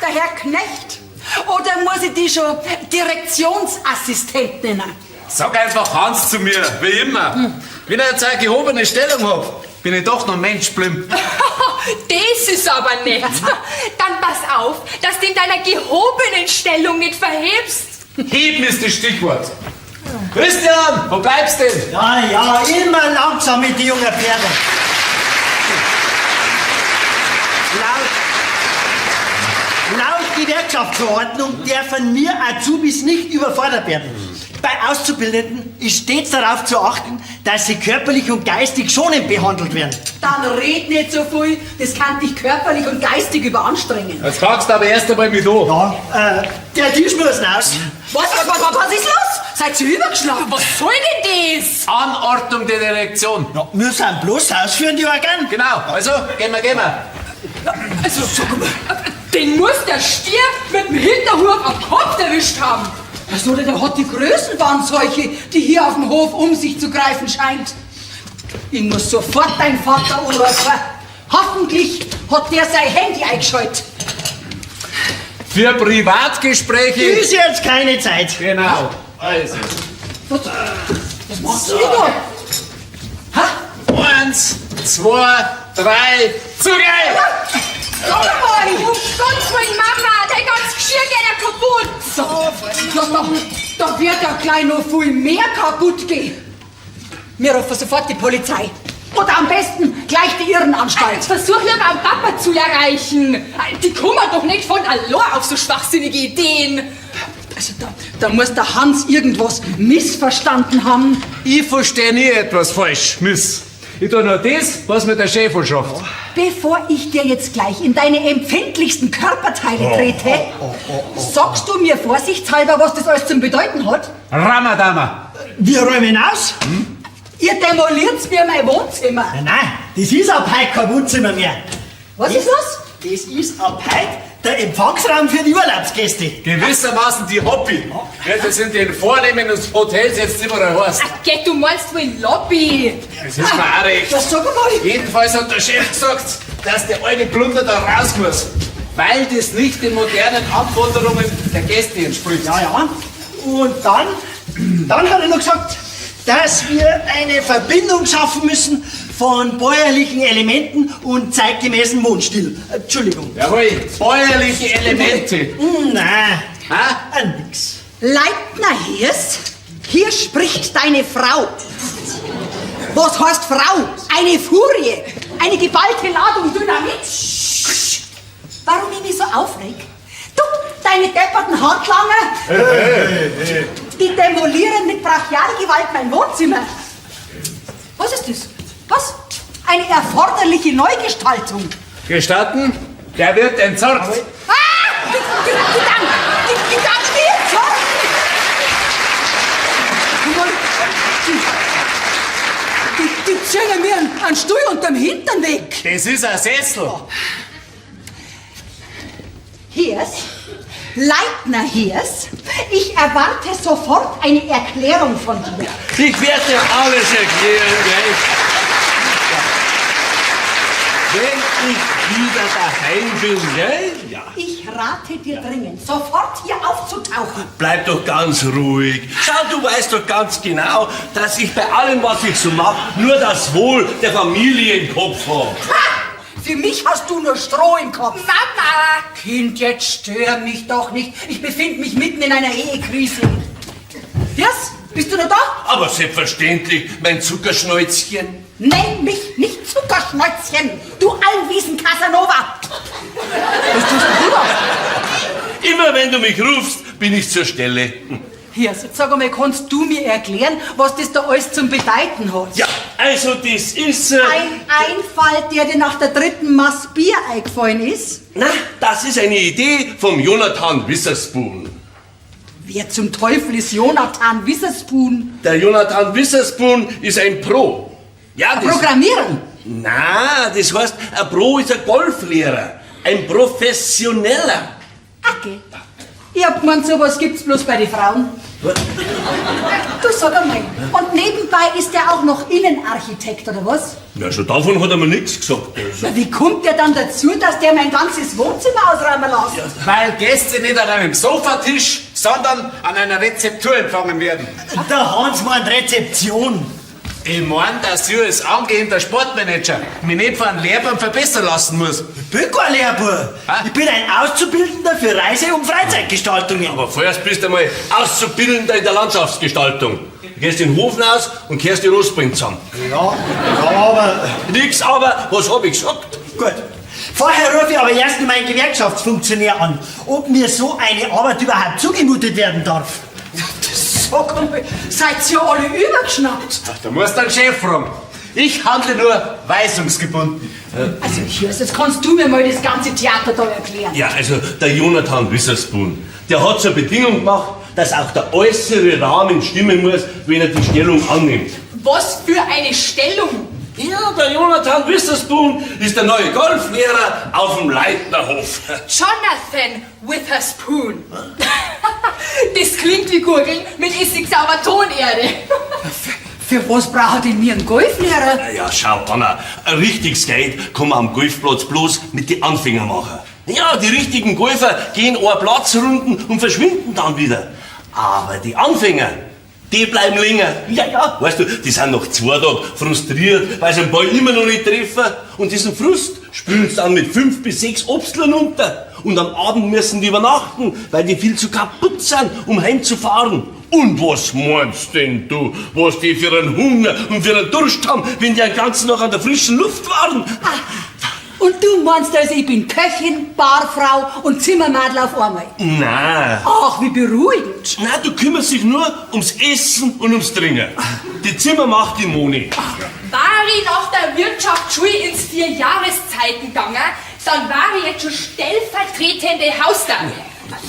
der Herr Knecht. Oder muss ich die schon Direktionsassistent nennen? Sag einfach Hans zu mir, wie immer. Wenn ich jetzt eine gehobene Stellung hab, bin ich doch noch Mensch geblieben. Das ist aber nett. Dann pass auf, dass du in deiner gehobenen Stellung nicht verhebst. Heben ist das Stichwort. Christian, wo bleibst denn? Ja, ja, immer langsam mit den jungen Pferden. Laut Gewerkschaftsverordnung dürfen wir Azubis nicht überfordert werden. Bei Auszubildenden ist stets darauf zu achten, dass sie körperlich und geistig schonend behandelt werden. Dann red nicht so viel, das kann dich körperlich und geistig überanstrengen. Jetzt fangst du aber erst einmal mit an. Ja, der Tisch muss raus. Was ist los? Seid ihr übergeschlagen? Was soll denn das? Anordnung der Direktion. Ja, wir sind bloß ausführende Organ. Genau, also, gehen wir, gehen wir. Also, sag mal, den muss der Stier mit dem Hinterhuf am Kopf erwischt haben. Also, oder der hat die Größenwahnsolche, die hier auf dem Hof um sich zu greifen scheint. Ich muss sofort deinen Vater anrufen. Hoffentlich hat der sein Handy eingeschaltet. Für Privatgespräche. Ist jetzt keine Zeit. Genau. Also. Was machst du denn da? 1, 2, 3, zugleich! Sag mal! Um Gottes Willen, Mama, dein ganzes Geschirr geht ja kaputt. So, ja, da wird ja gleich noch viel mehr kaputt gehen. Wir rufen sofort die Polizei. Oder am besten gleich die Irrenanstalt. Versuch lieber am Papa zu erreichen. Die kommen doch nicht von allein auf so schwachsinnige Ideen. Also da muss der Hans irgendwas missverstanden haben. Ich verstehe nie etwas falsch, Miss. Ich tue nur das, was mir der Chef verschafft. Bevor ich dir jetzt gleich in deine empfindlichsten Körperteile trete, sagst du mir vorsichtshalber, was das alles zum Bedeuten hat? Ramadama. Wir räumen aus. Ihr demoliert mir mein Wohnzimmer. Nein, nein, das ist ab heute kein Wohnzimmer mehr. Was ist los? Das ist ab heute der Empfangsraum für die Urlaubsgäste. Gewissermaßen die Hobby. Ja, das sind die vornehmen Hotels jetzt überall heißt. Ach, geh, du meinst wohl Lobby. Das ist mir auch recht. Das sag mal. Jedenfalls hat der Chef gesagt, dass der alte Plunder da raus muss. Weil das nicht den modernen Anforderungen der Gäste entspricht. Ja, ja. Und dann hat er noch gesagt, dass wir eine Verbindung schaffen müssen von bäuerlichen Elementen und zeitgemäßem Wohnstil. Entschuldigung. Jawohl, bäuerliche Elemente. Nein, Ha? nix. Leitner Hirs, hier spricht deine Frau. Was heißt Frau? Eine Furie, eine geballte Ladung Dynamit. Warum ich mich so aufreg? Du, deine depperten Handlanger, die demolieren mit brachialer Gewalt mein Wohnzimmer. Was ist das? Was? Eine erforderliche Neugestaltung. Gestatten, der wird entsorgt. Ah! Die Dank wird Die ziehen mir einen Stuhl unterm Hintern weg. Das ist ein Sessel. Hirs, Leitner Hirs, ich erwarte sofort eine Erklärung von dir. Ich werde dir alles erklären, gell? Wenn ich wieder daheim bin, gell? Ja. Ich rate dir dringend, sofort hier aufzutauchen. Bleib doch ganz ruhig. Schau, du weißt doch ganz genau, dass ich bei allem, was ich so mache, nur das Wohl der Familie im Kopf habe. Ha! Für mich hast du nur Stroh im Kopf. Mama! Kind, jetzt stör mich doch nicht. Ich befinde mich mitten in einer Ehekrise. Hirs, bist du noch da? Aber selbstverständlich, mein Zuckerschnäuzchen. Nenn mich nicht Zuckerschnäuzchen, du Allwiesen Casanova. Was tust du da? Immer wenn du mich rufst, bin ich zur Stelle. Hirs, jetzt sag einmal, kannst du mir erklären, was das da alles zum Bedeuten hat? Ja, also das ist... Ein Einfall, der dir nach der dritten Maß Bier eingefallen ist? Na, das ist eine Idee vom Jonathan Witherspoon. Wer zum Teufel ist Jonathan Witherspoon? Der Jonathan Witherspoon ist ein Pro. Ja, Ein Programmierer? Na, das heißt, ein Pro ist ein Golflehrer. Ein Professioneller. Okay. Ich hab gemeint, sowas gibt's bloß bei den Frauen. Du sag einmal, und nebenbei ist der auch noch Innenarchitekt, oder was? Na, schon davon hat er mir nichts gesagt. Also. Na, wie kommt der dann dazu, dass der mein ganzes Wohnzimmer ausräumen lässt? Weil Gäste nicht an einem Sofatisch, sondern an einer Rezeptur empfangen werden. Der Hans meint Rezeption. Ich mein, dass du als angehender Sportmanager mich nicht von einem Lehrbuben verbessern lassen muss. Ich bin kein Lehrbub. Ich bin ein Auszubildender für Reise- und Freizeitgestaltungen. Aber vorerst bist du einmal Auszubildender in der Landschaftsgestaltung. Du gehst den Hof raus und kehrst die Rosbringe zusammen. Ja, ja, aber... Nix aber, was hab ich gesagt? Gut. Vorher rufe ich aber erst meinen Gewerkschaftsfunktionär an, ob mir so eine Arbeit überhaupt zugemutet werden darf. Das Sag einmal, seid ihr alle übergeschnappt? Da musst du den Chef fragen. Ich handle nur weisungsgebunden. Also, Hirs, jetzt kannst du mir mal das ganze Theater da erklären. Ja, also der Jonathan Witherspoon, der hat zur Bedingung gemacht, dass auch der äußere Rahmen stimmen muss, wenn er die Stellung annimmt. Was für eine Stellung! Ja, der Jonathan Witherspoon ist der neue Golflehrer auf dem Leitnerhof. Jonathan Witherspoon. Das klingt wie Gurgeln mit essigsaurer Tonerde. Für was braucht denn mir einen Golflehrer? Ja, schau, Anna, ein richtiges Geld kann man am Golfplatz bloß mit den Anfängern machen. Ja, die richtigen Golfer gehen ein Platzrunden und verschwinden dann wieder. Aber die Anfänger, die bleiben länger. Ja, ja, weißt du, die sind nach 2 Tagen frustriert, weil sie den Ball immer noch nicht treffen. Und diesen Frust spülen sie dann mit 5 bis 6 Obstlern unter. Und am Abend müssen die übernachten, weil die viel zu kaputt sind, um heimzufahren. Und was meinst denn du, was die für einen Hunger und für einen Durst haben, wenn die den ganzen Tag an der frischen Luft waren? Und du meinst also, ich bin Köchin, Barfrau und Zimmermadel auf einmal? Nein. Ach, wie beruhigend. Nein, du kümmerst dich nur ums Essen und ums Trinken. Die Zimmer macht die Moni. War ich nach der Wirtschaftsschule ins 4 Jahreszeiten gegangen, dann war ich jetzt schon stellvertretende Hausdame.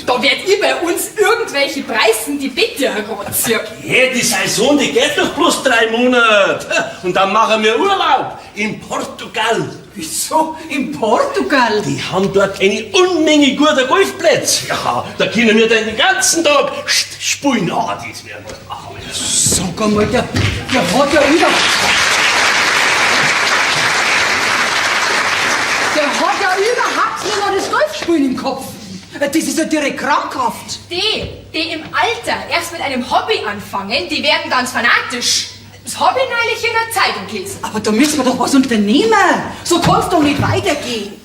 Da werd ich bei uns irgendwelche Preisen die Bettdecke ziehen. Ja, die Saison, die geht doch bloß 3 Monate. Und dann machen wir Urlaub in Portugal. Wieso? In Portugal? Die haben dort eine Unmenge guter Golfplätze. Ja, da können wir dann den ganzen Tag spielen. Ah, das wär was. Ach, sag einmal, der hat ja über... Der hat ja überhaupt nicht mehr das Golfspielen im Kopf. Das ist ja direkt krankhaft. Die im Alter erst mit einem Hobby anfangen, die werden ganz fanatisch. Das hab ich neulich in der Zeitung gelesen. Aber da müssen wir doch was unternehmen. So kann's doch nicht weitergehen.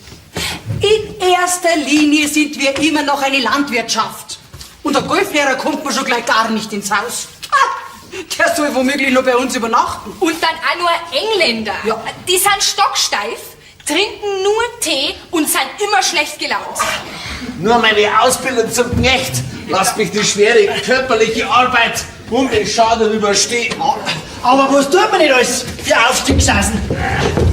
In erster Linie sind wir immer noch eine Landwirtschaft. Und der Golflehrer kommt mir schon gleich gar nicht ins Haus. Ah, der soll womöglich nur bei uns übernachten. Und dann auch nur Engländer. Ja. Die sind stocksteif, trinken nur Tee und sind immer schlecht gelaunt. Nur meine Ausbildung zum Knecht lasst mich die schwere körperliche Arbeit um den Schaden überstehen. Aber was tut man nicht alles für Aufstiegschancen?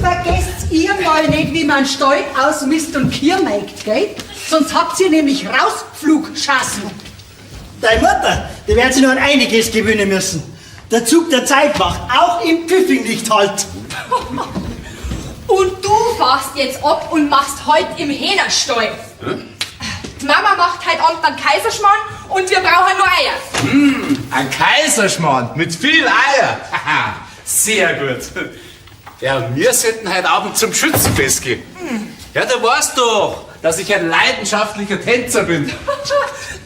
Vergesst ihr mal nicht, wie man Stall ausmisst und Kier meigt, gell? Sonst habt ihr nämlich Rausflugchancen. Deine Mutter, die wird sich noch an einiges gewöhnen müssen. Der Zug der Zeit macht auch im Pfiffing nicht halt. Und du fahrst jetzt ab und machst heut im Hähnerstall. Hm? Die Mama macht heute Abend einen Kaiserschmarrn und wir brauchen nur Eier. Ein Kaiserschmarrn mit viel Eier. Sehr gut. Ja, wir sollten heute Abend zum Schützenfest gehen. Ja, du weißt doch, dass ich ein leidenschaftlicher Tänzer bin.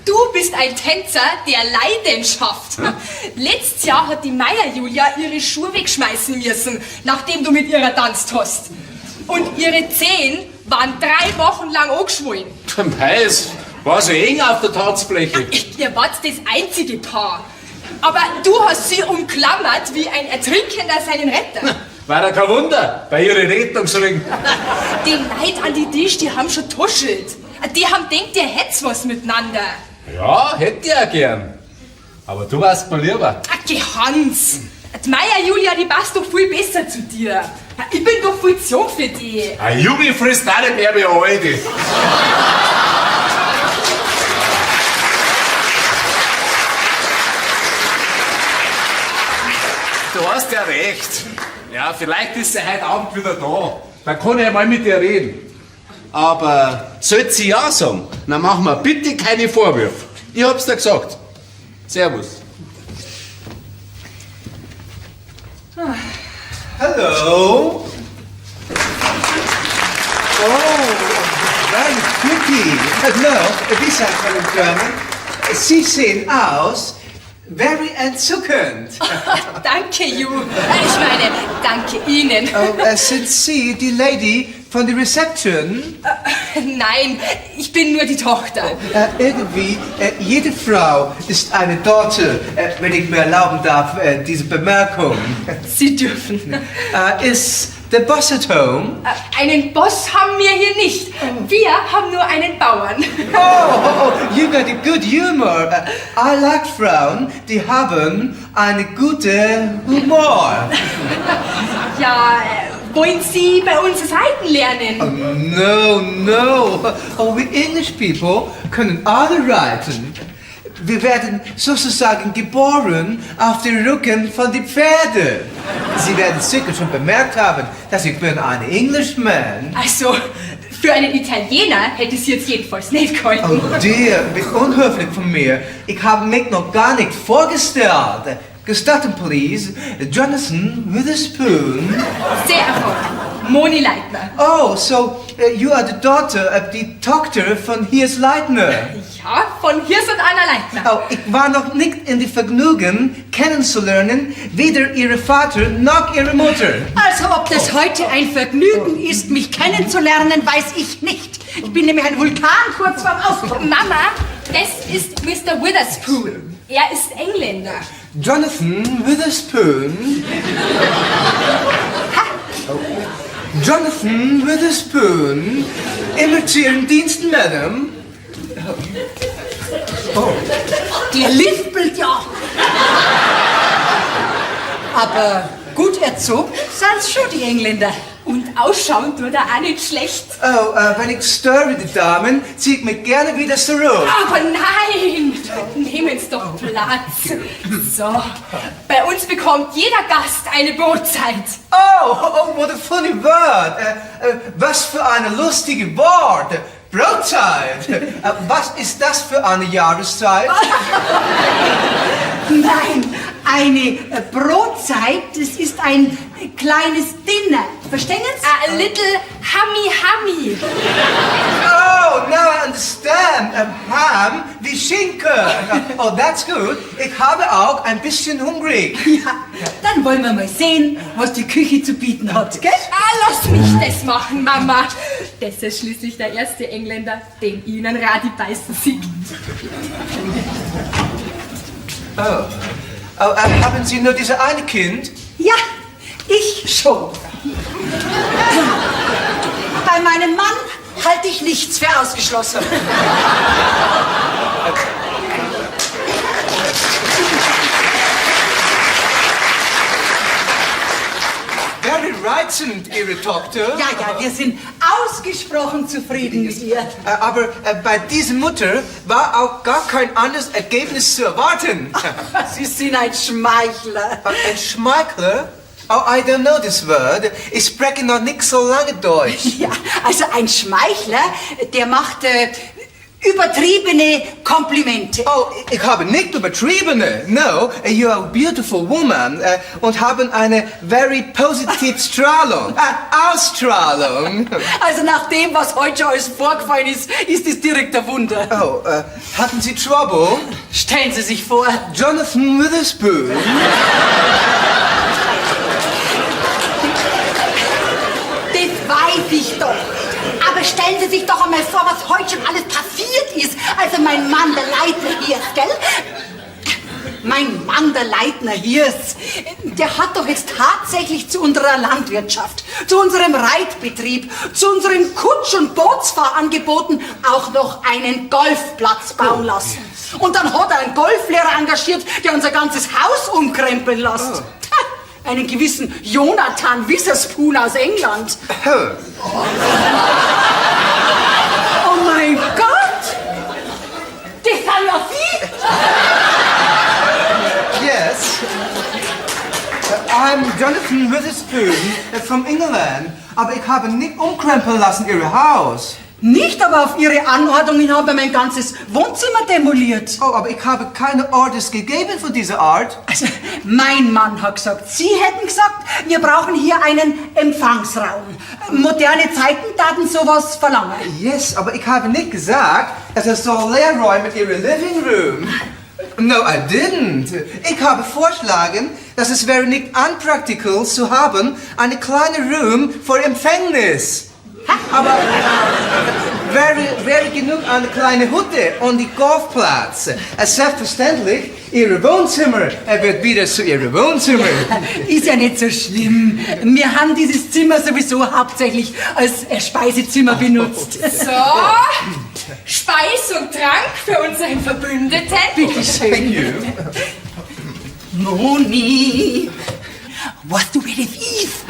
Du bist ein Tänzer der Leidenschaft. Letztes Jahr hat die Meier Julia ihre Schuhe wegschmeißen müssen, nachdem du mit ihrer tanzt hast. Und ihre Zehen waren 3 Wochen lang angeschwollen. Weiß, war so eng auf der Tanzfläche. Ihr wart das einzige Paar. Aber du hast sie umklammert wie ein Ertrinkender seinen Retter. War ja kein Wunder, bei ihren Rettungsringen. Die Leute an die Tisch, die haben schon tuschelt. Die haben denkt, ihr hätt's was miteinander. Ja, hätte ich auch gern. Aber du warst mir lieber. Ach, geh Hans. Die Meier Julia, die passt doch viel besser zu dir. Ich bin doch viel zu jung für die. Ein Junge frisst auch nicht mehr wie ein Alte. Du hast ja recht. Ja, vielleicht ist sie heute Abend wieder da. Dann kann ich ja mal mit ihr reden. Aber sollte sie ja sagen, dann machen wir bitte keine Vorwürfe. Ich hab's dir gesagt. Servus. Hello. Oh, very pretty. No, wie sagt man in German? Sie sehen aus very entzückend. Danke, you. Ich meine, danke Ihnen. Oh, sind Sie die Lady von der Reception? Nein, ich bin nur die Tochter. Irgendwie, jede Frau ist eine Daughter, wenn ich mir erlauben darf, diese Bemerkung. Sie dürfen. Ist The boss at home? Einen Boss haben wir hier nicht. Wir haben nur einen Bauern. Oh, you got a good humor. I like Frauen, die haben eine gute Humor. Ja, wollen Sie bei uns das Reiten lernen? Oh, no, no. Oh, we English people können alle reiten. Wir werden sozusagen geboren auf den Rücken von den Pferden. Sie werden sicher schon bemerkt haben, dass ich bin ein Englishman. Also, für einen Italiener hätte ich Sie jetzt jedenfalls nicht gehalten. Oh dear, wie unhöflich von mir. Ich habe mich noch gar nicht vorgestellt. Gestatten, please, Jonathan Witherspoon. Sehr erfreut. Moni Leitner. Oh, so you are the daughter of die Tochter von Hirs Leitner. Ja, von Hirs und Anna Leitner. Oh, ich war noch nicht in die Vergnügen, kennenzulernen, weder ihre Vater noch ihre Mutter. Also, ob das heute ein Vergnügen ist, mich kennenzulernen, weiß ich nicht. Ich bin nämlich ein Vulkan kurz vorm Ausbruch. Mama, das ist Mr. Witherspoon. Er ist Engländer. Jonathan Witherspoon. Oh. Jonathan Witherspoon. Immer zu Ihren Diensten, Madam. Oh. Der lispelt ja. Aber gut erzogen sind's schon, die Engländer. Und ausschauen tut er auch nicht schlecht. Oh, wenn ich störe, die Damen, ziehe ich mich gerne wieder zurück. Aber nein! Nehmen Sie doch Platz. So, bei uns bekommt jeder Gast eine Brotzeit. Oh, what a funny word. Was für eine lustige Wort. Brotzeit. Was ist das für eine Jahreszeit? Nein, eine Brotzeit, das ist ein kleines Dinner. Verstehen Sie? A little hammy hammy. Oh, now I understand. Ham wie Schinken. Oh, that's good. Ich habe auch ein bisschen hungrig. Ja, dann wollen wir mal sehen, was die Küche zu bieten hat, gell? Ah, lass mich das machen, Mama. Das ist schließlich der erste Engländer, den Ihnen Radi beißen sieht. Oh. Oh, haben Sie nur diese eine Kind? Ja, ich schon. Bei meinem Mann halte ich nichts für ausgeschlossen. Very reizend, Ihre Tochter. Ja, ja, wir sind ausgesprochen zufrieden mit ihr. Aber bei dieser Mutter war auch gar kein anderes Ergebnis zu erwarten. Sie sind ein Schmeichler. Ein Schmeichler? Oh, I don't know this word. Ich spreche noch nicht so lange Deutsch. Ja, also ein Schmeichler, der macht übertriebene Komplimente. Oh, ich habe nicht übertriebene. No, you are a beautiful woman und haben eine very positive Strahlung. Ausstrahlung. Also nach dem, was heute schon alles vorgefallen ist, ist es direkt ein Wunder. Oh, hatten Sie Trouble? Stellen Sie sich vor. Jonathan Witherspoon. Das weiß ich doch. Aber stellen Sie sich doch einmal vor, was heute schon alles passiert ist. Also mein Mann, der Leitner hier, gell? Mein Mann, der Leitner Hirs, der hat doch jetzt tatsächlich zu unserer Landwirtschaft, zu unserem Reitbetrieb, zu unseren Kutsch- und Bootsfahrangeboten auch noch einen Golfplatz bauen lassen. Und dann hat er einen Golflehrer engagiert, der unser ganzes Haus umkrempeln lässt. Ha, einen gewissen Jonathan Witherspoon aus England. Oh mein Gott! Das sind ja Sie! Yes. I'm Jonathan Witherspoon from England. Aber ich habe nicht umkrempeln lassen Ihr Haus. Nicht, aber auf Ihre Anordnung hin habe ich mein ganzes Wohnzimmer demoliert. Oh, aber ich habe keine Orders gegeben von dieser Art. Also, mein Mann hat gesagt, Sie hätten gesagt, wir brauchen hier einen Empfangsraum. Moderne Zeiten taten sowas verlangen. Yes, aber ich habe nicht gesagt, dass es soll leerräumen Ihre Living Room. No, I didn't. Ich habe vorschlagen, dass es wäre nicht unpractical zu haben, eine kleine Room für Empfängnis. Aber Wäre genug eine kleine Hütte und die Golfplatz. Selbstverständlich, Ihre Wohnzimmer. Er wird wieder zu Ihrem Wohnzimmer. Ist ja nicht so schlimm. Wir haben dieses Zimmer sowieso hauptsächlich als Speisezimmer benutzt. So, Speis und Trank für unseren Verbündeten. Bitte schön. Thank you. Moni, weißt du, wer das ist?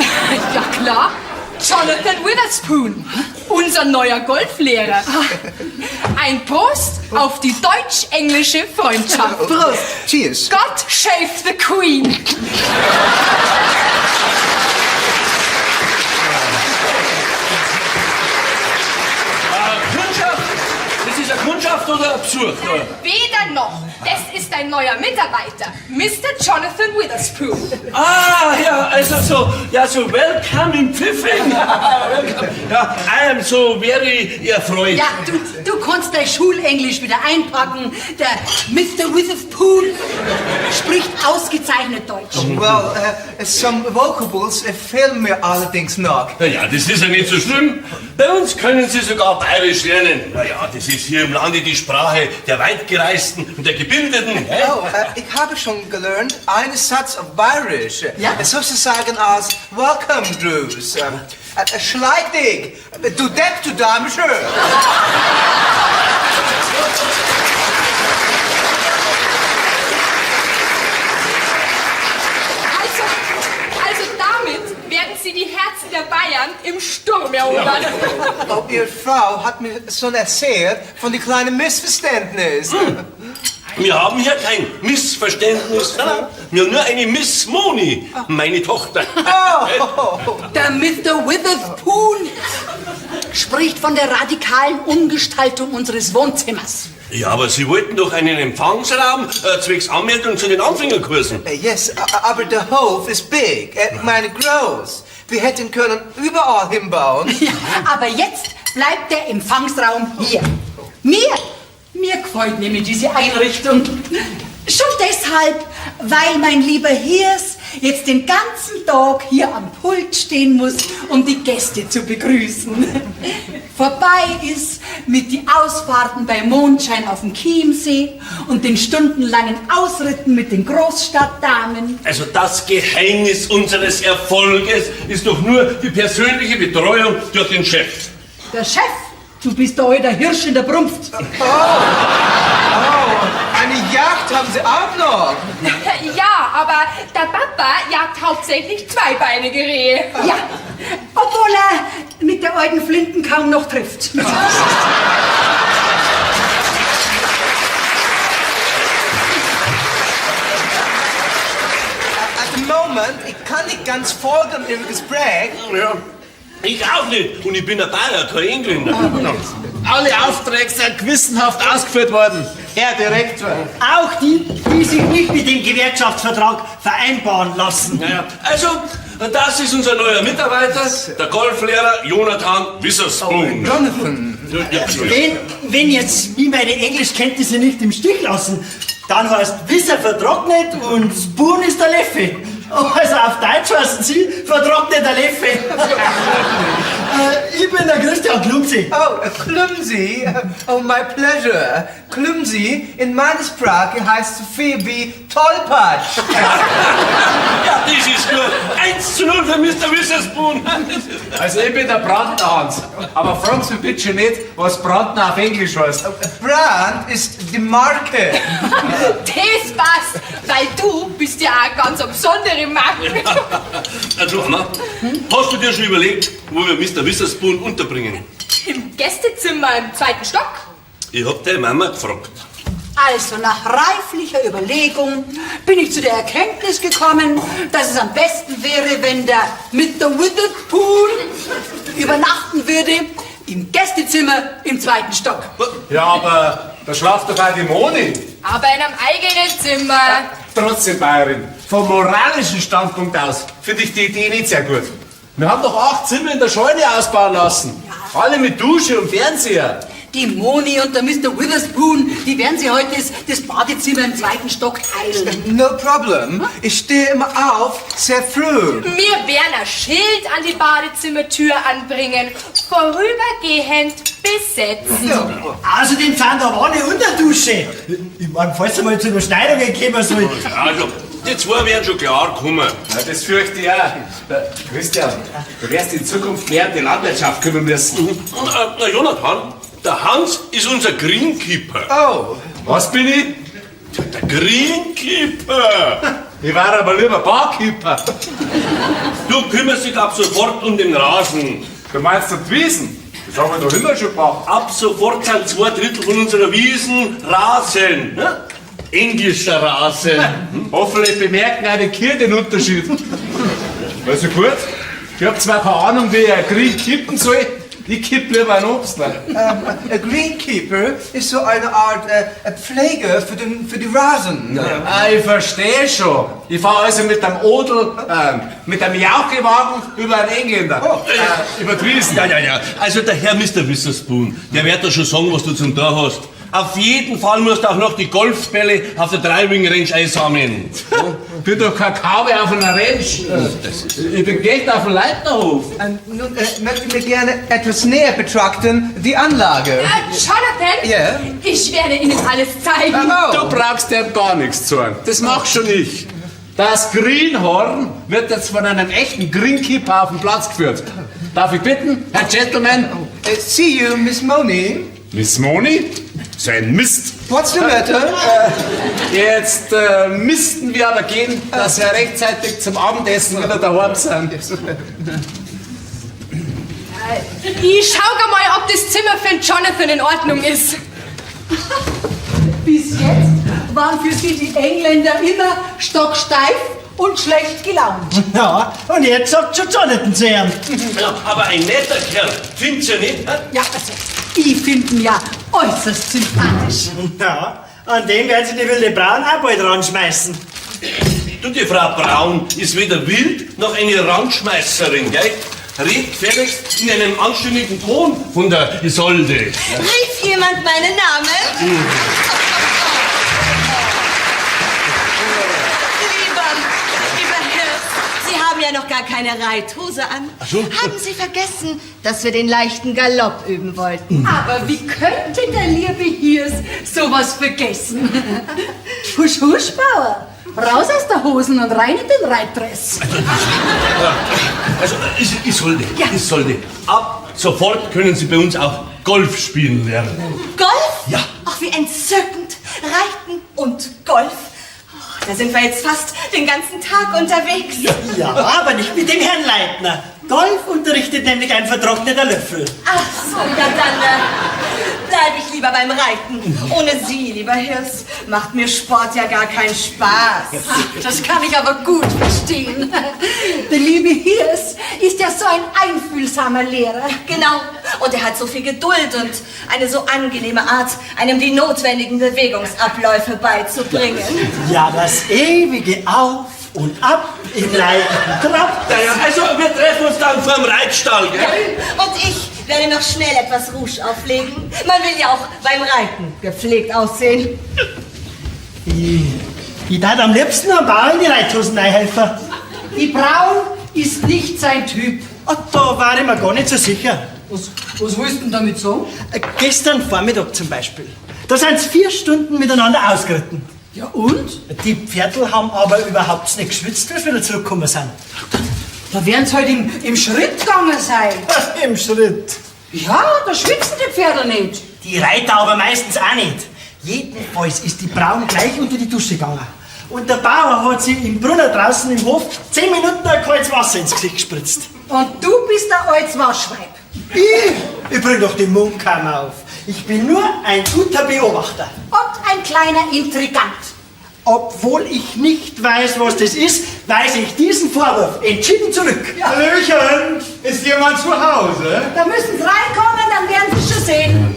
Ja klar, Jonathan Witherspoon, unser neuer Golflehrer. Ein Prost auf die deutsch-englische Freundschaft. Prost. Cheers. God shave the Queen. Kundschaft? Das ist eine Kundschaft oder ein Besuch? Weder noch. Das ist ein neuer Mitarbeiter, Mr. Jonathan Witherspoon. Ah, ja, also so, ja, so welcome in Pfiffing. Welcome. Ja, I am so very erfreut. Ja, du kannst dein Schulenglisch wieder einpacken. Der Mr. Witherspoon spricht ausgezeichnet Deutsch. Well, some vocables fehlen mir allerdings noch. Na ja, das ist ja nicht so schlimm. Bei uns können Sie sogar Bayerisch lernen. Na ja, das ist hier im Lande die Sprache der Weitgereisten und der Gebildeten. Hä? Oh, ich habe schon gelernt, einen Satz auf Bayerisch. Ja? Sozusagen als Welcome Gruß. Schleich dich, du Depp, du Damische. Also damit werden Sie die Herzen der Bayern im Sturm erobern. Oh, Ihre Frau hat mir schon erzählt von dem kleinen Missverständnis. Wir haben hier kein Missverständnis. Nein, nein. Wir haben nur eine Miss Moni, meine Tochter. Oh. Der Mr. Witherspoon spricht von der radikalen Umgestaltung unseres Wohnzimmers. Ja, aber Sie wollten doch einen Empfangsraum zwecks Anmeldung zu den Anfängerkursen. Yes, aber der Hof ist big, meine groß. Wir hätten können überall hinbauen. Ja, aber jetzt bleibt der Empfangsraum hier. Mir gefällt nämlich diese Einrichtung. Schon deshalb, weil mein lieber Hirs jetzt den ganzen Tag hier am Pult stehen muss, um die Gäste zu begrüßen. Vorbei ist mit die Ausfahrten bei Mondschein auf dem Chiemsee und den stundenlangen Ausritten mit den Großstadtdamen. Also das Geheimnis unseres Erfolges ist doch nur die persönliche Betreuung durch den Chef. Der Chef, du bist der alter Hirsch in der Brunft. Oh, eine Yacht haben Sie auch noch. Ja, aber der Papa jagt hauptsächlich zweibeinige Rehe. Ja, obwohl er mit der alten Flinten kaum noch trifft. At the moment, ich kann nicht ganz folgen Ihrem Gespräch. Ja. Ich auch nicht. Und ich bin ein Bayer, kein Engländer. Alle Aufträge sind gewissenhaft ausgeführt worden. Herr Direktor. Auch die, die sich nicht mit dem Gewerkschaftsvertrag vereinbaren lassen. Naja, also, das ist unser neuer Mitarbeiter, der Golflehrer Jonathan Witherspoon. Oh, Jonathan. Ja, Wenn jetzt mich meine Englischkenntnisse nicht im Stich lassen, dann heißt Wisser vertrocknet und Spoon ist der Leffe. Also auf Deutsch heißen sie vertrockneter Leffe. Ich bin der Christian Klumsi. Oh, Clumsy. Oh, my pleasure. Clumsy in meiner Sprache heißt so viel wie Tollpatsch. Ja, das ist nur 1:0 für Mr. Witherspoon. Also ich bin der Brandner Hans. Aber fragen Sie bitte nicht, was Brandner auf Englisch heißt. Brand ist die Marke. Das passt, weil du bist ja auch ganz eine besondere Marke. Also, Anna, hast du dir schon überlegt, wo wir Mr. Witherspoon unterbringen? Im Gästezimmer im zweiten Stock. Ich hab deine Mama gefragt. Also nach reiflicher Überlegung bin ich zu der Erkenntnis gekommen, dass es am besten wäre, wenn der Mr. Witherspoon übernachten würde im Gästezimmer im zweiten Stock. Ja, aber da schlaft doch auch die Moni. Aber in einem eigenen Zimmer. Trotzdem, Bayerin, vom moralischen Standpunkt aus finde ich die Idee nicht sehr gut. Wir haben doch 8 Zimmer in der Scheune ausbauen lassen. Alle mit Dusche und Fernseher. Die Moni und der Mr. Witherspoon, die werden sich heute das Badezimmer im zweiten Stock teilen. No problem. Ich stehe immer auf, sehr früh. Wir werden ein Schild an die Badezimmertür anbringen. Vorübergehend besetzen. Außerdem sind da Wanne und eine Dusche. Ich meine, falls einmal zu Überschneidungen kommen soll. Also, die zwei werden schon klar kommen. Ja, das fürchte ich auch. Christian, du wirst in Zukunft mehr um die Landwirtschaft kümmern müssen. Na, Jonathan, der Hans ist unser Greenkeeper. Oh. Was bin ich? Der Greenkeeper. Ich war aber lieber Barkeeper. Du kümmerst dich ab sofort um den Rasen. Du meinst um die Wiesen? Das haben wir doch immer schon gemacht. Ab sofort sind 2/3 von unserer Wiesen Rasen. Ne? Englischer Rasen. Hoffentlich bemerken auch die Kühe den Unterschied. Also gut, ich hab zwar keine Ahnung, wie ich ein Green kippen soll, ich kipp lieber einen Obstler. A Greenkeeper ist so eine Art Pfleger für die Rasen. Ah, ich verstehe schon. Ich fahre also mit dem Odel, mit dem Jauchewagen über einen Engländer. Über die Wiesen. Ja, ja, ja. Also der Herr Mr. Witherspoon, der wird da schon sagen, was du zum Tor hast. Auf jeden Fall musst du auch noch die Golfbälle auf der Driving Range einsammeln. Ich bin doch kein Cowboy auf einer Ranch. Ich bin Geld auf dem Leitnerhof. Nun möchte ich mir gerne etwas näher betrachten, die Anlage. Jonathan, Ja? ich werde Ihnen alles zeigen. Oh. Du brauchst dem gar nichts zu sagen. Das mach schon ich. Das Greenhorn wird jetzt von einem echten Greenkeeper auf den Platz geführt. Darf ich bitten, Herr Gentleman? See you, Miss Moni. Miss Moni? So ein Mist. What's the matter? Jetzt müssten wir aber gehen, dass wir rechtzeitig zum Abendessen wieder daheim sind. Ich schau mal, ob das Zimmer für den Jonathan in Ordnung ist. Bis jetzt waren für sie die Engländer immer stocksteif und schlecht gelaunt. Ja, und jetzt sagt schon Jonathan zu ihm. Ja, aber ein netter Kerl, findest du nicht? Hä? Ja, also, ich finde ihn ja äußerst sympathisch. Ja, an dem werden sie die wilde Braun auch bald ranschmeißen. Du, die Frau Braun ist weder wild noch eine Randschmeißerin, gell? Red gefälligst in einem anständigen Ton von der Isolde. Rief jemand meinen Namen? Lieber Hirs, Sie haben ja noch gar keine Reithose an. so. Haben Sie vergessen, dass wir den leichten Galopp üben wollten? Aber wie könnte der liebe Hirs sowas vergessen? Husch, husch, Bauer. Raus aus der Hosen und rein in den Reitdress. Also, Isolde, Isolde, ab sofort können Sie bei uns auch Golf spielen lernen. Golf? Ja. Ach, wie entzückend. Reiten und Golf. Ach, da sind wir jetzt fast den ganzen Tag unterwegs. Ja, aber nicht mit dem Herrn Leitner. Golf unterrichtet nämlich ein vertrockneter Löffel. Ach so, ja dann bleibe ich lieber beim Reiten. Ohne Sie, lieber Hirs, macht mir Sport ja gar keinen Spaß. Ach, das kann ich aber gut verstehen. Der liebe Hirs ist ja so ein einfühlsamer Lehrer. Genau. Und er hat so viel Geduld und eine so angenehme Art, einem die notwendigen Bewegungsabläufe beizubringen. Ja, das ewige Auf und Ab im leichten Trab. Ja, ja, also, wir treffen uns dann vorm Reitstall, gell? Ja. Und ich werde noch schnell etwas Rouge auflegen. Man will ja auch beim Reiten gepflegt aussehen. Ich darf am liebsten am Bauer in die Reithosen reinhelfen. Die Braun ist nicht sein Typ. Ach, da war ich mir gar nicht so sicher. Was willst du denn damit sagen? Gestern Vormittag zum Beispiel. Da sind sie 4 Stunden miteinander ausgeritten. Ja und? Die Pferdl haben aber überhaupt nicht geschwitzt, als wir wieder zurückgekommen sind. Da werden sie halt im Schritt gegangen sein. Im Schritt? Ja, da schwitzen die Pferde nicht. Die Reiter aber meistens auch nicht. Jedenfalls ist die Braun gleich unter die Dusche gegangen. Und der Bauer hat sie im Brunnen draußen im Hof 10 Minuten ein kaltes Wasser ins Gesicht gespritzt. Und du bist ein altes Waschweib. Ich? Ich bring doch den Mundkammer auf. Ich bin nur ein guter Beobachter. Und ein kleiner Intrigant. Obwohl ich nicht weiß, was das ist, weise ich diesen Vorwurf entschieden zurück. Ja. Hallöchen, ist jemand zu Hause? Da müssen Sie reinkommen, dann werden Sie schon sehen.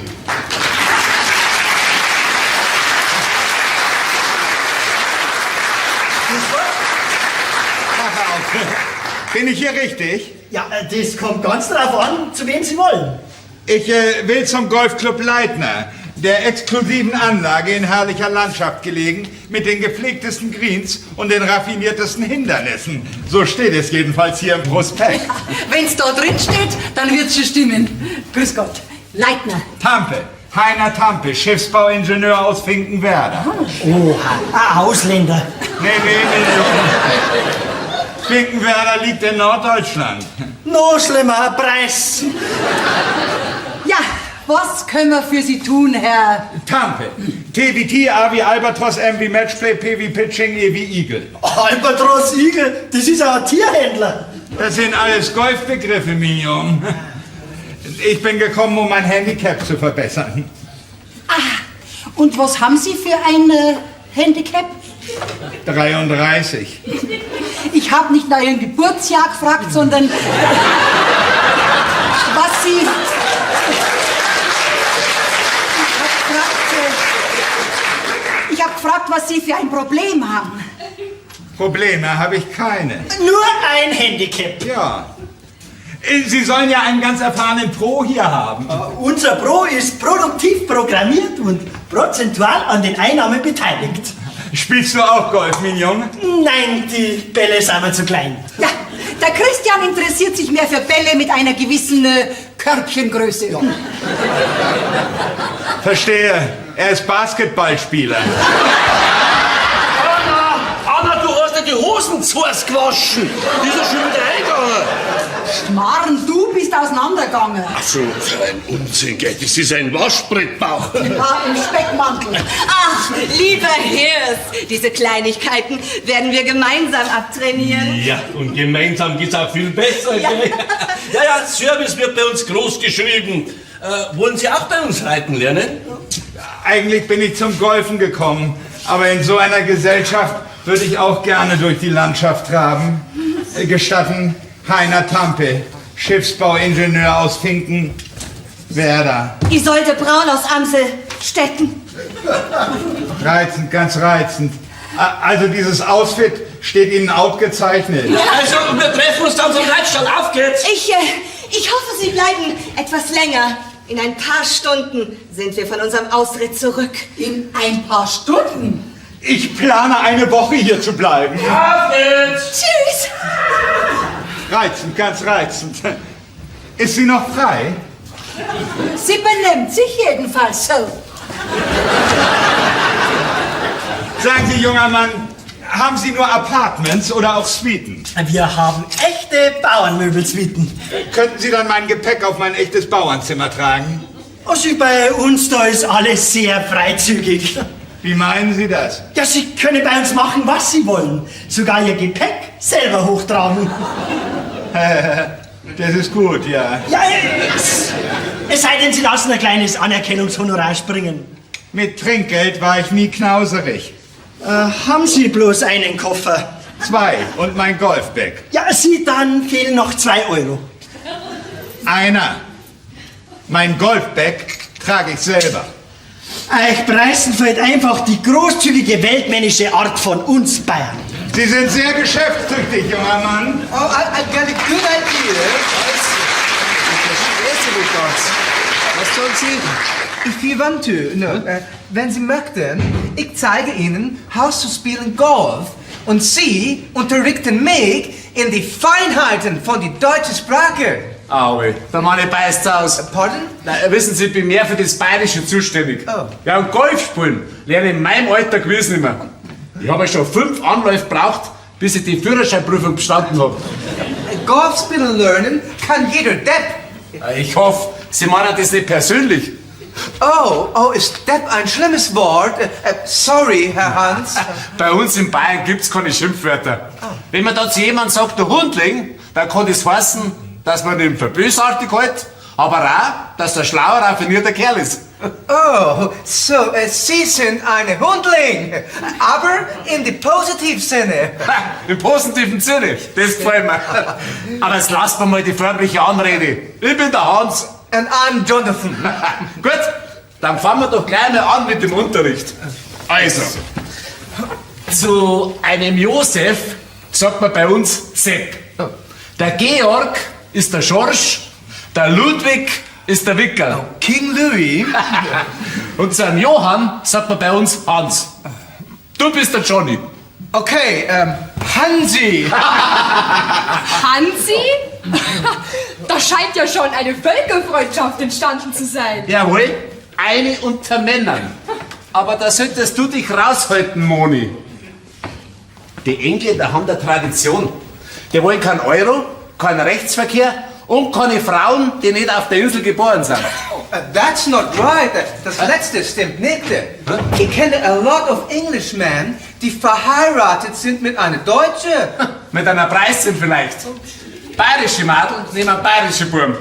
Bin ich hier richtig? Ja, das kommt ganz darauf an, zu wem Sie wollen. Ich will zum Golfclub Leitner, der exklusiven Anlage in herrlicher Landschaft gelegen, mit den gepflegtesten Greens und den raffiniertesten Hindernissen. So steht es jedenfalls hier im Prospekt. Wenn's da drin steht, dann wird's schon stimmen. Grüß Gott. Leitner. Tampe, Heiner Tampe, Schiffsbauingenieur aus Finkenwerder. Oha, ein Ausländer. Nee, nee, nee, Finkenwerder liegt in Norddeutschland. Noch schlimmer, ein Preis. Ja, was können wir für Sie tun, Herr? Tampe. T wie T, A wie Albatros, M wie Matchplay, P wie Pitching, E wie Igel. Albatros Igel, das ist auch ein Tierhändler. Das sind alles Golfbegriffe, Mignon. Ich bin gekommen, um mein Handicap zu verbessern. Und was haben Sie für ein Handicap? 33. Ich habe nicht nach Ihrem Geburtsjahr gefragt, sondern was Sie. Ich habe gefragt, was Sie für ein Problem haben. Probleme habe ich keine. Nur ein Handicap. Ja. Sie sollen ja einen ganz erfahrenen Pro hier haben. Unser Pro ist produktiv programmiert und prozentual an den Einnahmen beteiligt. Spielst du auch Golf, Mignon? Nein, die Bälle sind mir zu klein. Ja, der Christian interessiert sich mehr für Bälle mit einer gewissen Körbchengröße. Ja. Verstehe. Er ist Basketballspieler. Anna, Anna, du hast ja die Hosen zu heiß gewaschen. Die ist ja schon wieder eingegangen. Schmarrn, du bist auseinandergegangen. Ach so, für ein Unsinn, gell? Das ist ein Waschbrettbauch. Ja, im Speckmantel. Ach, lieber Hirs, diese Kleinigkeiten werden wir gemeinsam abtrainieren. Ja, und gemeinsam geht's auch viel besser, Ja. gell? Ja, ja, Service wird bei uns groß geschrieben. Wollen Sie auch bei uns reiten lernen? Eigentlich bin ich zum Golfen gekommen, aber in so einer Gesellschaft würde ich auch gerne durch die Landschaft traben. Gestatten, Heiner Tampe, Schiffsbauingenieur aus Finkenwerder. Isolde Braun aus Amselstetten. Reizend, ganz reizend. Also dieses Outfit steht Ihnen outgezeichnet. Also, wir treffen uns dann zum Reitstall. Auf geht's! Ich hoffe, Sie bleiben etwas länger. In ein paar Stunden sind wir von unserem Ausritt zurück. In ein paar Stunden? Ich plane, eine Woche hier zu bleiben. Auf geht's! Tschüss! Reizend, ganz reizend. Ist sie noch frei? Sie benimmt sich jedenfalls so. Sagen Sie, junger Mann, haben Sie nur Apartments oder auch Suiten? Wir haben echte Bauernmöbelsuiten. Könnten Sie dann mein Gepäck auf mein echtes Bauernzimmer tragen? Also bei uns da ist alles sehr freizügig. Wie meinen Sie das? Ja, Sie können bei uns machen, was Sie wollen. Sogar Ihr Gepäck selber hochtragen. Das ist gut, ja. Ja, es sei denn, Sie lassen ein kleines Anerkennungshonorar springen. Mit Trinkgeld war ich nie knauserig. Haben Sie bloß einen Koffer? 2 und mein Golfbag. Ja, Sie, dann fehlen noch 2 Euro. Einer. Mein Golfbag trage ich selber. Euch Preisen fällt einfach die großzügige weltmännische Art von uns Bayern. Sie sind sehr geschäftstüchtig, junger Mann. Oh, I've got a good idea. Ich verstehe Sie ganz. Was sagen Sie? If you want to, no, wenn Sie möchten, ich zeige Ihnen, how to spielen Golf. Und Sie unterrichten mich in die Feinheiten von der deutschen Sprache. Aue, der Mann beißt's aus. Pardon? Na, wissen Sie, ich bin mehr für das Bayerische zuständig. Oh. Ja, und Golf spielen lerne ich in meinem Alter gewiss nicht mehr. Ich habe ja schon 5 Anläufe gebraucht, bis ich die Führerscheinprüfung bestanden habe. Golf spielen lernen kann jeder Depp. Ich hoffe, Sie meinen das nicht persönlich. Oh, ist Depp ein schlimmes Wort? Sorry, Herr Hans. Bei uns in Bayern gibt's keine Schimpfwörter. Wenn man da zu jemandem sagt, du Hundling, dann kann das heißen, dass man ihn für bösartig hält, aber auch, dass er schlauer, raffinierter Kerl ist. Oh, so, Sie sind eine Hundling, aber in dem positiven Sinne. Ha, im positiven Sinne, das gefällt mir. Aber jetzt lasst mir mal die förmliche Anrede. Ich bin der Hans. And I'm Jonathan. Gut, dann fangen wir doch gleich mal an mit dem Unterricht. Also, zu einem Josef sagt man bei uns Sepp. Der Georg ist der Schorsch, der Ludwig ist der Wickerl. King Louis. Und zu einem Johann sagt man bei uns Hans. Du bist der Johnny. Okay, Hansi. Hansi? Da scheint ja schon eine Völkerfreundschaft entstanden zu sein. Jawohl, eine unter Männern. Aber da solltest du dich raushalten, Moni. Die Engländer haben eine Tradition. Die wollen keinen Euro, keinen Rechtsverkehr und keine Frauen, die nicht auf der Insel geboren sind. That's not right. Das letzte stimmt nicht. Ich kenne a lot of Englishmen, die verheiratet sind mit einer Deutsche. Mit einer Preisin vielleicht. Bayerische Madel nehmen bayerische Buben.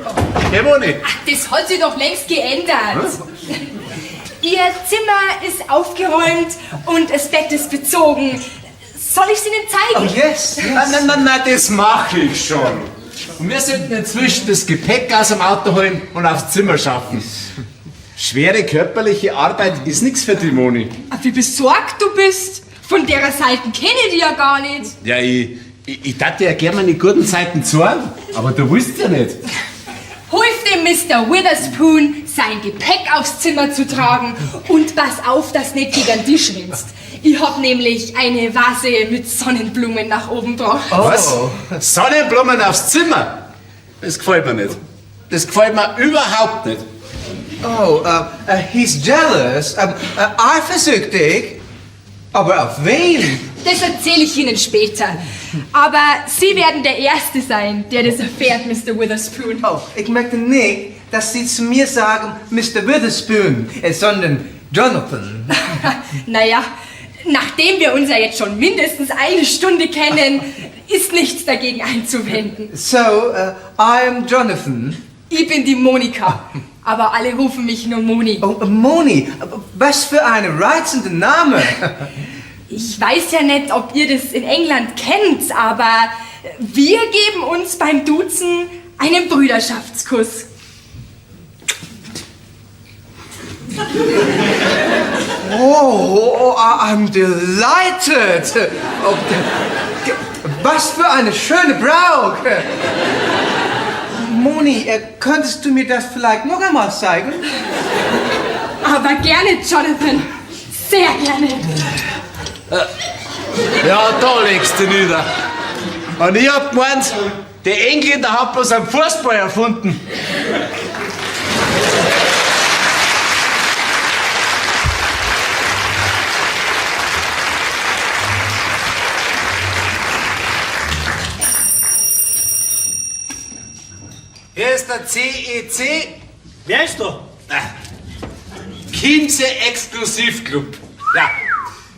Gell, Moni? Ach, das hat sich doch längst geändert. Ihr Zimmer ist aufgeräumt und das Bett ist bezogen. Soll ich es Ihnen zeigen? Oh, yes, yes. Nein, nein, nein, nein, das mache ich schon. Und wir sollten inzwischen das Gepäck aus dem Auto holen und aufs Zimmer schaffen. Schwere körperliche Arbeit ist nichts für die Moni. Ach, wie besorgt du bist. Von der Seite kenne ich dich ja gar nicht. Ja, ich tat dir ja gerne meine guten Zeiten zeigen, aber du willst ja nicht. Hilf dem Mr. Witherspoon, sein Gepäck aufs Zimmer zu tragen und pass auf, dass nicht gegen den Tisch rennst. Ich hab nämlich eine Vase mit Sonnenblumen nach oben gebracht. Oh. Was? Sonnenblumen aufs Zimmer? Das gefällt mir nicht. Das gefällt mir überhaupt nicht. Oh, he's jealous. Eifersüchtig. Aber auf wen? Das erzähle ich Ihnen später. Aber Sie werden der Erste sein, der das erfährt, Mr. Witherspoon. Oh, ich möchte nicht, dass Sie zu mir sagen, Mr. Witherspoon, sondern Jonathan. Naja, nachdem wir uns ja jetzt schon mindestens eine Stunde kennen, ist nichts dagegen einzuwenden. So, I am Jonathan. Ich bin die Monika, aber alle rufen mich nur Moni. Oh, Moni, was für ein reizender Name. Ich weiß ja nicht, ob ihr das in England kennt, aber wir geben uns beim Duzen einen Brüderschaftskuss. Oh, I'm delighted. Oh, was für eine schöne Braut. Moni, könntest du mir das vielleicht noch einmal zeigen? Aber gerne, Jonathan. Sehr gerne. Ja, da legst du nieder. Und ich hab gemeint, die Engländer haben bloß einen Fußball erfunden. Hier ist der CEC. Wer ist da? Chiemsee Exklusivclub. Ja,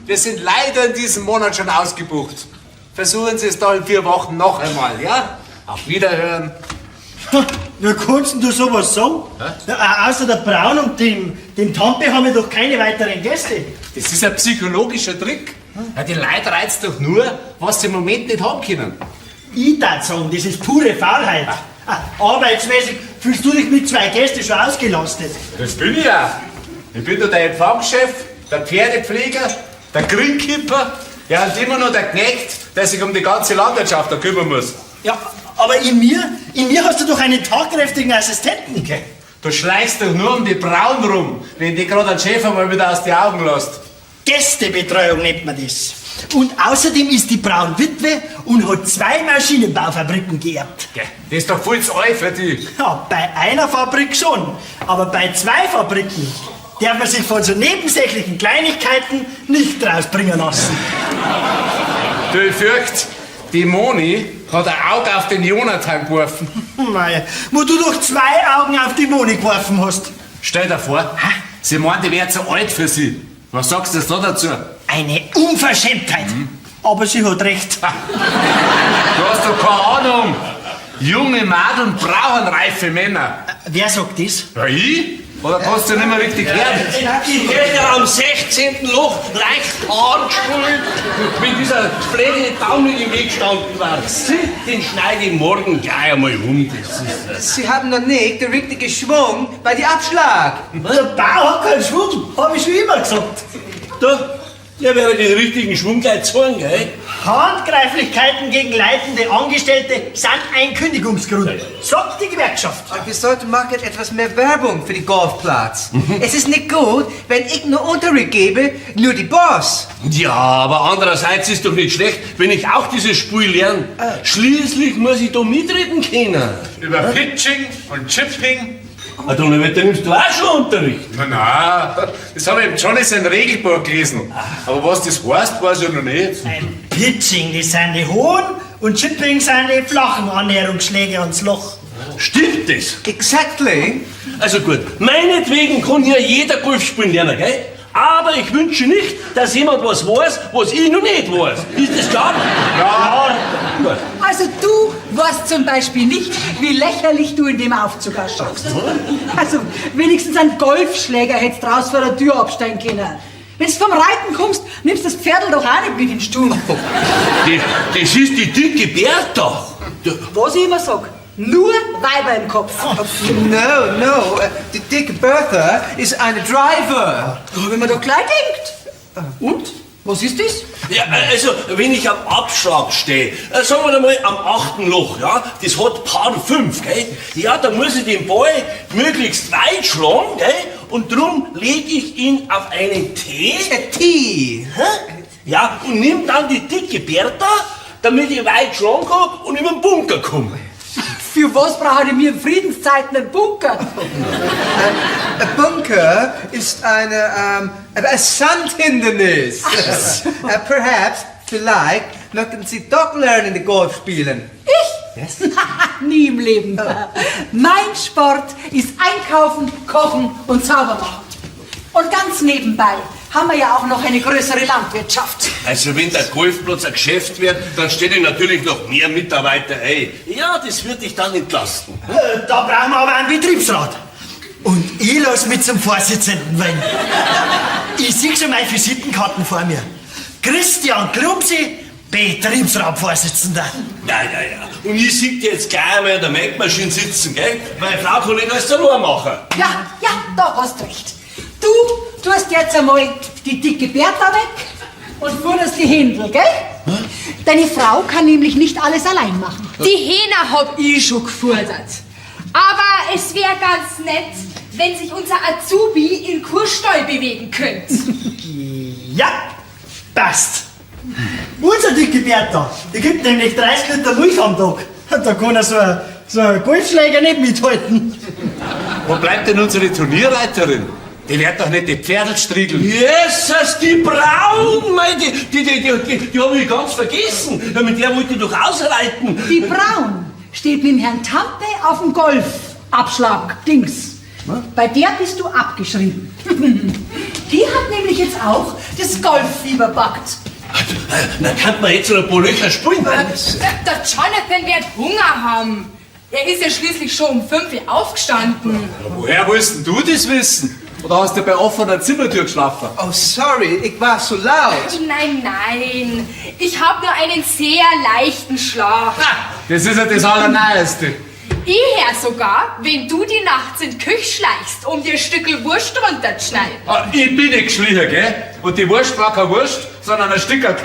wir sind leider in diesem Monat schon ausgebucht. Versuchen Sie es da in 4 Wochen noch einmal, ja? Auf Wiederhören. Wie kannst denn du sowas sagen? Ja, außer der Braun und dem Tampe haben wir doch keine weiteren Gäste. Das ist ein psychologischer Trick. Ja, die Leute reizt doch nur, was sie im Moment nicht haben können. Ich würd sagen, das ist pure Faulheit. Arbeitsmäßig fühlst du dich mit 2 Gästen schon ausgelastet. Das bin ich ja. Ich bin doch der Empfangschef, der Pferdepfleger, der Greenkeeper, ja, und immer noch der Knecht, der sich um die ganze Landwirtschaft da kümmern muss. Ja, aber in mir hast du doch einen tatkräftigen Assistenten. Okay. Du schleichst doch nur um die Braun rum, wenn die gerade einen Schäfer mal wieder aus den Augen lässt. Gästebetreuung nennt man das. Und außerdem ist die Braun Witwe und hat 2 Maschinenbaufabriken geerbt. Gell, das ist doch voll zu alt für die. Ja, bei einer Fabrik schon, aber bei 2 Fabriken darf man sich von so nebensächlichen Kleinigkeiten nicht rausbringen lassen. Du, ich fürcht, die Moni hat ein Auge auf den Jonathan geworfen. Mei, wo du doch 2 Augen auf die Moni geworfen hast. Stell dir vor, hä? Sie meint, ich wär zu alt für sie. Was sagst du denn da dazu? Eine Unverschämtheit. Aber sie hat recht. Du hast doch keine Ahnung. Junge Madeln brauchen reife Männer. Wer sagt das? Ja, ich? Oder kannst du nicht mehr richtig hören? Ich hätte am 16. Loch leicht angeschult, wenn dieser blöde Baum nicht im Weg gestanden war. Den schneide ich morgen gleich einmal um. Das ist Sie haben noch nicht den richtigen Schwung bei dem Abschlag. Der Bau hat keinen Schwung, hab ich schon immer gesagt. Da, Der wäre den richtigen Schwung gleich zeigen, gell? Handgreiflichkeiten gegen leitende Angestellte sind ein Kündigungsgrund, sagt die Gewerkschaft. Und wir sollten machen etwas mehr Werbung für den Golfplatz. Es ist nicht gut, wenn ich nur Unterricht gebe, nur die Boss. Ja, aber andererseits ist doch nicht schlecht, wenn ich auch dieses Spiel lerne. Schließlich muss ich da mitreden können. Über Pitching und Chipping. Ah, Donnerwetter, nimmst du auch schon Unterricht? Na, na, das habe ich im Johnny sein Regelbuch gelesen. Aber was das heißt, weiß ich noch nicht. Pitching, das sind die hohen und Chipping sind die flachen Annäherungsschläge ans Loch. Stimmt das? Exactly. Also gut, meinetwegen kann hier jeder Golf spielen lernen, gell? Aber ich wünsche nicht, dass jemand was weiß, was ich noch nicht weiß. Ist das klar? Ja. Gut. Also du weißt zum Beispiel nicht, wie lächerlich du in dem Aufzug ausschaust. Also wenigstens einen Golfschläger hättest draus vor der Tür abstellen können. Wenn du vom Reiten kommst, nimmst das Pferdl doch auch nicht mit in den Stuhl. Das ist die dicke Bertha. Was ich immer sag, nur Weiber im Kopf. No, no, die dicke Bertha ist eine Driver. Wenn man doch gleich denkt. Und? Was ist das? Ja, also, wenn ich am Abschlag stehe, sagen wir einmal am achten Loch, ja, das hat Paar 5, gell? Ja, da muss ich den Ball möglichst weit schlagen, gell? Und drum lege ich ihn auf einen Tee. Tee? Hä? Ja, und nimm dann die dicke Bertha, damit ich weit schlagen kann und über den Bunker komme. Für was brauchen wir in Friedenszeiten einen Bunker? Ein Bunker ist eine, ein Sandhindernis. Perhaps, vielleicht, möchten Sie doch lernen, die Golf spielen. Ich? Yes. Nie im Leben. Mein Sport ist Einkaufen, Kochen und Saubermachen. Und ganz nebenbei haben wir ja auch noch eine größere Landwirtschaft. Also wenn der Golfplatz ein Geschäft wird, dann stelle ich natürlich noch mehr Mitarbeiter ein. Ja, das wird dich dann entlasten. Da brauchen wir aber einen Betriebsrat. Und ich lass mich zum Vorsitzenden wählen. Ich sehe schon meine Visitenkarten vor mir. Christian Klumsi, Betriebsratsvorsitzender. Ja, ja, ja. Und ich sehe dich jetzt gleich einmal an der Melkmaschine sitzen, gell? Meine Frau kann nicht alles allein machen. Ja, ja, da hast recht. Du tust jetzt einmal die dicke Bertha weg und fuhrst die Händel, gell? Deine Frau kann nämlich nicht alles allein machen. Die Hähner hab ich schon gefordert. Aber es wär ganz nett, wenn sich unser Azubi in Kurstall bewegen könnte. Ja, passt. Unser dicke Bertha, die gibt nämlich 30 Liter Milch am Tag. Da kann er so ein Golfschläger nicht mithalten. Wo bleibt denn unsere Turnierreiterin? Die wird doch nicht die Pferdl striegeln. Jesus, die Braun, mei, die hab ich ganz vergessen. Ja, mit der wollte ich doch ausreiten. Die Braun steht mit dem Herrn Tampe auf dem Golfabschlag, Dings. Bei der bist du abgeschrieben. Die hat nämlich jetzt auch das Golffieber backt. Na, kann man jetzt noch ein paar Löcher spielen. Der Jonathan wird Hunger haben. Er ist ja schließlich schon um 5 Uhr aufgestanden. Ja, woher willst denn du das wissen? Oder hast du bei offener Zimmertür geschlafen? Oh, sorry, ich war so laut. Nein, nein. Ich habe nur einen sehr leichten Schlaf. Das ist ja das Allerneueste. Ich hör sogar, wenn du die nachts in die Küche schleichst, um dir ein Stückel Wurst runterzuschneiden. Ah, ich bin nicht geschlichen, gell? Und die Wurst war keine Wurst, sondern ein Stück Käse.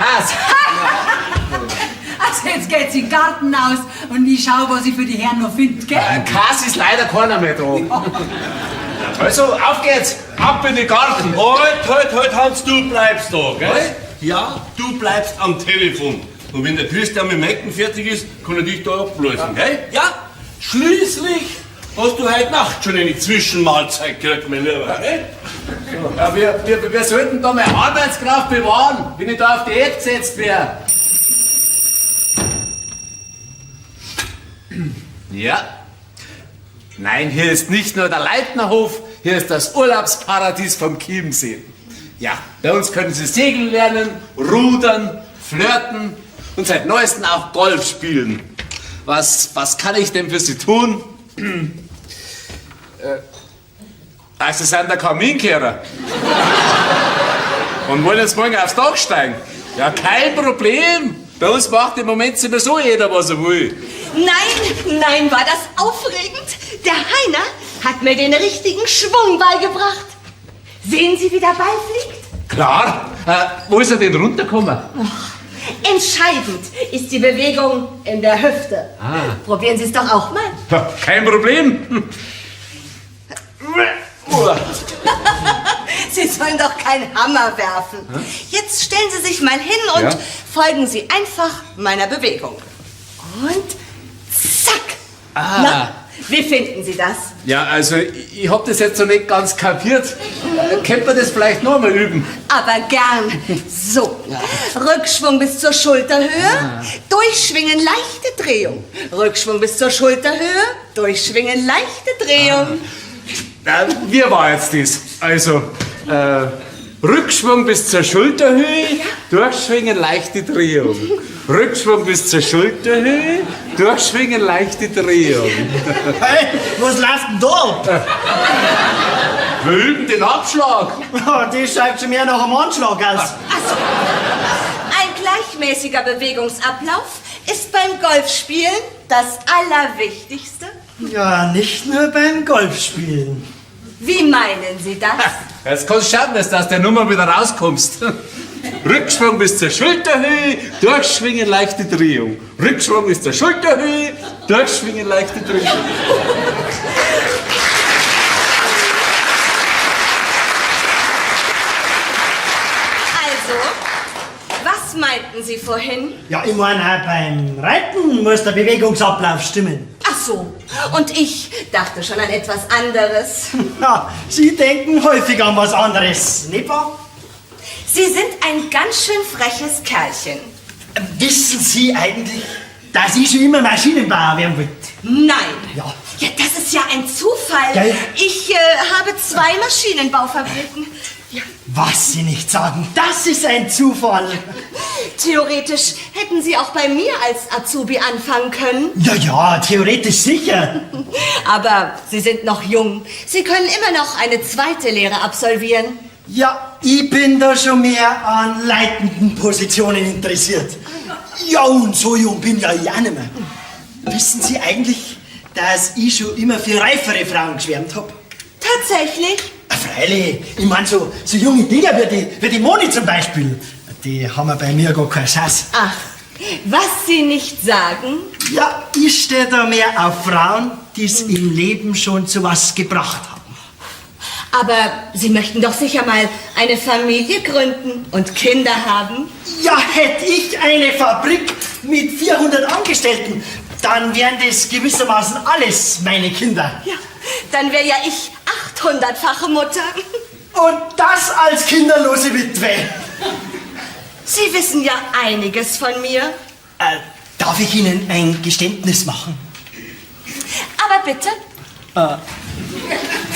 Also jetzt geht's in den Garten aus und ich schau, was ich für die Herren noch finde, gell? Käse ist leider keiner mehr da. Also, auf geht's! Ab in den Garten! Halt, halt, halt, Hans, du bleibst da, gell? Ja, du bleibst am Telefon. Und wenn der Christian mit dem Mecken fertig ist, kann er dich da ablösen, gell? Ja, schließlich hast du heute Nacht schon eine Zwischenmahlzeit gekriegt, mein Lieber, gell? Ja, wir sollten da mal Arbeitskraft bewahren, wenn ich da auf Diät gesetzt wäre. Ja. Nein, hier ist nicht nur der Leitnerhof, hier ist das Urlaubsparadies vom Chiemsee. Ja, bei uns können Sie segeln lernen, rudern, flirten und seit neuestem auch Golf spielen. Was kann ich denn für Sie tun? Sie sind der Kaminkehrer. Und wollen jetzt morgen aufs Dach steigen? Ja, kein Problem. Bei uns macht im Moment sowieso jeder, was er will. Nein, nein, war das aufregend. Der Heiner hat mir den richtigen Schwung beigebracht. Sehen Sie, wie der Ball fliegt? Klar. Wo ist er denn runtergekommen? Entscheidend ist die Bewegung in der Hüfte. Ah. Probieren Sie es doch auch mal. Kein Problem. Sie sollen doch keinen Hammer werfen. Jetzt stellen Sie sich mal hin und Ja. folgen Sie einfach meiner Bewegung. Und zack. Ah. Na, wie finden Sie das? Ja, also ich hab das jetzt noch nicht ganz kapiert. Könnte man das vielleicht noch mal üben? Aber gern. So, Rückschwung bis zur Schulterhöhe, durchschwingen, leichte Drehung. Rückschwung bis zur Schulterhöhe, durchschwingen, leichte Drehung. Na, wie war jetzt das? Also, Rückschwung bis zur Schulterhöhe, durchschwingen, leichte Drehung. Rückschwung bis zur Schulterhöhe, durchschwingen, leichte Drehung. Hey, was läuft denn da ab? Wir üben den Abschlag. Das schaut schon mehr nach einem Anschlag aus. Ein gleichmäßiger Bewegungsablauf ist beim Golfspielen das Allerwichtigste. Ja, nicht nur beim Golfspielen. Wie meinen Sie das? Jetzt kannst du schauen, dass du aus der Nummer wieder rauskommst. Rückschwung bis zur Schulterhöhe, durchschwingen, leichte Drehung. Rückschwung bis zur Schulterhöhe, durchschwingen, leichte Drehung. Also, was meinten Sie vorhin? Ja, ich meine, auch beim Reiten muss der Bewegungsablauf stimmen. Ach so, und ich dachte schon an etwas anderes. Ja, Sie denken häufig an was anderes, nicht wahr? Sie sind ein ganz schön freches Kerlchen. Wissen Sie eigentlich, dass ich schon immer Maschinenbauer werden wollte? Nein. Ja. Ja, das ist ja ein Zufall. Gell? Ich habe zwei Maschinenbaufabriken. Ja. Was Sie nicht sagen, das ist ein Zufall. Theoretisch hätten Sie auch bei mir als Azubi anfangen können. Ja, ja, theoretisch sicher. Aber Sie sind noch jung. Sie können immer noch eine zweite Lehre absolvieren. Ja, ich bin da schon mehr an leitenden Positionen interessiert. Ja, und so jung bin ja ich auch nicht mehr. Wissen Sie eigentlich, dass ich schon immer für reifere Frauen geschwärmt hab? Tatsächlich? Freilich, ich mein, so junge Dinger wie die Moni zum Beispiel, die haben ja bei mir gar keine Chance. Ach, was Sie nicht sagen? Ja, ich stehe da mehr auf Frauen, die's im Leben schon zu was gebracht haben. Aber Sie möchten doch sicher mal eine Familie gründen und Kinder haben. Ja, hätte ich eine Fabrik mit 400 Angestellten, dann wären das gewissermaßen alles meine Kinder. Ja, dann wäre ja ich 800-fache Mutter. Und das als kinderlose Witwe. Sie wissen ja einiges von mir. Darf ich Ihnen ein Geständnis machen? Aber bitte.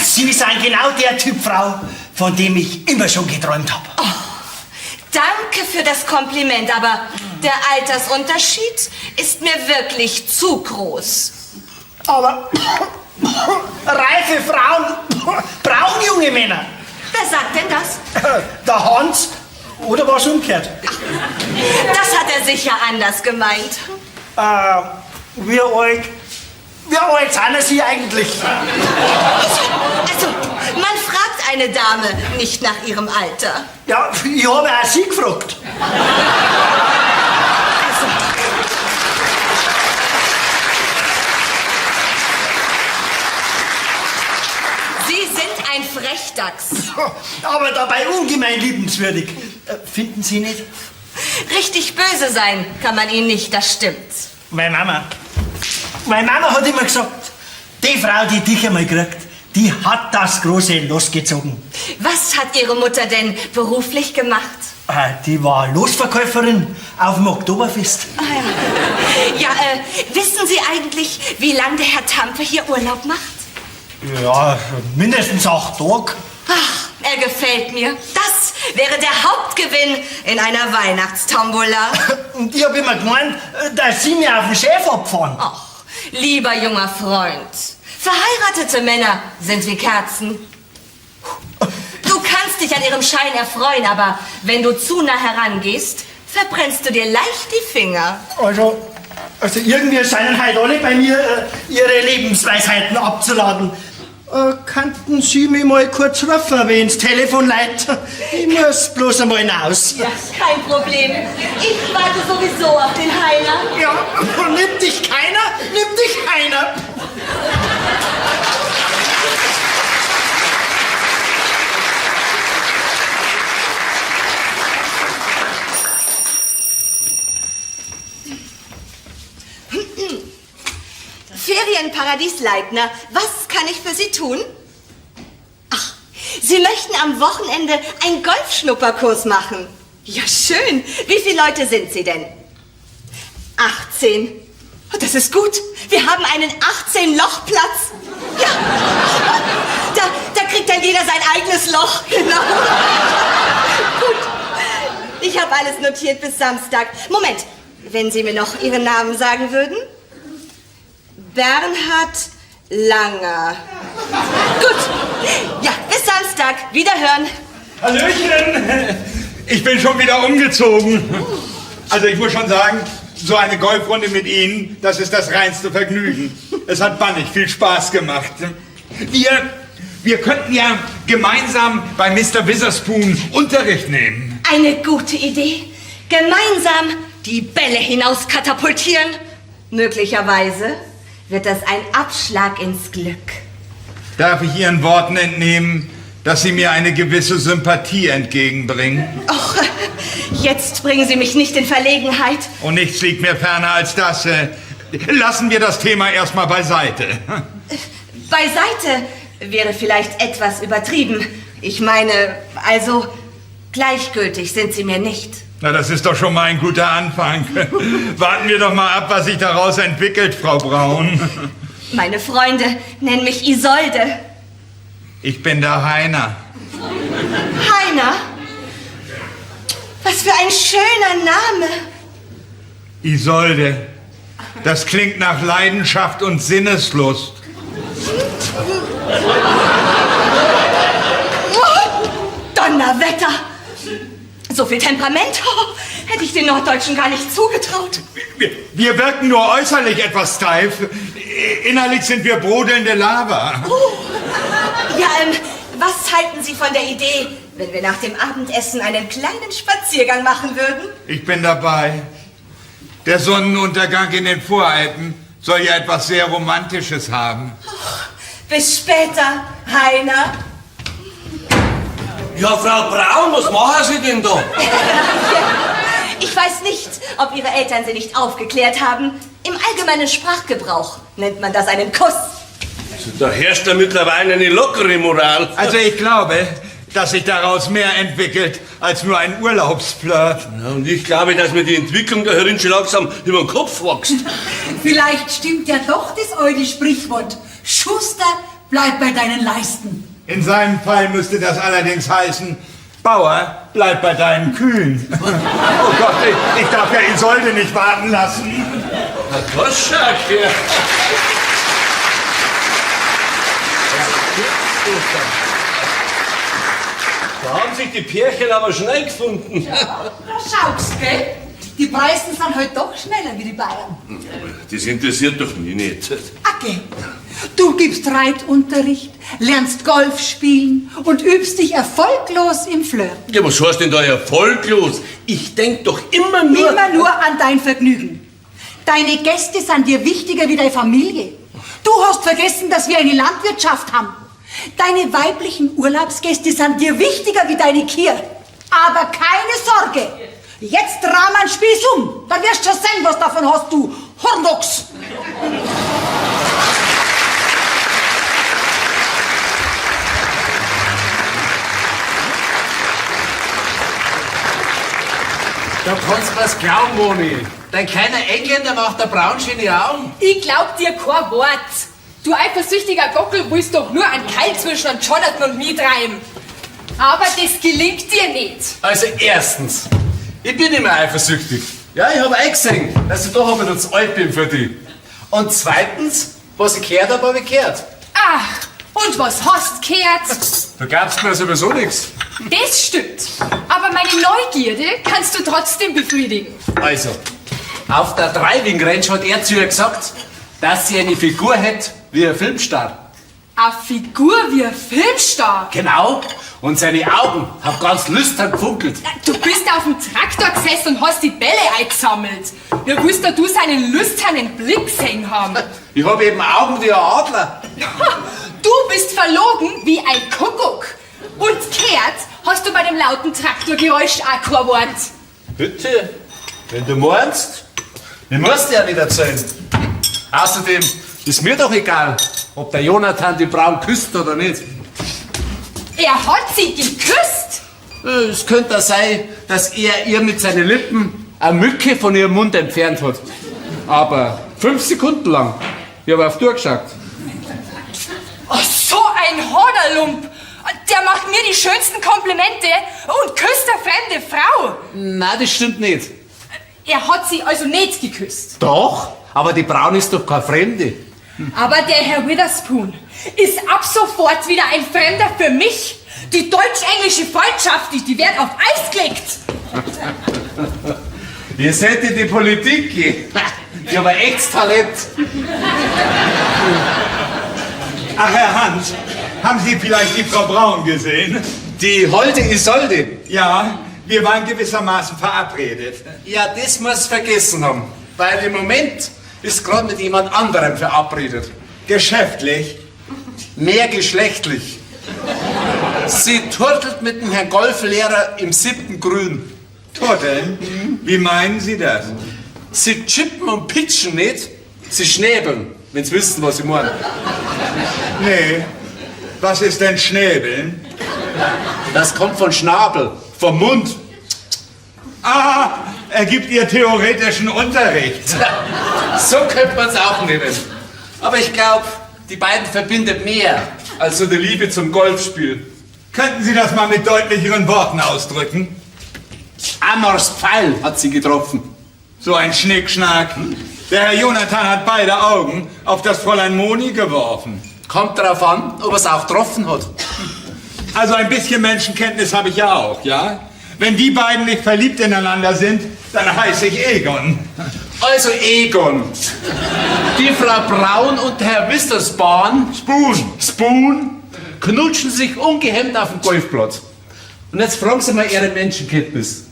Sie sind genau der Typ Frau, von dem ich immer schon geträumt habe. Oh, danke für das Kompliment, aber der Altersunterschied ist mir wirklich zu groß. Aber reife Frauen brauchen junge Männer. Wer sagt denn das? Der Hans, oder war's umgekehrt? Das hat er sicher anders gemeint. Wie alt sind Sie eigentlich? Also, man fragt eine Dame nicht nach ihrem Alter. Ja, ich habe auch Sie gefragt. Also. Sie sind ein Frechdachs. Aber dabei ungemein liebenswürdig. Finden Sie nicht? Richtig böse sein kann man Ihnen nicht, das stimmt. Meine Mama hat immer gesagt, die Frau, die dich einmal kriegt, die hat das große losgezogen. Was hat Ihre Mutter denn beruflich gemacht? Die war Losverkäuferin auf dem Oktoberfest. Ah, ja. Ja, wissen Sie eigentlich, wie lange der Herr Tampe hier Urlaub macht? Ja, mindestens 8 Tage. Ach, er gefällt mir. Das wäre der Hauptgewinn in einer Weihnachtstombola. Und ich hab immer gemeint, dass Sie mir auf den Chef abfahren. Ach, lieber junger Freund. Verheiratete Männer sind wie Kerzen. Du kannst dich an ihrem Schein erfreuen, aber wenn du zu nah herangehst, verbrennst du dir leicht die Finger. Also irgendwie scheinen halt alle bei mir ihre Lebensweisheiten abzuladen. Könnten Sie mich mal kurz rufen, wenn's Telefon leitet? Ich muss bloß einmal hinaus. Ja, kein Problem. Ich warte sowieso auf den Heiner. Ja, nimmt dich keiner, nimmt dich keiner. Ferienparadies Leitner, was kann ich für Sie tun? Ach, Sie möchten am Wochenende einen Golfschnupperkurs machen. Ja, schön. Wie viele Leute sind Sie denn? 18. Oh, das ist gut. Wir haben einen 18-Loch-Platz. Ja. Da kriegt dann jeder sein eigenes Loch. Genau. Gut. Ich habe alles notiert bis Samstag. Moment, wenn Sie mir noch Ihren Namen sagen würden? Bernhard Langer. Gut. Ja, bis Samstag. Wiederhören. Hallöchen! Ich bin schon wieder umgezogen. Also ich muss schon sagen, so eine Golfrunde mit Ihnen, das ist das reinste Vergnügen. Es hat bannig viel Spaß gemacht. Wir könnten ja gemeinsam bei Mr. Witherspoon Unterricht nehmen. Eine gute Idee. Gemeinsam die Bälle hinaus katapultieren. Möglicherweise wird das ein Abschlag ins Glück. Darf ich Ihren Worten entnehmen, dass Sie mir eine gewisse Sympathie entgegenbringen? Och, jetzt bringen Sie mich nicht in Verlegenheit. Und nichts liegt mir ferner als das. Lassen wir das Thema erstmal beiseite. Beiseite wäre vielleicht etwas übertrieben. Ich meine, also gleichgültig sind Sie mir nicht. Na, das ist doch schon mal ein guter Anfang. Warten wir doch mal ab, was sich daraus entwickelt, Frau Braun. Meine Freunde nennen mich Isolde. Ich bin der Heiner. Heiner? Was für ein schöner Name. Isolde. Das klingt nach Leidenschaft und Sinneslust. Oh, Donnerwetter! So viel Temperament hätte ich den Norddeutschen gar nicht zugetraut. Wir wirken nur äußerlich etwas steif. Innerlich sind wir brodelnde Lava. Oh. Ja, was halten Sie von der Idee, wenn wir nach dem Abendessen einen kleinen Spaziergang machen würden? Ich bin dabei. Der Sonnenuntergang in den Voralpen soll ja etwas sehr Romantisches haben. Oh, bis später, Heiner. Ja, Frau Braun, was machen Sie denn da? Ich weiß nicht, ob Ihre Eltern Sie nicht aufgeklärt haben. Im allgemeinen Sprachgebrauch nennt man das einen Kuss. Also, da herrscht ja mittlerweile eine lockere Moral. Also ich glaube, dass sich daraus mehr entwickelt als nur ein Urlaubsflirt. Ja, und ich glaube, dass mir die Entwicklung da herin schon langsam über den Kopf wächst. Vielleicht stimmt ja doch das alte Sprichwort. Schuster, bleib bei deinen Leisten. In seinem Fall müsste das allerdings heißen, Bauer, bleib bei deinen Kühen. Oh Gott, ich darf ja Isolde nicht warten lassen. Na, das schaut her. Da haben sich die Pärchen aber schnell gefunden. Ja, da schaust, gell? Die Preisen sind halt doch schneller wie die Bayern. Das interessiert doch mich nicht. Okay. Du gibst Reitunterricht, lernst Golf spielen und übst dich erfolglos im Flirt. Ja, was heißt denn da erfolglos? Ich denk doch immer nur... Immer nur an dein Vergnügen. Deine Gäste sind dir wichtiger wie deine Familie. Du hast vergessen, dass wir eine Landwirtschaft haben. Deine weiblichen Urlaubsgäste sind dir wichtiger wie deine Kier. Aber keine Sorge. Jetzt rahm einen Spieß um. Dann wirst du schon sehen, was davon hast, du Hornochs. Da kannst du was glauben, Moni. Dein kleiner Engländer macht der Braun schöne Augen. Ich glaub dir kein Wort. Du eifersüchtiger Gockel willst doch nur einen Keil zwischen einen Jonathan und mir treiben. Aber das gelingt dir nicht. Also erstens, ich bin nicht mehr eifersüchtig. Ja, ich hab eingesehen, dass ich doch einmal zu alt bin für dich. Und zweitens, was ich gehört hab, hab ich gehört. Ach, und was hast gehört? Du glaubst mir sowieso nichts. Das stimmt. Aber meine Neugierde kannst du trotzdem befriedigen. Also, auf der Driving Range hat er zu ihr gesagt, dass sie eine Figur hat wie ein Filmstar. Eine Figur wie ein Filmstar. Genau. Und seine Augen haben ganz lüstern gefunkelt. Du bist auf dem Traktor gesessen und hast die Bälle eingesammelt. Wie willst denn du seinen lüsternen Blick gesehen haben? Ich hab eben Augen wie ein Adler. Du bist verlogen wie ein Kuckuck. Und kehrt hast du bei dem lauten Traktorgeräusch auch kein Wort. Bitte, wenn du meinst. Ich muss dir ja nicht erzählen. Außerdem ist mir doch egal, ob der Jonathan die Braun küsst oder nicht. Er hat sie geküsst. Es könnte auch sein, dass er ihr mit seinen Lippen eine Mücke von ihrem Mund entfernt hat. Aber 5 Sekunden lang. Ich habe auf die Uhr geschaut. Oh, so ein Hoderlump. Der macht mir die schönsten Komplimente und küsst eine fremde Frau. Nein, das stimmt nicht. Er hat sie also nicht geküsst. Doch, aber die Braun ist doch keine Fremde. Aber der Herr Witherspoon ist ab sofort wieder ein Fremder für mich. Die deutsch-englische Freundschaft, die wird auf Eis gelegt. Ihr seid in die Politik gehen. Ich habe ein echtes Talent. Ach, Herr Hans, haben Sie vielleicht die Frau Braun gesehen? Die Holde Isolde? Ja, wir waren gewissermaßen verabredet. Ja, das muss vergessen haben. Weil im Moment ist gerade mit jemand anderem verabredet. Geschäftlich? Mehr geschlechtlich. Sie turtelt mit dem Herrn Golflehrer im 7. Grün. Turteln? Wie meinen Sie das? Sie chippen und pitchen nicht, sie schnäbeln, wenn Sie wissen, was ich meine. Nee, was ist denn Schnäbeln? Das kommt von Schnabel, vom Mund. Ah, er gibt ihr theoretischen Unterricht. So könnte man's auch nennen. Aber ich glaub, die beiden verbindet mehr als so die Liebe zum Golfspiel. Könnten Sie das mal mit deutlicheren Worten ausdrücken? Amors Pfeil hat sie getroffen. So ein Schnickschnack. Der Herr Jonathan hat beide Augen auf das Fräulein Moni geworfen. Kommt darauf an, ob er's auch getroffen hat. Also ein bisschen Menschenkenntnis habe ich ja auch, ja? Wenn die beiden nicht verliebt ineinander sind, dann heiße ich Egon. Also Egon, die Frau Braun und Herr Witherspoon, Spoon, knutschen sich ungehemmt auf dem Golfplatz. Und jetzt fragen Sie mal Ihre Menschenkenntnis.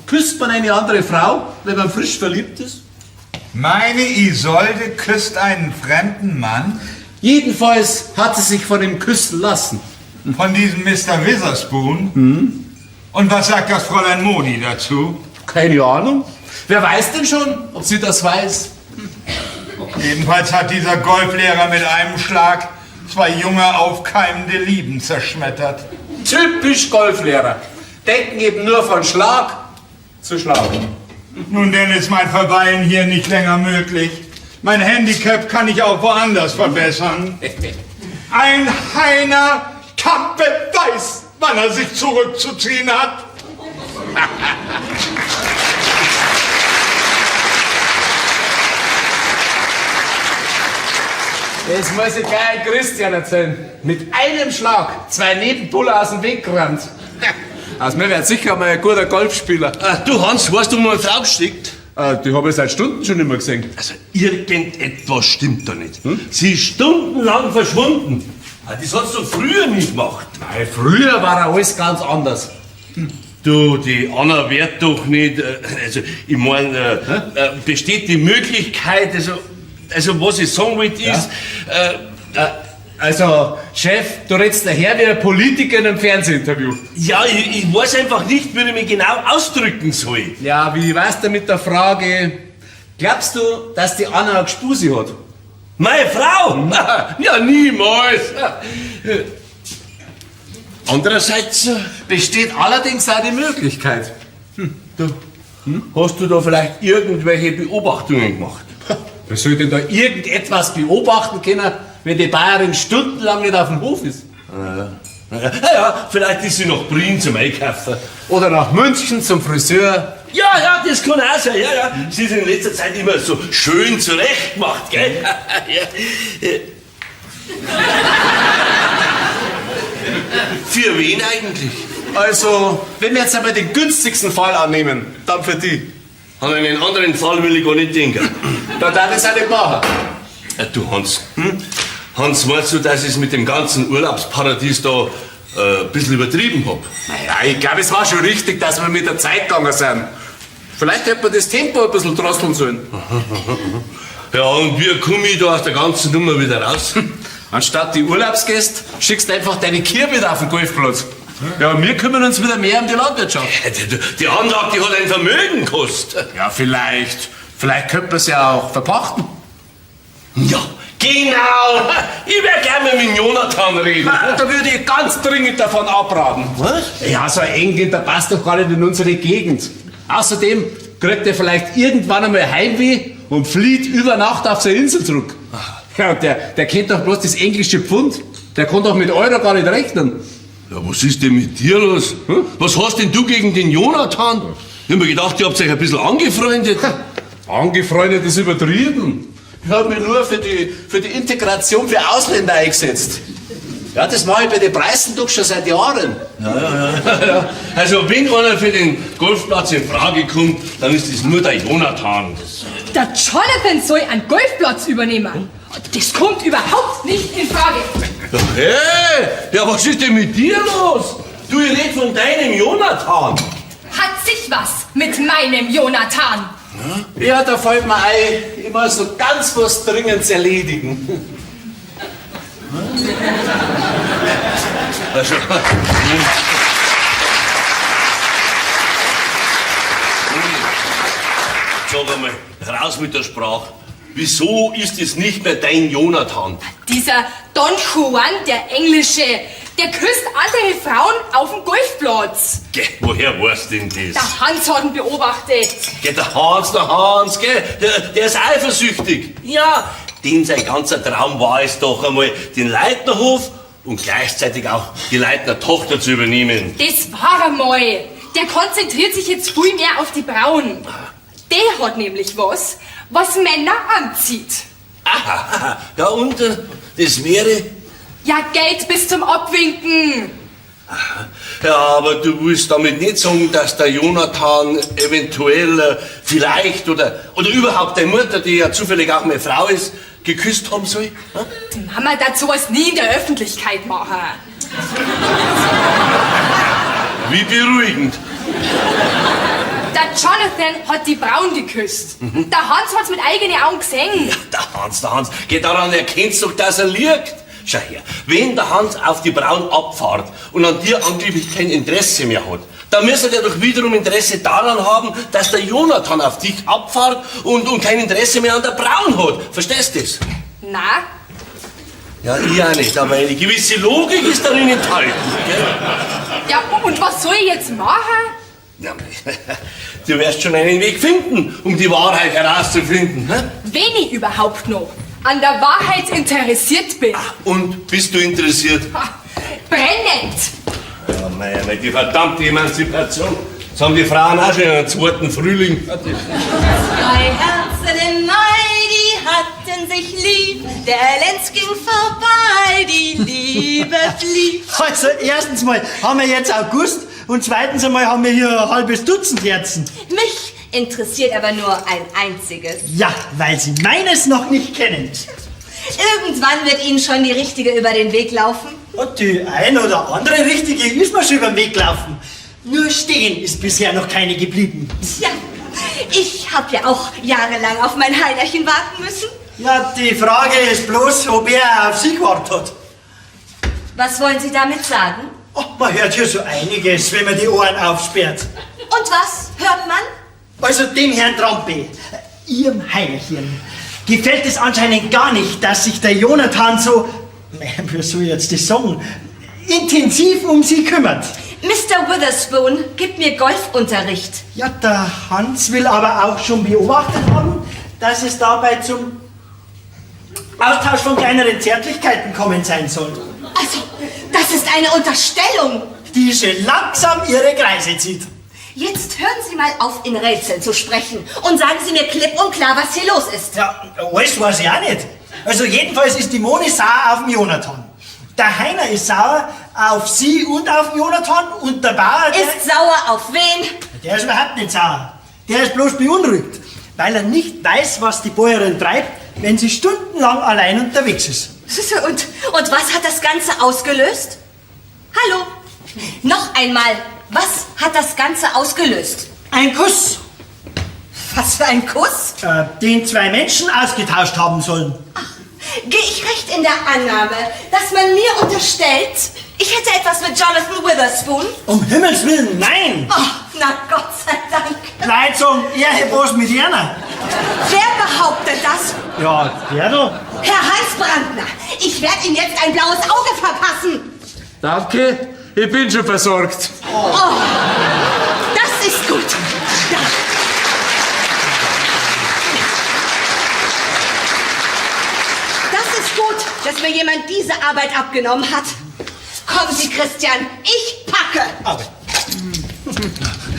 Küsst man eine andere Frau, wenn man frisch verliebt ist? Meine Isolde küsst einen fremden Mann? Jedenfalls hat sie sich von ihm küssen lassen. Von diesem Mister Witherspoon? Mhm. Und was sagt das Fräulein Moni dazu? Keine Ahnung. Wer weiß denn schon, ob sie das weiß? Jedenfalls hat dieser Golflehrer mit einem Schlag zwei junge, aufkeimende Lieben zerschmettert. Typisch Golflehrer. Denken eben nur von Schlag zu Schlag. Nun denn ist mein Verweilen hier nicht länger möglich. Mein Handicap kann ich auch woanders verbessern. Ein Heiner Tampe weiß, wann er sich zurückzuziehen hat. Das muss ich gleich Christian erzählen. Mit einem Schlag zwei Nebenbuller aus dem Weg gerannt. Also mir wird sicher mal ein guter Golfspieler. Du Hans, weißt du, wo meine Frau steckt? Die habe ich seit Stunden schon nicht mehr gesehen. Also irgendetwas stimmt da nicht. Hm? Sie ist stundenlang verschwunden. Das hat's doch früher nicht gemacht. Nein, früher war alles ganz anders. Du, die Anna wird doch nicht... Also, ich mein, besteht die Möglichkeit, also was ich sagen wollte ist... Ja? Also, Chef, du redest daher wie ein Politiker in einem Fernsehinterview. Ja, ich weiß einfach nicht, wie ich mich genau ausdrücken soll. Ja, wie wär's denn mit der Frage, glaubst du, dass die Anna eine Gspusi hat? Meine Frau? Ja, niemals. Andererseits besteht allerdings auch die Möglichkeit. Du, hast du da vielleicht irgendwelche Beobachtungen gemacht? Wer soll denn da irgendetwas beobachten können, wenn die Bayerin stundenlang nicht auf dem Hof ist? Ja, ja, vielleicht ist sie nach Prien zum Einkaufen. Oder nach München zum Friseur. Ja, ja, das kann auch sein, ja, ja. Sie ist in letzter Zeit immer so schön zurechtgemacht, gell? Ja. Für wen eigentlich? Also, wenn wir jetzt einmal den günstigsten Fall annehmen, dann für die. An einen anderen Fall will ich gar nicht denken. Dann darf ich es auch nicht machen. Du Hans, Hans, meinst du, dass ich es mit dem ganzen Urlaubsparadies da ein bisschen übertrieben hab? Naja, ich glaube, es war schon richtig, dass wir mit der Zeit gegangen sind. Vielleicht hätte man das Tempo ein bisschen drosseln sollen. Ja, und wie komme ich da aus der ganzen Nummer wieder raus? Anstatt die Urlaubsgäste schickst du einfach deine Kier wieder auf den Golfplatz. Ja, und wir kümmern uns wieder mehr um die Landwirtschaft. Die Anlage, die hat ein Vermögen gekostet. Ja, vielleicht. Vielleicht könnte man sie ja auch verpachten. Ja, genau. Ich werde gerne mit dem Jonathan reden. Na, da würde ich ganz dringend davon abraten. Was? Ja, so ein Engländer passt doch gar nicht in unsere Gegend. Außerdem kriegt er vielleicht irgendwann einmal Heimweh und flieht über Nacht auf seine Insel zurück. Ja, und der kennt doch bloß das englische Pfund. Der kann doch mit Euro gar nicht rechnen. Ja, was ist denn mit dir los? Hm? Was hast denn du gegen den Jonathan? Ich hab mir gedacht, ihr habt euch ein bisschen angefreundet. Angefreundet ist übertrieben. Ich habe mich nur für die Integration für Ausländer eingesetzt. Ja, das mache ich bei den Preisen doch schon seit Jahren. Ja. Also, wenn einer für den Golfplatz in Frage kommt, dann ist es nur der Jonathan. Der Jonathan soll einen Golfplatz übernehmen. Das kommt überhaupt nicht in Frage. Hey, ja, was ist denn mit dir los? Du, ich red von deinem Jonathan. Hat sich was mit meinem Jonathan. Ja, da fällt mir ein, ich muss noch ganz was Dringendes erledigen. Also, sag einmal, raus mit der Sprache. Wieso ist es nicht mehr dein Jonathan? Dieser Don Juan, der Englische, der küsst andere Frauen auf dem Golfplatz. Geh, woher weißt denn das? Der Hans hat ihn beobachtet. Geh, der Hans, geh, der ist eifersüchtig. Ja, dem sein ganzer Traum war es doch einmal, den Leitnerhof und gleichzeitig auch die Leitner Tochter zu übernehmen. Das war einmal. Der konzentriert sich jetzt viel mehr auf die Brauen. Der hat nämlich was, was Männer anzieht. Aha, ja und das wäre? Ja, Geld bis zum Abwinken. Ja, aber du willst damit nicht sagen, dass der Jonathan eventuell, vielleicht oder überhaupt deine Mutter, die ja zufällig auch meine Frau ist, geküsst haben soll? Hm? Die Mama darf sowas nie in der Öffentlichkeit machen. Wie beruhigend. Der Jonathan hat die Braun geküsst. Mhm. Der Hans hat's mit eigenen Augen gesehen. Ja, der Hans. Geh, daran erkennst du doch, dass er liegt. Schau her, wenn der Hans auf die Braun abfahrt und an dir angeblich kein Interesse mehr hat, dann müsste er doch wiederum Interesse daran haben, dass der Jonathan auf dich abfahrt und kein Interesse mehr an der Braun hat. Verstehst du das? Na? Ja, ich auch nicht, aber eine gewisse Logik ist darin enthalten. Gell? Ja, und was soll ich jetzt machen? Ja, du wirst schon einen Weg finden, um die Wahrheit herauszufinden. Hä? Wenn ich überhaupt noch an der Wahrheit interessiert bin. Ach, und bist du interessiert? Ha, brennend! Ja, mei, die verdammte Emanzipation. Das haben die Frauen auch schon in einem zweiten Frühling. Zwei Herzen im Mai, die hatten sich lieb. Der Lenz ging vorbei, die Liebe blieb. Also, erstens mal haben wir jetzt August und zweitens einmal haben wir hier ein halbes Dutzend Herzen. Mich interessiert aber nur ein einziges. Ja, weil Sie meines noch nicht kennen. Irgendwann wird Ihnen schon die Richtige über den Weg laufen. Und die ein oder andere Richtige ist mir schon über den Weg gelaufen. Nur stehen ist bisher noch keine geblieben. Tja, ich habe ja auch jahrelang auf mein Heinerchen warten müssen. Ja, die Frage ist bloß, ob er auf Sie gewartet hat. Was wollen Sie damit sagen? Oh, man hört hier so einiges, wenn man die Ohren aufsperrt. Und was hört man? Also dem Herrn Trampe, Ihrem Heinerchen, gefällt es anscheinend gar nicht, dass sich der Jonathan so, wie soll ich jetzt das sagen, intensiv um Sie kümmert. Mr. Witherspoon gibt mir Golfunterricht. Ja, der Hans will aber auch schon beobachtet haben, dass es dabei zum Austausch von kleineren Zärtlichkeiten kommen sein soll. Also, das ist eine Unterstellung. Die schon langsam ihre Kreise zieht. Jetzt hören Sie mal auf, in Rätseln zu sprechen und sagen Sie mir klipp und klar, was hier los ist. Ja, alles weiß ich auch nicht. Also jedenfalls ist die Moni sauer auf den Jonathan. Der Heiner ist sauer auf sie und auf den Jonathan und der Bauer... Der ist sauer auf wen? Der ist überhaupt nicht sauer. Der ist bloß beunruhigt, weil er nicht weiß, was die Bäuerin treibt, wenn sie stundenlang allein unterwegs ist. Und was hat das Ganze ausgelöst? Hallo? Noch einmal, was hat das Ganze ausgelöst? Ein Kuss. Was für ein Kuss? Den zwei Menschen ausgetauscht haben sollen. Gehe ich recht in der Annahme, dass man mir unterstellt, ich hätte etwas mit Jonathan Witherspoon? Um Himmels Willen, nein! Oh, na Gott sei Dank. Leute sagen, er hätte was mit einer. Wer behauptet das? Ja, der da. Herr Hans Brandner, ich werde Ihnen jetzt ein blaues Auge verpassen. Danke, ich bin schon versorgt. Oh, das ist gut. Ja. Das ist gut, dass mir jemand diese Arbeit abgenommen hat. Kommen Sie, Christian, ich packe. Aber.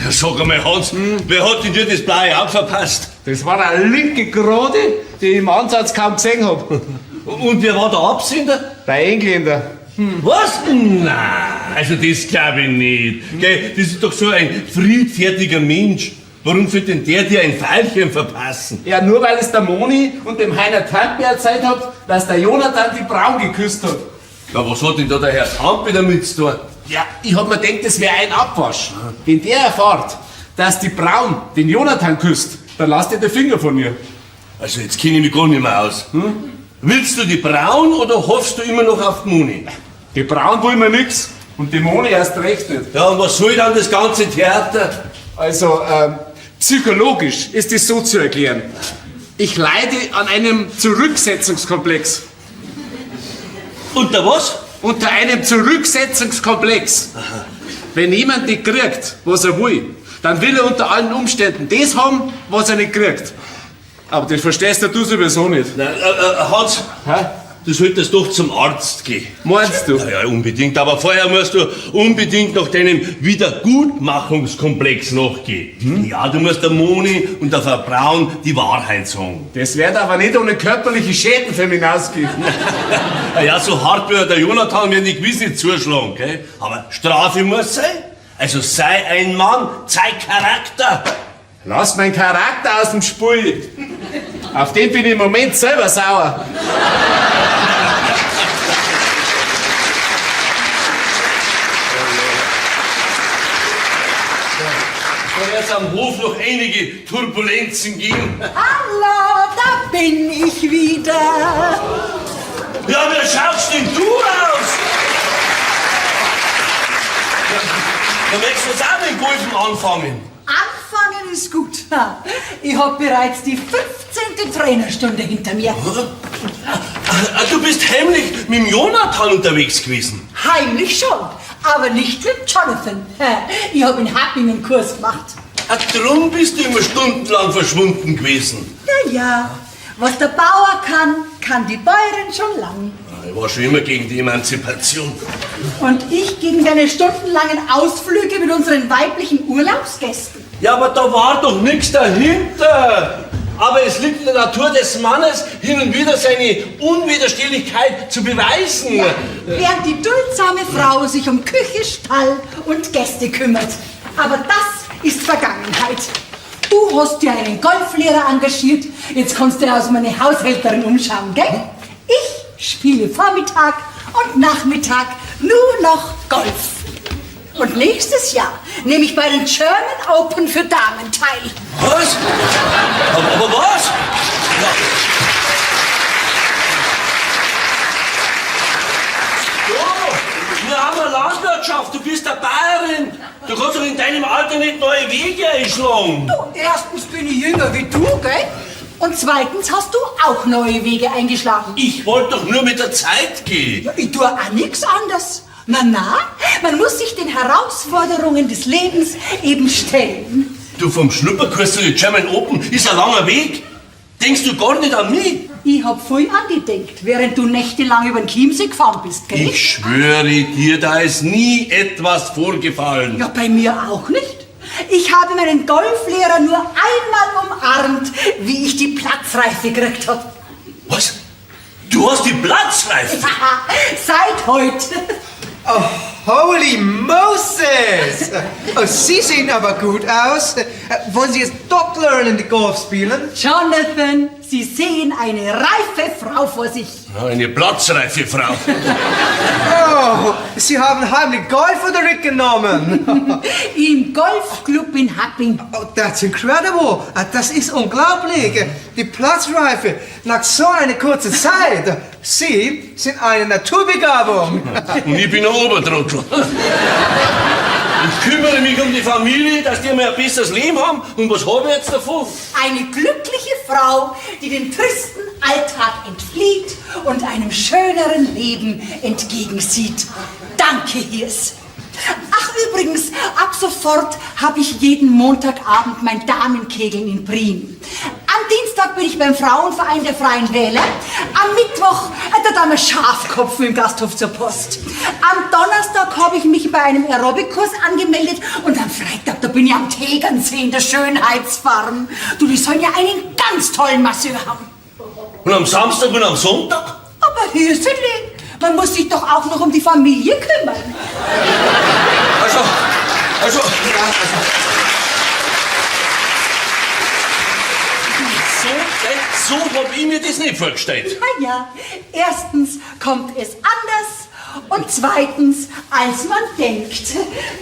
Ja, sag einmal, Hans, wer hat denn dir das blaue Auge verpasst? Das war eine linke Grode, die ich im Ansatz kaum gesehen hab. Und wer war der Absender? Der Engländer. Was? Nein, also das glaube ich nicht. Gell, das ist doch so ein friedfertiger Mensch. Warum sollte denn der dir ein Pfeilchen verpassen? Ja, nur weil es der Moni und dem Heiner Tampe erzählt hat, dass der Jonathan die Braun geküsst hat. Ja, was hat denn da der Herr Tampe damit zu tun? Ja, ich hab mir gedacht, das wäre ein Abwasch. Wenn der erfahrt, dass die Braun den Jonathan küsst, dann lasst ihr den Finger von ihr. Also jetzt kenne ich mich gar nicht mehr aus. Hm? Willst du die Braun oder hoffst du immer noch auf die Moni? Die Braun wollen mir nix und die Moni erst recht nicht. Ja, und was soll dann das ganze Theater? Also, psychologisch ist das so zu erklären. Ich leide an einem Zurücksetzungskomplex. Unter was? Unter einem Zurücksetzungskomplex. Wenn jemand nicht kriegt, was er will, dann will er unter allen Umständen das haben, was er nicht kriegt. Aber das verstehst ja du sowieso nicht. Nein, Hans, Hä? du solltest doch zum Arzt gehen. Meinst du? Ja, ja, unbedingt. Aber vorher musst du unbedingt nach deinem Wiedergutmachungskomplex nachgehen. Hm? Ja, du musst der Moni und der Frau Braun die Wahrheit sagen. Das wird aber nicht ohne körperliche Schäden für mich ausgehen. Ja, so hart wie der Jonathan wird ich gewiss nicht zuschlagen, gell? Aber Strafe muss sein. Also sei ein Mann, zeig Charakter. Lass meinen Charakter aus dem Spiel. Auf den bin ich im Moment selber sauer. Da wird es am Hof noch einige Turbulenzen geben. Hallo, da bin ich wieder. Ja, wie schaust denn du aus? Da möchtest du jetzt auch mit dem Golfen anfangen. Anfangen ist gut. Ha, Ich habe bereits die 15. Trainerstunde hinter mir. Ah, Du bist heimlich mit dem Jonathan unterwegs gewesen. Heimlich schon, aber nicht mit Jonathan. Ha, Ich habe in Happingen einen Kurs gemacht. Ah, drum bist du immer stundenlang verschwunden gewesen. Ja, ja. Was der Bauer kann, kann die Bäuerin schon lang. Ah, Ich war schon immer gegen die Emanzipation. Und ich gegen deine stundenlangen Ausflüge mit unseren weiblichen Urlaubsgästen. Ja, aber da war doch nichts dahinter. Aber es liegt in der Natur des Mannes, hin und wieder seine Unwiderstehlichkeit zu beweisen. Ja, während die duldsame Frau sich um Küche, Stall und Gäste kümmert. Aber das ist Vergangenheit. Du hast dir einen Golflehrer engagiert, jetzt kannst du aus meine Haushälterin umschauen, gell? Ich spiele Vormittag und Nachmittag nur noch Golf. Und nächstes Jahr nehme ich bei den German Open für Damen teil. Was? Aber was? Ja. Wir haben eine Landwirtschaft, du bist eine Bayerin. Du kannst doch in deinem Alter nicht neue Wege einschlagen. Du, erstens bin ich jünger wie du, gell? Und zweitens hast du auch neue Wege eingeschlagen. Ich wollte doch nur mit der Zeit gehen. Ja, ich tue auch nichts anderes. Na, na, man muss sich den Herausforderungen des Lebens eben stellen. Du, vom Schnupperkurs zu den German Open ist ein langer Weg. Denkst du gar nicht an mich? Ich hab viel an dich gedacht, während du nächtelang über den Chiemsee gefahren bist, gell? Ich schwöre dir, da ist nie etwas vorgefallen. Ja, bei mir auch nicht. Ich habe meinen Golflehrer nur einmal umarmt, wie ich die Platzreife gekriegt hab. Was? Du hast die Platzreife? Seit heute. Oh, Holy Moses! Oh, Sie sehen aber gut aus. Wollen Sie jetzt doch lernen, die Golf spielen? Jonathan, Sie sehen eine reife Frau vor sich. Eine platzreife Frau. Oh, Sie haben heimlich Golfunterricht genommen. Im Golfclub in Happing. Oh, that's incredible. Das ist unglaublich. Die Platzreife nach so einer kurzen Zeit. Sie sind eine Naturbegabung. Und ich bin ein Obertrottel. Ich kümmere mich um die Familie, dass die einmal ein besseres Leben haben. Und was habe ich jetzt davon? Eine glückliche Frau, die dem tristen Alltag entflieht und einem schöneren Leben entgegensieht. Danke, Hirs. Ach, übrigens, ab sofort habe ich jeden Montagabend mein Damenkegeln in Prien. Am Dienstag bin ich beim Frauenverein der Freien Wähler. Am Mittwoch da Dame Schafkopfen im Gasthof zur Post. Am Donnerstag habe ich mich bei einem Aerobic-Kurs angemeldet und am Freitag, da bin ich am Tegernsee in der Schönheitsfarm. Du, die sollen ja einen ganz tollen Masseur haben. Und am Samstag und am Sonntag? Aber Hirseli, man muss sich doch auch noch um die Familie kümmern. Also, So, so hab ich mir das nicht vorgestellt. Na ja, erstens kommt es anders und zweitens, als man denkt.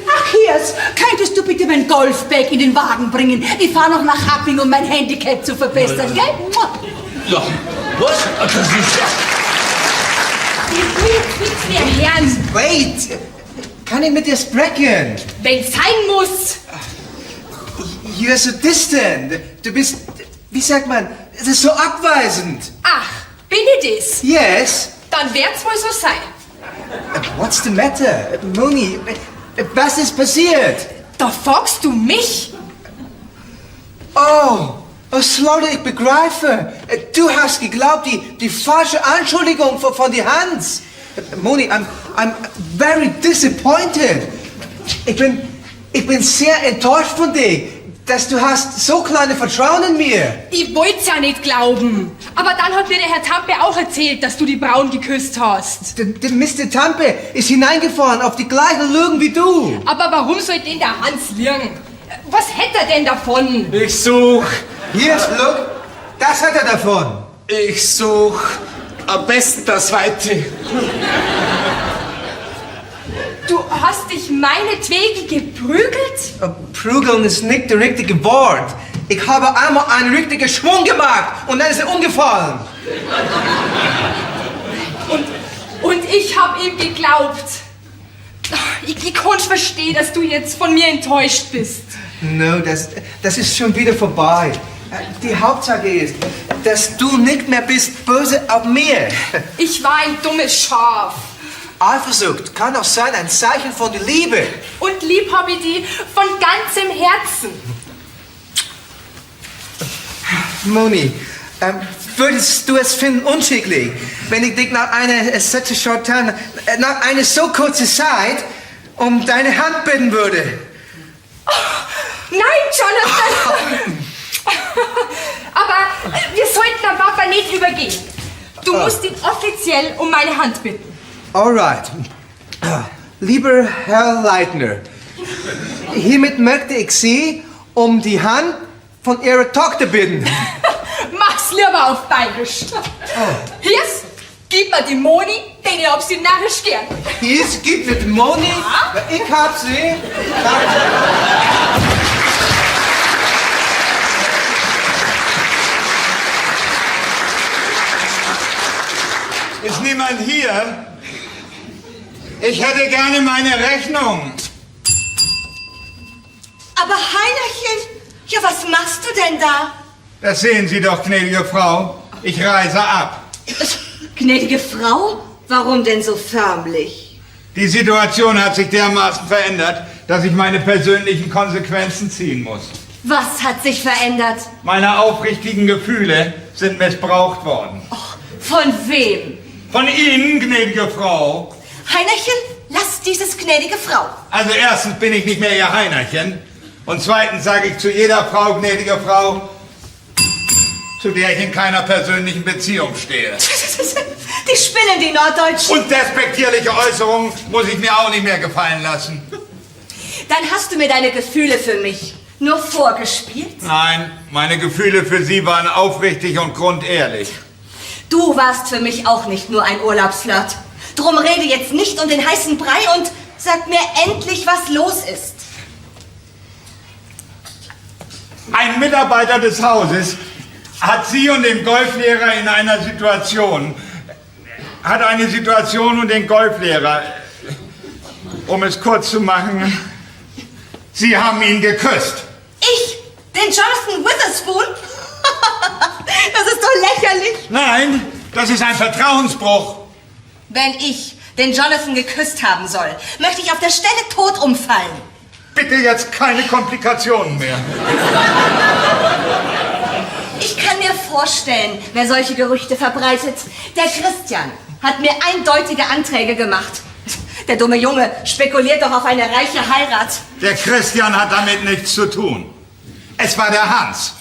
Ach, Hirs, könntest du bitte mein Golfbag in den Wagen bringen? Ich fahre noch nach Happing, um mein Handicap zu verbessern, gell? Mua. Ja, was? Das ist ja... Ich will jetzt nichts mehr hören. Wait! Kann ich mit dir sprechen? Wenn's sein muss. You are so distant. Du bist, wie sagt man, es ist so abweisend. Ach, bin ich das? Yes. Dann wird's wohl so sein. What's the matter? Moni, was ist passiert? Da fragst du mich? Oh, oh Slaughter, ich begreife. Du hast geglaubt, die falsche Anschuldigung von die Hans. Moni, I'm very disappointed. Ich bin sehr enttäuscht von dir, dass du hast so kleine Vertrauen in mir. Ich wollt's ja nicht glauben. Aber dann hat mir der Herr Tampe auch erzählt, dass du die Braun geküsst hast. Der Mr. Tampe ist hineingefahren auf die gleichen Lügen wie du. Aber warum soll denn der Hans lügen? Was hätte er denn davon? Ich such. Hier, look, das hat er davon. Ich such am besten das Weite. Du hast dich meinetwegen geprügelt? Prügeln ist nicht das richtige Wort. Ich habe einmal einen richtigen Schwung gemacht und dann ist er umgefallen. Und ich hab ihm geglaubt. Ich kann's verstehen, dass du jetzt von mir enttäuscht bist. No, das ist schon wieder vorbei. Die Hauptsache ist, dass du nicht mehr bist böse auf mir. Ich war ein dummes Schaf. Eifersucht kann auch sein ein Zeichen von der Liebe. Und lieb hab ich die von ganzem Herzen. Moni, würdest du es finden unschicklich, wenn ich dich nach einer such a short time, nach einer so kurzen Zeit um deine Hand bitten würde? Oh, nein, Jonathan! Aber wir sollten am Papa nicht übergehen. Du musst ihn offiziell um meine Hand bitten. Alright. Lieber Herr Leitner, hiermit möchte ich Sie um die Hand von Ihrer Tochter bitten. Mach's lieber auf Bayerisch. Hirs, gib mir die Moni, denn ich hab sie narrisch gern. Hirs, gib mir die Moni, ja? Ich hab sie. Ist niemand hier? Ich hätte gerne meine Rechnung. Aber Heinerchen, ja, was machst du denn da? Das sehen Sie doch, gnädige Frau. Ich reise ab. Gnädige Frau? Warum denn so förmlich? Die Situation hat sich dermaßen verändert, dass ich meine persönlichen Konsequenzen ziehen muss. Was hat sich verändert? Meine aufrichtigen Gefühle sind missbraucht worden. Oh, von wem? Von Ihnen, gnädige Frau. Heinerchen, lass dieses gnädige Frau. Also erstens bin ich nicht mehr Ihr Heinerchen. Und zweitens sage ich zu jeder Frau, gnädige Frau, zu der ich in keiner persönlichen Beziehung stehe. Die spinnen, die Norddeutschen. Und despektierliche Äußerungen muss ich mir auch nicht mehr gefallen lassen. Dann hast du mir deine Gefühle für mich nur vorgespielt. Nein, meine Gefühle für Sie waren aufrichtig und grundehrlich. Du warst für mich auch nicht nur ein Urlaubsflirt. Drum rede jetzt nicht um den heißen Brei und sag mir endlich, was los ist. Ein Mitarbeiter des Hauses hat Sie und den Golflehrer in einer Situation, hat eine Situation und den Golflehrer, um es kurz zu machen, Sie haben ihn geküsst. Ich? Den Jonathan Witherspoon? Das ist doch lächerlich. Nein, das ist ein Vertrauensbruch. Wenn ich den Jonathan geküsst haben soll, möchte ich auf der Stelle tot umfallen. Bitte jetzt keine Komplikationen mehr. Ich kann mir vorstellen, wer solche Gerüchte verbreitet. Der Christian hat mir eindeutige Anträge gemacht. Der dumme Junge spekuliert doch auf eine reiche Heirat. Der Christian hat damit nichts zu tun. Es war der Hans.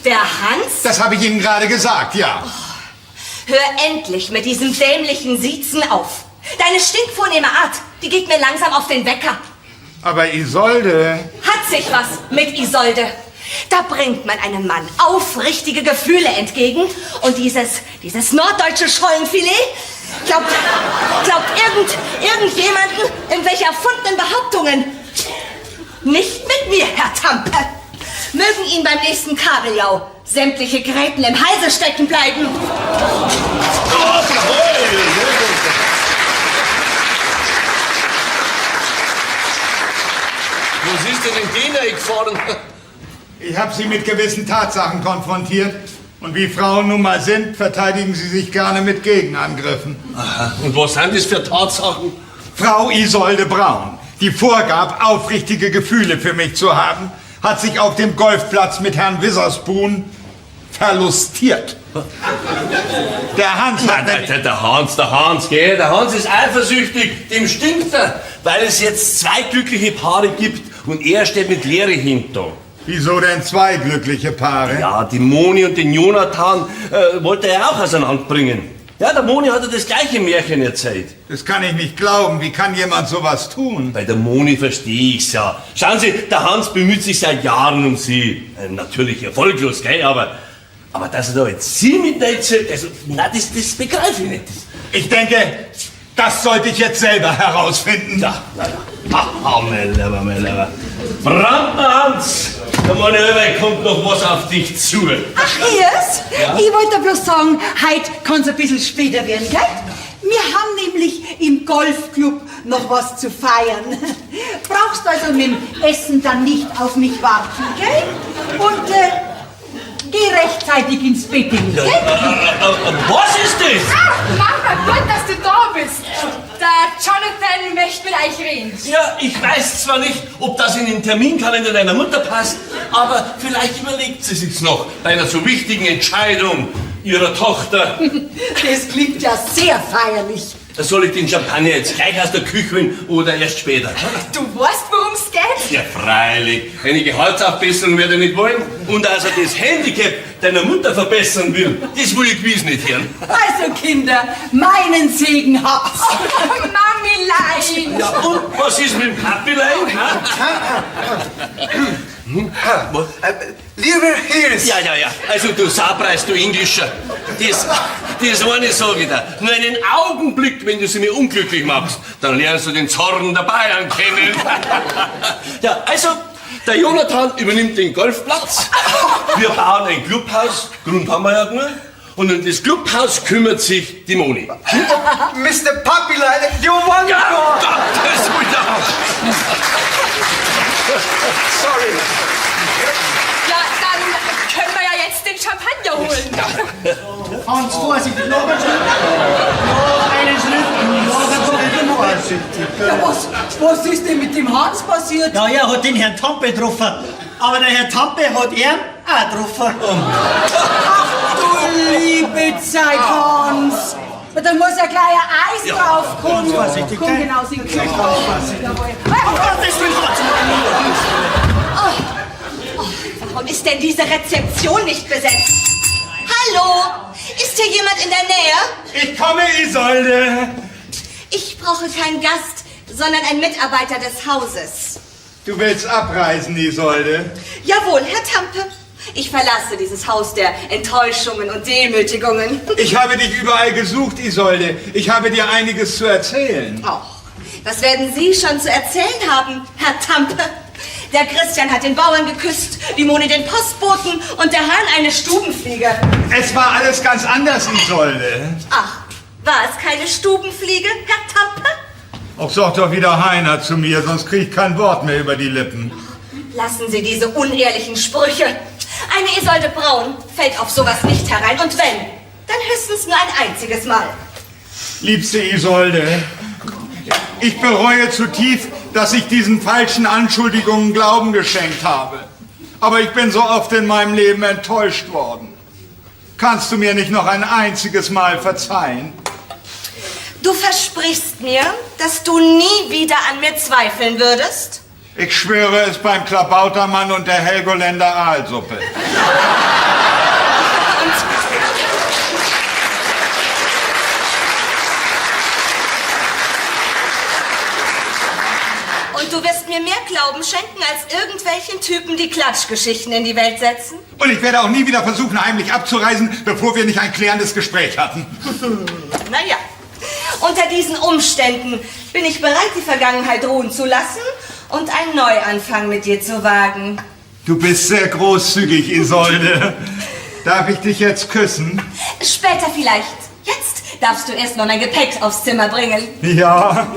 Der Hans? Das habe ich Ihnen gerade gesagt, ja. Hör endlich mit diesem dämlichen Siezen auf. Deine stinkvornehme Art, die geht mir langsam auf den Wecker. Aber Isolde. Hat sich was mit Isolde. Da bringt man einem Mann aufrichtige Gefühle entgegen und dieses norddeutsche Schollenfilet glaubt irgendjemanden irgendwelche erfundenen Behauptungen. Nicht mit mir, Herr Tampe. Mögen Ihnen beim nächsten Kabeljau sämtliche Gräten im Halse stecken bleiben. Was ist denn in den eingefahren? Ich habe Sie mit gewissen Tatsachen konfrontiert. Und wie Frauen nun mal sind, verteidigen sie sich gerne mit Gegenangriffen. Aha. Und was sind das für Tatsachen? Frau Isolde Braun, die vorgab, aufrichtige Gefühle für mich zu haben, hat sich auf dem Golfplatz mit Herrn Witherspoon verlustiert. Der Hans hat... Nein, der Hans, gell? Der Hans ist eifersüchtig, dem stinkt er, weil es jetzt zwei glückliche Paare gibt und er steht mit Leere hinter. Wieso denn zwei glückliche Paare? Ja, die Moni und den Jonathan wollte er auch auseinanderbringen. Ja, der Moni hat ja das gleiche Märchen erzählt. Das kann ich nicht glauben. Wie kann jemand sowas tun? Bei der Moni verstehe ich's ja. Schauen Sie, der Hans bemüht sich seit Jahren um sie. Natürlich erfolglos, gell? Aber dass er da jetzt sie mit reinzieht, also, na, das begreife ich nicht. Ich denke, das sollte ich jetzt selber herausfinden. Ja, na ja. Ha, mein Lieber, mein Lieber. Brandner Hans, der meine Lieber, kommt noch was auf dich zu. Ach, Hirs? Ja? Ich wollte bloß sagen, heute kann's ein bisschen später werden, gell? Wir haben nämlich im Golfclub noch was zu feiern. Brauchst also mit dem Essen dann nicht auf mich warten, gell? Und geh rechtzeitig ins Bett, gell? Ja, was ist das? Ach, Mama, gut, dass du da bist. Der Jonathan möchte mit euch reden. Ja, ich weiß zwar nicht, ob das in den Terminkalender deiner Mutter passt, aber vielleicht überlegt sie sich's noch bei einer so wichtigen Entscheidung ihrer Tochter. Das klingt ja sehr feierlich. Da soll ich den Champagner jetzt gleich aus der Küche holen oder erst später? Du weißt, worum's geht? Ja, freilich. Eine Gehaltsaufbesserung werde ich nicht wollen. Und als er das Handicap deiner Mutter verbessern will, das will ich gewiss nicht hören. Also, Kinder, meinen Segen habt's. Oh, Mamilein! Ja, und was ist mit dem Papilein? Hm? Lieber Hirs! Ja, ja, ja. Also du Sapreis, du Englischer. Das eine sag ich dir. Nur einen Augenblick, wenn du sie mir unglücklich machst, dann lernst du den Zorn der Bayern kennen. Ja, also, der Jonathan übernimmt den Golfplatz. Wir bauen ein Clubhaus. Grund haben wir ja genug. Und um das Clubhaus kümmert sich die Moni. Mr. Papilein, you wonderful! Ja, Gottes Willen! Sorry. Ja, dann können wir ja jetzt den Champagner holen. Ja. Hans, vorsichtig, noch einen Schritt. Noch einen Schritt. Noch einen Schritt. Ja, was ist denn mit dem Hans passiert? Ja, er hat den Herrn Tampe getroffen. Aber der Herr Tampe hat ihn auch getroffen. Ach du liebe Zeit, Hans. Da muss ja gleich ein Eis Ja. draufkommen. Vorsichtig, Komm, gell? genau, sie Jawohl. Oh, Gottes Willen, Hans. Oh, oh, warum ist denn diese Rezeption nicht besetzt? Hallo? Ist hier jemand in der Nähe? Ich komme, Isolde. Ich brauche keinen Gast, sondern einen Mitarbeiter des Hauses. Du willst abreisen, Isolde. Jawohl, Herr Tampe. Ich verlasse dieses Haus der Enttäuschungen und Demütigungen. Ich habe dich überall gesucht, Isolde. Ich habe dir einiges zu erzählen. Och, was werden Sie schon zu erzählen haben, Herr Tampe? Der Christian hat den Bauern geküsst, die Moni den Postboten und der Hahn eine Stubenfliege. Es war alles ganz anders, Isolde. Ach, war es keine Stubenfliege, Herr Tampe? Auch sag doch wieder Heiner zu mir, sonst krieg ich kein Wort mehr über die Lippen. Lassen Sie diese unehrlichen Sprüche. Eine Isolde Braun fällt auf sowas nicht herein. Und wenn, dann höchstens nur ein einziges Mal. Liebste Isolde, ich bereue zutiefst, dass ich diesen falschen Anschuldigungen Glauben geschenkt habe. Aber ich bin so oft in meinem Leben enttäuscht worden. Kannst du mir nicht noch ein einziges Mal verzeihen? Du versprichst mir, dass du nie wieder an mir zweifeln würdest? Ich schwöre es beim Klabautermann und der Helgoländer Aalsuppe. Und du wirst mir mehr Glauben schenken, als irgendwelchen Typen, die Klatschgeschichten in die Welt setzen? Und ich werde auch nie wieder versuchen, heimlich abzureisen, bevor wir nicht ein klärendes Gespräch hatten. Naja, unter diesen Umständen bin ich bereit, die Vergangenheit ruhen zu lassen und einen Neuanfang mit dir zu wagen. Du bist sehr großzügig, Isolde. Darf ich dich jetzt küssen? Später vielleicht. Jetzt darfst du erst mal mein Gepäck aufs Zimmer bringen. Ja.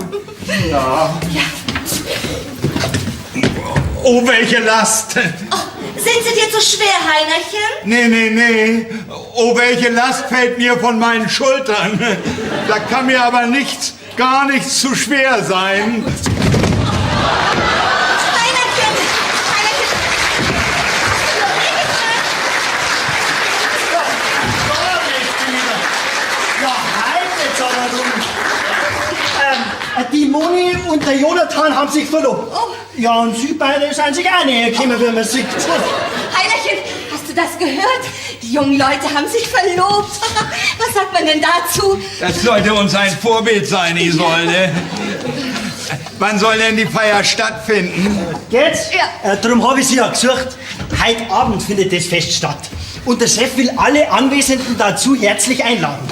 Ja. Oh, welche Last! Sind sie dir zu schwer, Heinerchen? Nee, nee, nee. Oh, welche Last fällt mir von meinen Schultern. Da kann mir aber nichts, gar nichts zu schwer sein. Heinerchen! Ja, halt jetzt aber rum. Die Moni und der Jonathan haben sich verlobt. Ja, und sie beide sind sich auch näher gekommen, wie man sieht. Heinerchen, hast du das gehört? Die jungen Leute haben sich verlobt. Was sagt man denn dazu? Das sollte uns ein Vorbild sein, Isolde. Wann soll denn die Feier stattfinden? Geht's? Ja. Drum habe ich sie ja gesucht. Heute Abend findet das Fest statt. Und der Chef will alle Anwesenden dazu herzlich einladen.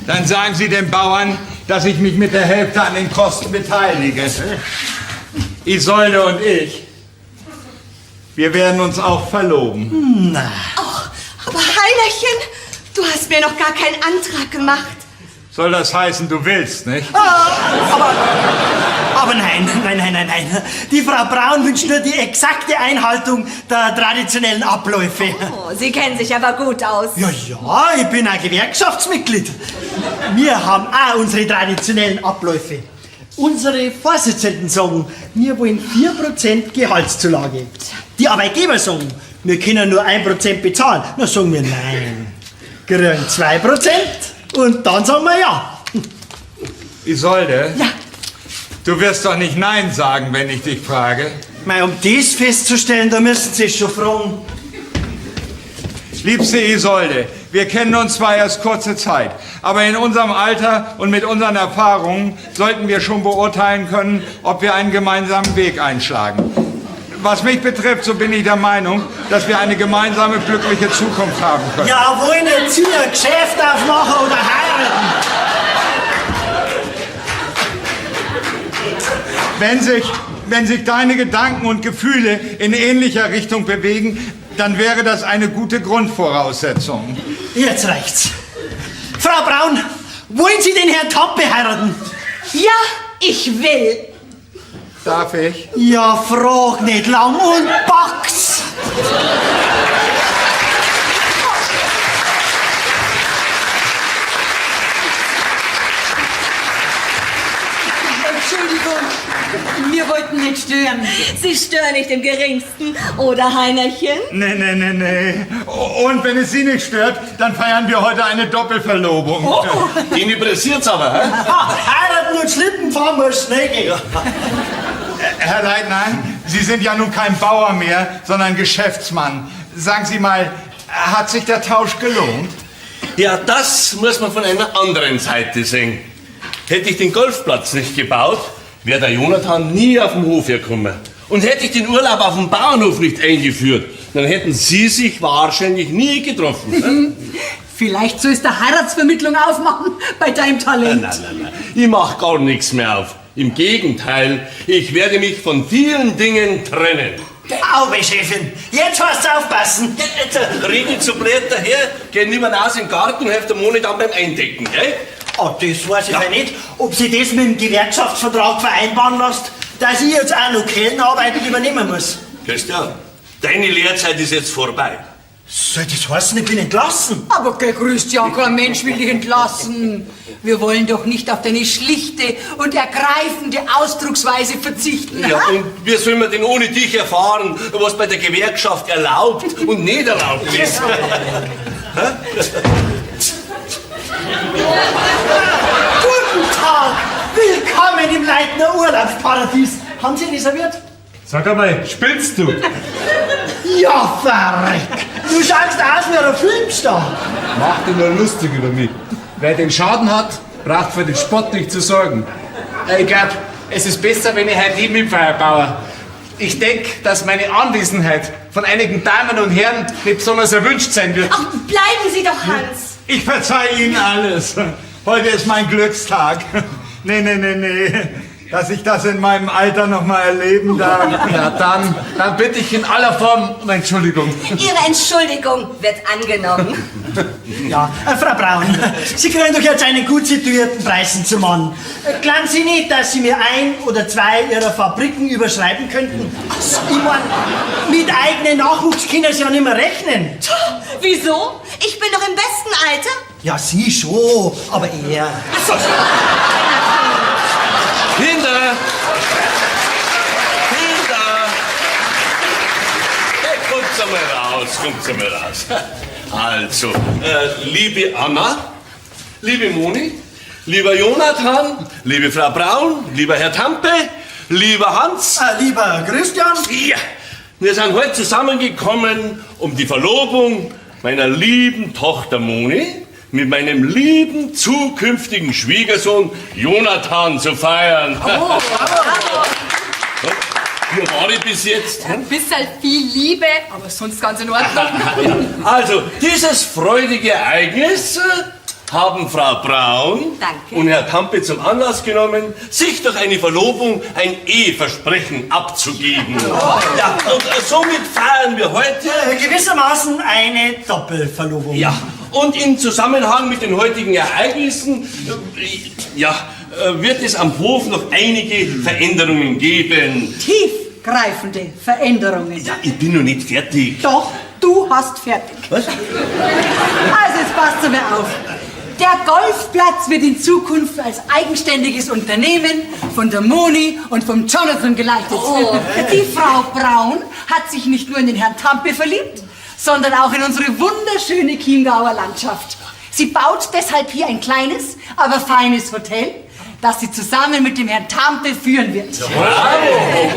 Dann sagen Sie dem Bauern, dass ich mich mit der Hälfte an den Kosten beteilige. Isolde und ich, wir werden uns auch verloben. Na. Aber Heinerchen, du hast mir noch gar keinen Antrag gemacht. Soll das heißen, du willst, nicht? Aber nein, nein, nein, nein, nein. Die Frau Braun wünscht nur die exakte Einhaltung der traditionellen Abläufe. Oh, Sie kennen sich aber gut aus. Ja, ja, ich bin ein Gewerkschaftsmitglied. Wir haben auch unsere traditionellen Abläufe. Unsere Vorsitzenden sagen, wir wollen 4% Gehaltszulage. Die Arbeitgeber sagen, wir können nur 1% bezahlen. Na sagen wir nein. Kriegen 2% und dann sagen wir ja. Isolde? Ja. Du wirst doch nicht Nein sagen, wenn ich dich frage. Mei, um das festzustellen, da müssen Sie schon fragen. Liebste Isolde, wir kennen uns zwar erst kurze Zeit, aber in unserem Alter und mit unseren Erfahrungen sollten wir schon beurteilen können, ob wir einen gemeinsamen Weg einschlagen. Was mich betrifft, so bin ich der Meinung, dass wir eine gemeinsame glückliche Zukunft haben können. Ja, wollen jetzt Sie ein Geschäft aufmachen oder heiraten? Wenn sich deine Gedanken und Gefühle in ähnlicher Richtung bewegen, dann wäre das eine gute Grundvoraussetzung. Jetzt reicht's. Frau Braun, wollen Sie den Herrn Tampe heiraten? Ja, ich will. Darf ich? Ja, frag nicht lang und pack's. Entschuldigung, wir wollten nicht stören. Sie stören nicht im geringsten, oder Heinerchen? Nee, nee, nee, nee. Und wenn es Sie nicht stört, dann feiern wir heute eine Doppelverlobung. Oh, den interessiert's aber, hä? Heiraten und Schlitten fahren muss schnell gehen. Herr Leitner, Sie sind ja nun kein Bauer mehr, sondern Geschäftsmann. Sagen Sie mal, hat sich der Tausch gelohnt? Ja, das muss man von einer anderen Seite sehen. Hätte ich den Golfplatz nicht gebaut, wäre der Jonathan nie auf den Hof hergekommen. Und hätte ich den Urlaub auf dem Bauernhof nicht eingeführt, dann hätten sie sich wahrscheinlich nie getroffen. Ne? Vielleicht sollst du eine Heiratsvermittlung aufmachen bei deinem Talent. Nein, nein, nein. Ich mach gar nichts mehr auf. Im Gegenteil, ich werde mich von vielen Dingen trennen. Auwe, Chefin, jetzt hast du aufpassen. Jetzt red nicht so blöd daher, geh nimmer raus in den Garten und helf der Moni dann beim Eindecken, gell? Oh, das weiß ich ja nicht, ob sie das mit dem Gewerkschaftsvertrag vereinbaren lässt, dass ich jetzt auch noch Kellnerarbeiten übernehmen muss. Christian, deine Lehrzeit ist jetzt vorbei. Soll das heißen, ich bin entlassen? Aber geh, Christian, kein Mensch will dich entlassen. Wir wollen doch nicht auf deine schlichte und ergreifende Ausdrucksweise verzichten. Ja, und wie soll man denn ohne dich erfahren, was bei der Gewerkschaft erlaubt und nicht erlaubt ist? Hä? Guten Tag! Willkommen im Leitner Urlaubsparadies. Haben Sie reserviert? Sag einmal, spinnst du? Ja, verreck! Du schaust aus wie ein Filmstar. Mach dich nur lustig über mich. Wer den Schaden hat, braucht für den Spott nicht zu sorgen. Ich glaub, es ist besser, wenn ich heute nicht mitfeier, Bauer. Ich denk, dass meine Anwesenheit von einigen Damen und Herren nicht besonders erwünscht sein wird. Ach, bleiben Sie doch, Hans. Ich verzeih Ihnen alles. Heute ist mein Glückstag. Nee, nee, nee, nee. Dass ich das in meinem Alter noch mal erleben darf. Ja, dann bitte ich in aller Form um Entschuldigung. Ihre Entschuldigung wird angenommen. Ja, Frau Braun, Sie kriegen doch jetzt einen gut situierten Preisen zum Mann. Glauben Sie nicht, dass Sie mir ein oder zwei Ihrer Fabriken überschreiben könnten? Ich mein, mit eigenen Nachwuchs können Sie ja nicht mehr rechnen. Wieso? Ich bin doch im besten Alter. Ja, Sie schon, aber er. Ach so. Kinder! Kinder! Hey, kommt's einmal raus, kommt's einmal raus. Also, liebe Anna, liebe Moni, lieber Jonathan, liebe Frau Braun, lieber Herr Tampe, lieber Hans. Lieber Christian. Ja, wir sind heute zusammengekommen, um die Verlobung meiner lieben Tochter Moni mit meinem lieben zukünftigen Schwiegersohn Jonathan zu feiern. Oh, Wie war ich bis jetzt? Ein bisschen viel Liebe, aber sonst ganz in Ordnung. Also, dieses freudige Ereignis haben Frau Braun Danke. und Herr Tampe zum Anlass genommen, sich durch eine Verlobung ein Eheversprechen abzugeben. Ja, und somit feiern wir heute... Gewissermaßen eine Doppelverlobung. Ja, und im Zusammenhang mit den heutigen Ereignissen, wird es am Hof noch einige Veränderungen geben. Tiefgreifende Veränderungen. Ja, ich bin noch nicht fertig. Doch, du hast fertig. Was? Also, jetzt passt mir auf. Der Golfplatz wird in Zukunft als eigenständiges Unternehmen von der Moni und vom Jonathan geleitet. Oh. Die Frau Braun hat sich nicht nur in den Herrn Tampe verliebt, sondern auch in unsere wunderschöne Chiemgauer Landschaft. Sie baut deshalb hier ein kleines, aber feines Hotel, das sie zusammen mit dem Herrn Tampe führen wird. Bravo!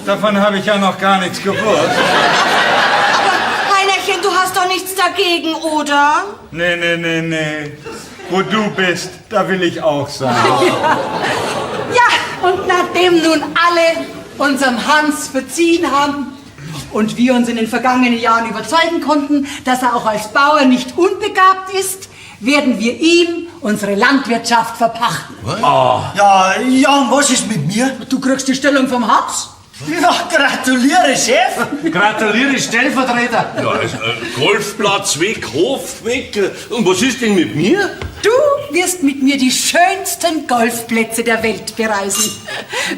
Davon habe ich ja noch gar nichts gewusst. Aber Heinerchen, du hast doch nichts dagegen, oder? Nee, nee, nee, nee. Wo du bist, da will ich auch sein. Ja, und nachdem nun alle unserem Hans verziehen haben und wir uns in den vergangenen Jahren überzeugen konnten, dass er auch als Bauer nicht unbegabt ist, werden wir ihm unsere Landwirtschaft verpachten. Oh. Ja, ja, und was ist mit mir? Du kriegst die Stellung vom Hans. Ja, gratuliere, Chef. Gratuliere, Stellvertreter. Ja, also, Golfplatz weg, Hof weg. Und was ist denn mit mir? Du wirst mit mir die schönsten Golfplätze der Welt bereisen.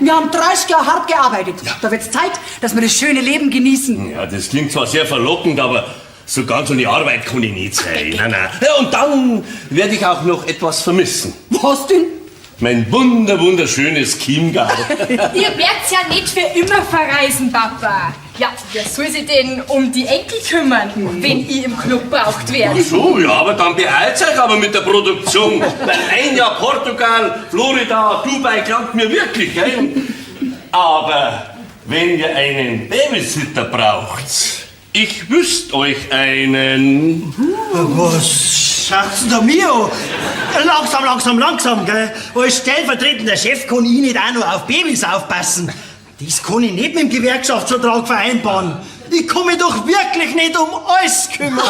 Wir haben 30 Jahre hart gearbeitet. Da wird's Zeit, dass wir das schöne Leben genießen. Ja, das klingt zwar sehr verlockend, aber so ganz ohne Arbeit kann ich nicht sein. Nein, nein. Ja, und dann werde ich auch noch etwas vermissen. Was denn? Mein wunderschönes Chiemgau. Ihr werdet ja nicht für immer verreisen, Papa. Ja, wer soll sich denn um die Enkel kümmern, wenn ich im Club braucht werde? Ach so, ja, aber dann beeilt euch aber mit der Produktion. Weil ein Jahr Portugal, Florida, Dubai klangt mir wirklich, gell? Aber wenn ihr einen Babysitter braucht, ich wüsste euch einen. Was? Was schaut's denn da mir an? Langsam, langsam, langsam, gell? Als stellvertretender Chef kann ich nicht auch noch auf Babys aufpassen. Das kann ich nicht mit dem Gewerkschaftsvertrag vereinbaren. Ich kann mich doch wirklich nicht um alles kümmern.